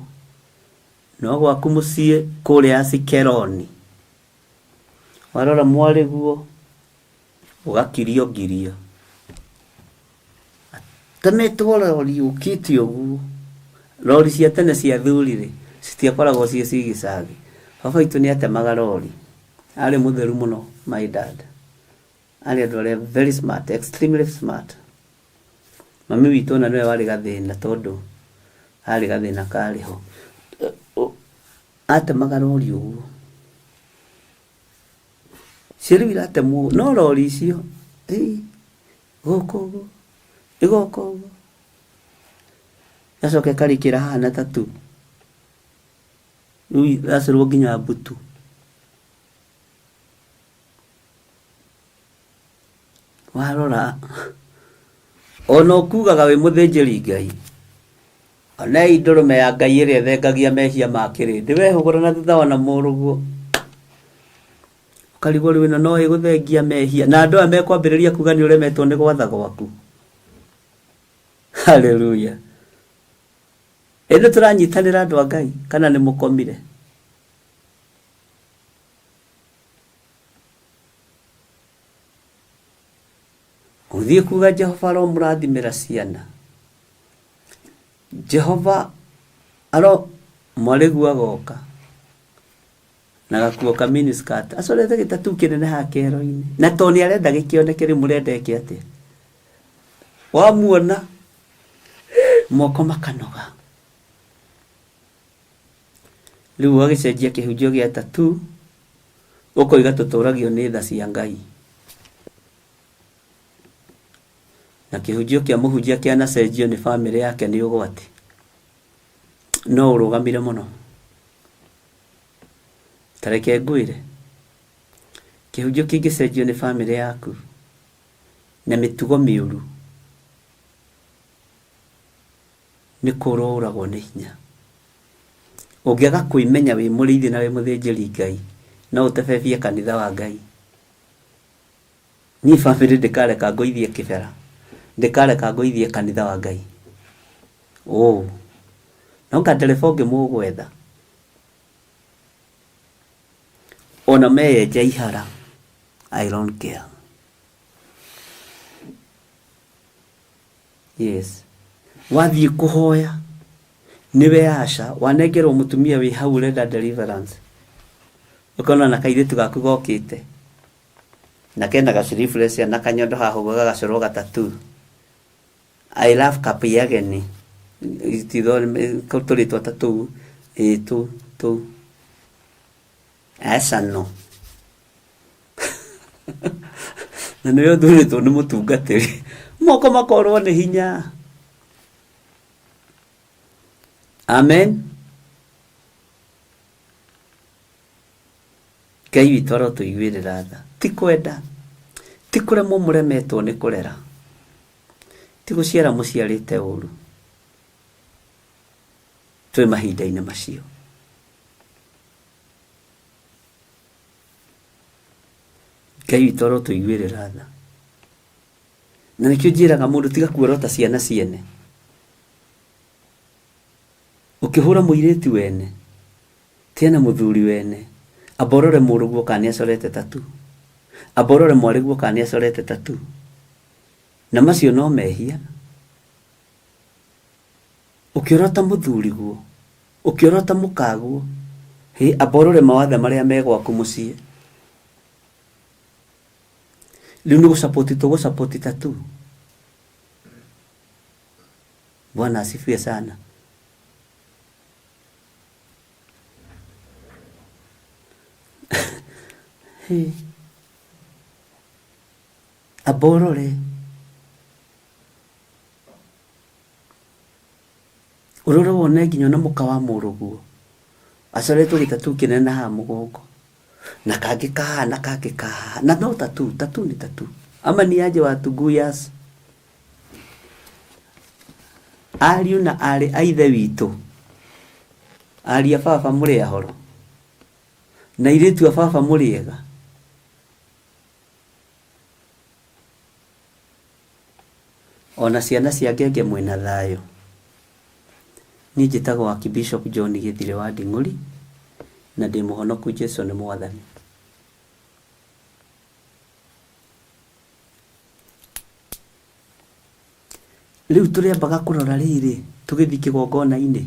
no gwaku mũciĩ kũrĩa Asikeroni. Warora mwarĩguo ũgakirio ngiria. Atemetwo rori ũkĩte ũguo. Rori cia tene cia athuri rĩ, citiakoragwo ciĩ cigicagi. Baba witũ nĩ atemaga rori. Arĩ mũtheru mũno my dad. Arĩ andũ arĩa very smart, extremely smart. Mami witũ ona nĩwe warĩ gathĩna tondũ harĩ gathĩna karĩ ho. Atemaga rori ũguo. Cio rĩu iratemwo no rori icio ĩ gũkũ ũguo ĩgoka ũguo ĩgacoka ĩkarĩkĩra haha na tatu rĩu iracorwo nginya mbutu. Warora ona ũkugaga wĩ mũthĩnjĩri Ngai onei ndũrũme ya Ngai ĩrĩa ĩthengagia mehia ma kĩrĩndĩ wehũgũra na thutha wona mũrũguo ũkarigwo rĩu ĩno no ĩgũthengia mehia na andũ aya mekwambĩrĩria kuga nĩ ũremetwo nĩ gwatha gwaku. Haleluya. Ĩ nĩ tũranyitanĩra andũ a Ngai kana nĩ mũkomire? Ũthiĩ kuga Jehova aromũrathimĩra ciana. Jehova aro mwarĩguo agoka na gakuo ka miniskirt acorete gĩtatu kĩnene haha kĩero-inĩ na to nĩ arenda gĩkĩoneke rĩu mũrenda eke atĩa wamuona moko makanoga rĩu ũgagĩcenjia kĩhunjio gĩa tatu ũkoiga tũtũragio nĩ tha cia Ngai na kĩhunjio kĩa mũhunjia kĩanacenjio nĩ bamĩrĩ yake nĩ ũgwati no ũrũgamire mũno ta reke ngwĩre kĩhunjio kĩngĩcenjio nĩ bamĩrĩ yaku na mĩtugo mĩũru nĩ kũũrwo ũragwo nĩ hinya. Ũngĩaga kwĩmenya wĩ mũrĩithi na wĩ mũthĩnjĩri Ngai, no ũtebebie kanitha wa Ngai. Niĩ bamĩrĩ ndĩkareka ngũithie kĩbera, ndĩkareka ngũithie kanitha wa Ngai. Ũũ. No nga ndereba ũngĩ mũgwetha, ona meyenja ihara, I don't care. Yes. Wathiĩ kũhoya nĩwe aca wanengerwo mũtumia wĩ hau ũrenda deliverance ũkona na kairĩtu gaku gokĩte na kena gaciribrecia na kanyondo haha ũguo gagacorwo gatatu I love cup ya ageni tũrĩtwa ta tũu ĩĩ tũu tũu Aca no. Na nĩwe ũthurĩtwo nĩ mũtungatĩri. Moko makorwo nĩ hinya. Amen. Ngai witũ arotũiguĩrĩra tha. Ti kwenda, ti kũremwo mũremetwo nĩ kũrera, ti gũciara mũciarĩte ũru. Twĩ mahinda-inĩ macio. Ngai witũ arotũiguĩrĩra tha. Na nĩkĩo njĩraga mũndũ tiga kuorota ciana ciene. Ũkĩhũra mũirĩtu wene, tia na mũthuri wene, amba ũrore mũrũguo kana nĩ acorete tatu. Amba ũrore mwarĩguo kana nĩ acorete tatu. Na macio no mehia. Ũkĩorota mũthuriguo, ũkĩorota mũkaguo, hĩ amba ũrore mawathe marĩa me gwaku mũciĩ. Rĩu nĩ gũcapoti tũgũcapoti tatu. Bwana asifiwe sana. Hĩ. Amba ũrore. Ũrore wone nginya ona mũka wa mũrũguo acoretwo gĩtatu kĩnene haha mũgongo. Na kangĩ kahaha na kangĩ kahaha na no tatu tatu nĩ tatu ama ni aje watuguyas ariũ na aarĩ a ithe witũ ariũ a baba mũrĩ ahoro na airĩtu a baba mũrĩ ega ona ciana cia ngenge mwĩna thayũ. Niĩ njĩtagwo Archbishop John Gĩthire wa Nding'ũri na ndĩ mũhonoku Jesu nĩ mwathani. Rĩu tũrĩambaga kũrora rĩrĩ tũgĩthiĩ kĩgongona-inĩ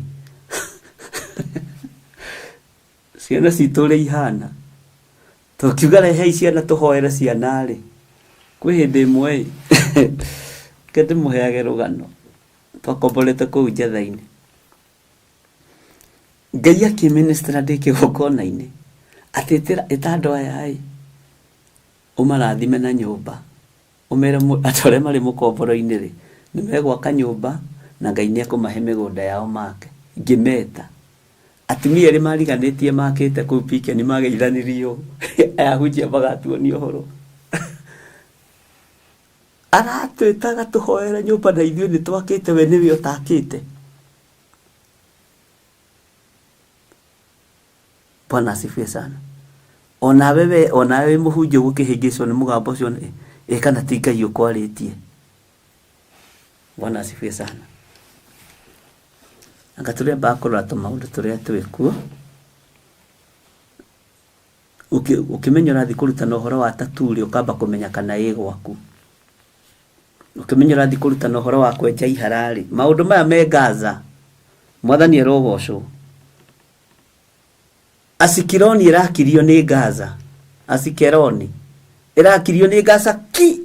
ciana citũ ũrĩa ihana tũkiuga rehei ciana tũhoere ciana rĩ kwĩ hĩndĩ ĩmwe ĩ reke ndĩmũheage rũgano twakomborete kũu njatha-inĩ Ngai akĩministera ndĩ kĩgongona-inĩ atĩ ĩta andũ aya ĩ ũmarathime na nyũmba ũmere andũ arĩa marĩ mũkomboro-inĩ rĩ nĩ megwaka nyũmba na Ngai nĩ ekũmahe mĩgũnda yao make. Ngĩmeta atumia erĩ mariganĩtie makĩte kũu Pikeni mageithanirie ũũ aya ahunjia magatuonia ũhoro aratwĩtaga tũhoere nyũmba na ithuĩ nĩ twakĩte we nĩwe ũtakĩte. Bwana asifiwe sana. Onawe we onawe wĩ mũhunjia ũgũkĩhĩngĩcwo nĩ mũgambo ũcio ĩ kana ti Ngai ũkwarĩtie. Bwana asifiwe sana. Anga tũrĩambaga kũrora tũmaũndũ tũrĩa twĩ kuo. Ũkĩmenya ũrathiĩ kũrutana ũhoro wa tattoo rĩ, ũkamba kũmenya kana ĩ gwaku. Ũkĩmenya ũrathiĩ kũrutana ũhoro wa kwenja ihara rĩ, maũndũ maya me Gaza, mwathani arogocwo. Asikironi ĩrakirio nĩ Gaza. Asikeroni ĩrakirio nĩ Gaza ki.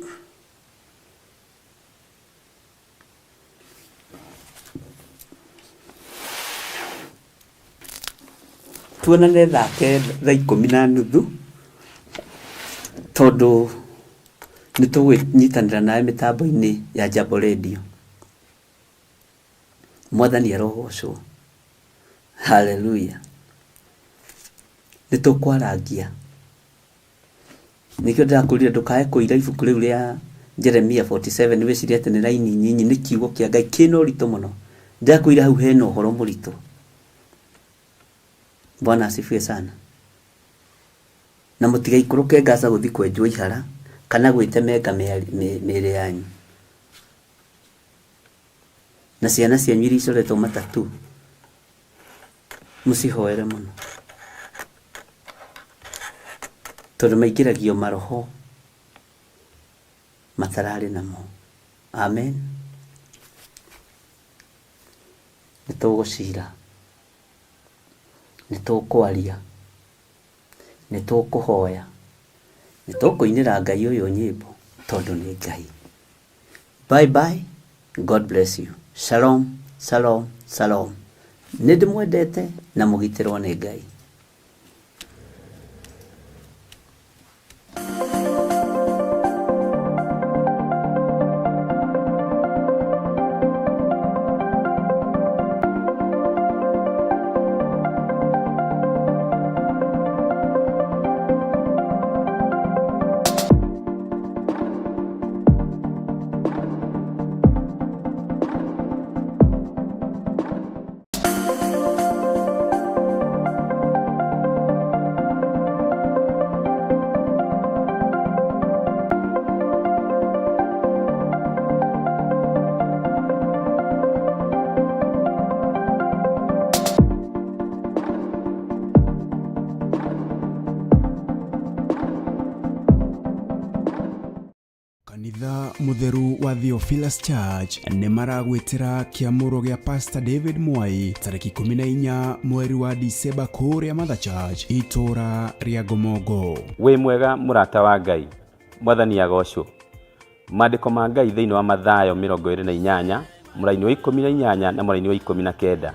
Tuonane thaa kenda thaa ikũmi na nuthu tondũ nĩ tũgũnyitanĩra nawe mĩtambo-inĩ ya Jambo Radio. Mwathani arogocwo. Haleluya. Nĩ tũkwarangia. Nĩkĩo ndĩrakwĩrire ndũkae kũira ibuku rĩu rĩa Jeremia 47 wĩcirie atĩ nĩ raini nyinyi, nĩ kiugo kĩa Ngai kĩna ũritũ mũno. Ndĩrakwĩrire hau hena ũhoro mũritũ. Bwana asifiwe sana. Na mũtigaikũrũke Gaza gũthiĩ kwenjwo ihara kana gwĩtemenga mĩĩrĩ yanyu. Na ciana cianyu iria icoretwo matatu mũcihoere mũno tondũ maingĩragio maroho matararĩ namo. Amen. Nĩ tũgũcira, nĩ tũkwaria, nĩ tũkũhoya, nĩ tũkũinĩra Ngai ũyũ nyĩmbo tondũ nĩ Ngai. Bye bye, God bless you. Shalom, shalom, shalom. Nĩ ndĩmwendete na mũgitĩrwo nĩ Ngai. Kanitha Mũtheru wa Theophilus Church nĩ maragwĩtĩra kĩamũro gĩa Pastor David Mwai tarĩki 14 mweri wa Dicemba kũrĩa Mother Church itũũra rĩa Ngomongo. Wĩ mwega mũrata wa Ngai, Mwathani agocwo. Maandĩko ma Ngai thĩinĩ wa Mathayo 28 mũraini wa 18 na mũraini wa 19.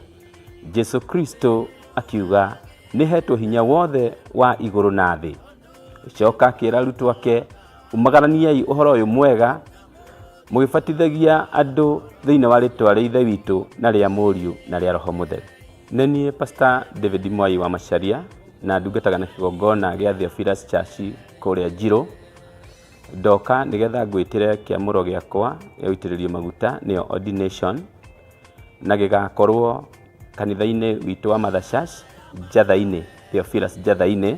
Jesu Kristo akiuga nĩ hetwo hinya wothe wa igũrũ na thĩ. Gĩcoka akĩra arutwo ake, umagaraniai ũhoro ũyũ mwega mũgĩbatithagia andũ thĩinĩ wa rĩtwa rĩa Ithe witũ na rĩa Mũriũ na rĩa Roho Mũtheru. Nĩ niĩ Pastor David Mwai wa Macharia na ndungataga na kĩgongona gĩa Theophilus Church kũrĩa Njirũ. Ndoka nĩgetha ngwĩtĩre kĩamũro gĩakwa gĩa gũitĩrĩrio maguta nĩyo ordination, na gĩgakorwo kanitha-inĩ witũ wa Mother Church Njatha-inĩ, Theophilus Njatha-inĩ.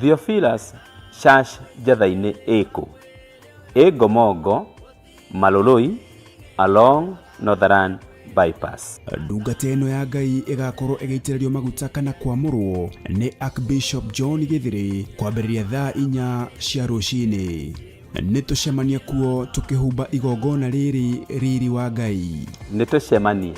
Theophilus Church Njatha-inĩ ĩkũ? Ĩ Ngomongo, Maloloi, along Northern Bypass. Ndungata ĩno ya Ngai ĩgakorwo ĩgĩitĩrĩrio maguta kana kwamũrwo nĩ Archbishop John Gĩthĩrĩ kwambĩrĩria thaa 4 cia rũcinĩ. Nĩ tũcemanie kuo tũkĩhumba igongona rĩrĩ riri wa Ngai. Nĩ tũcemanie.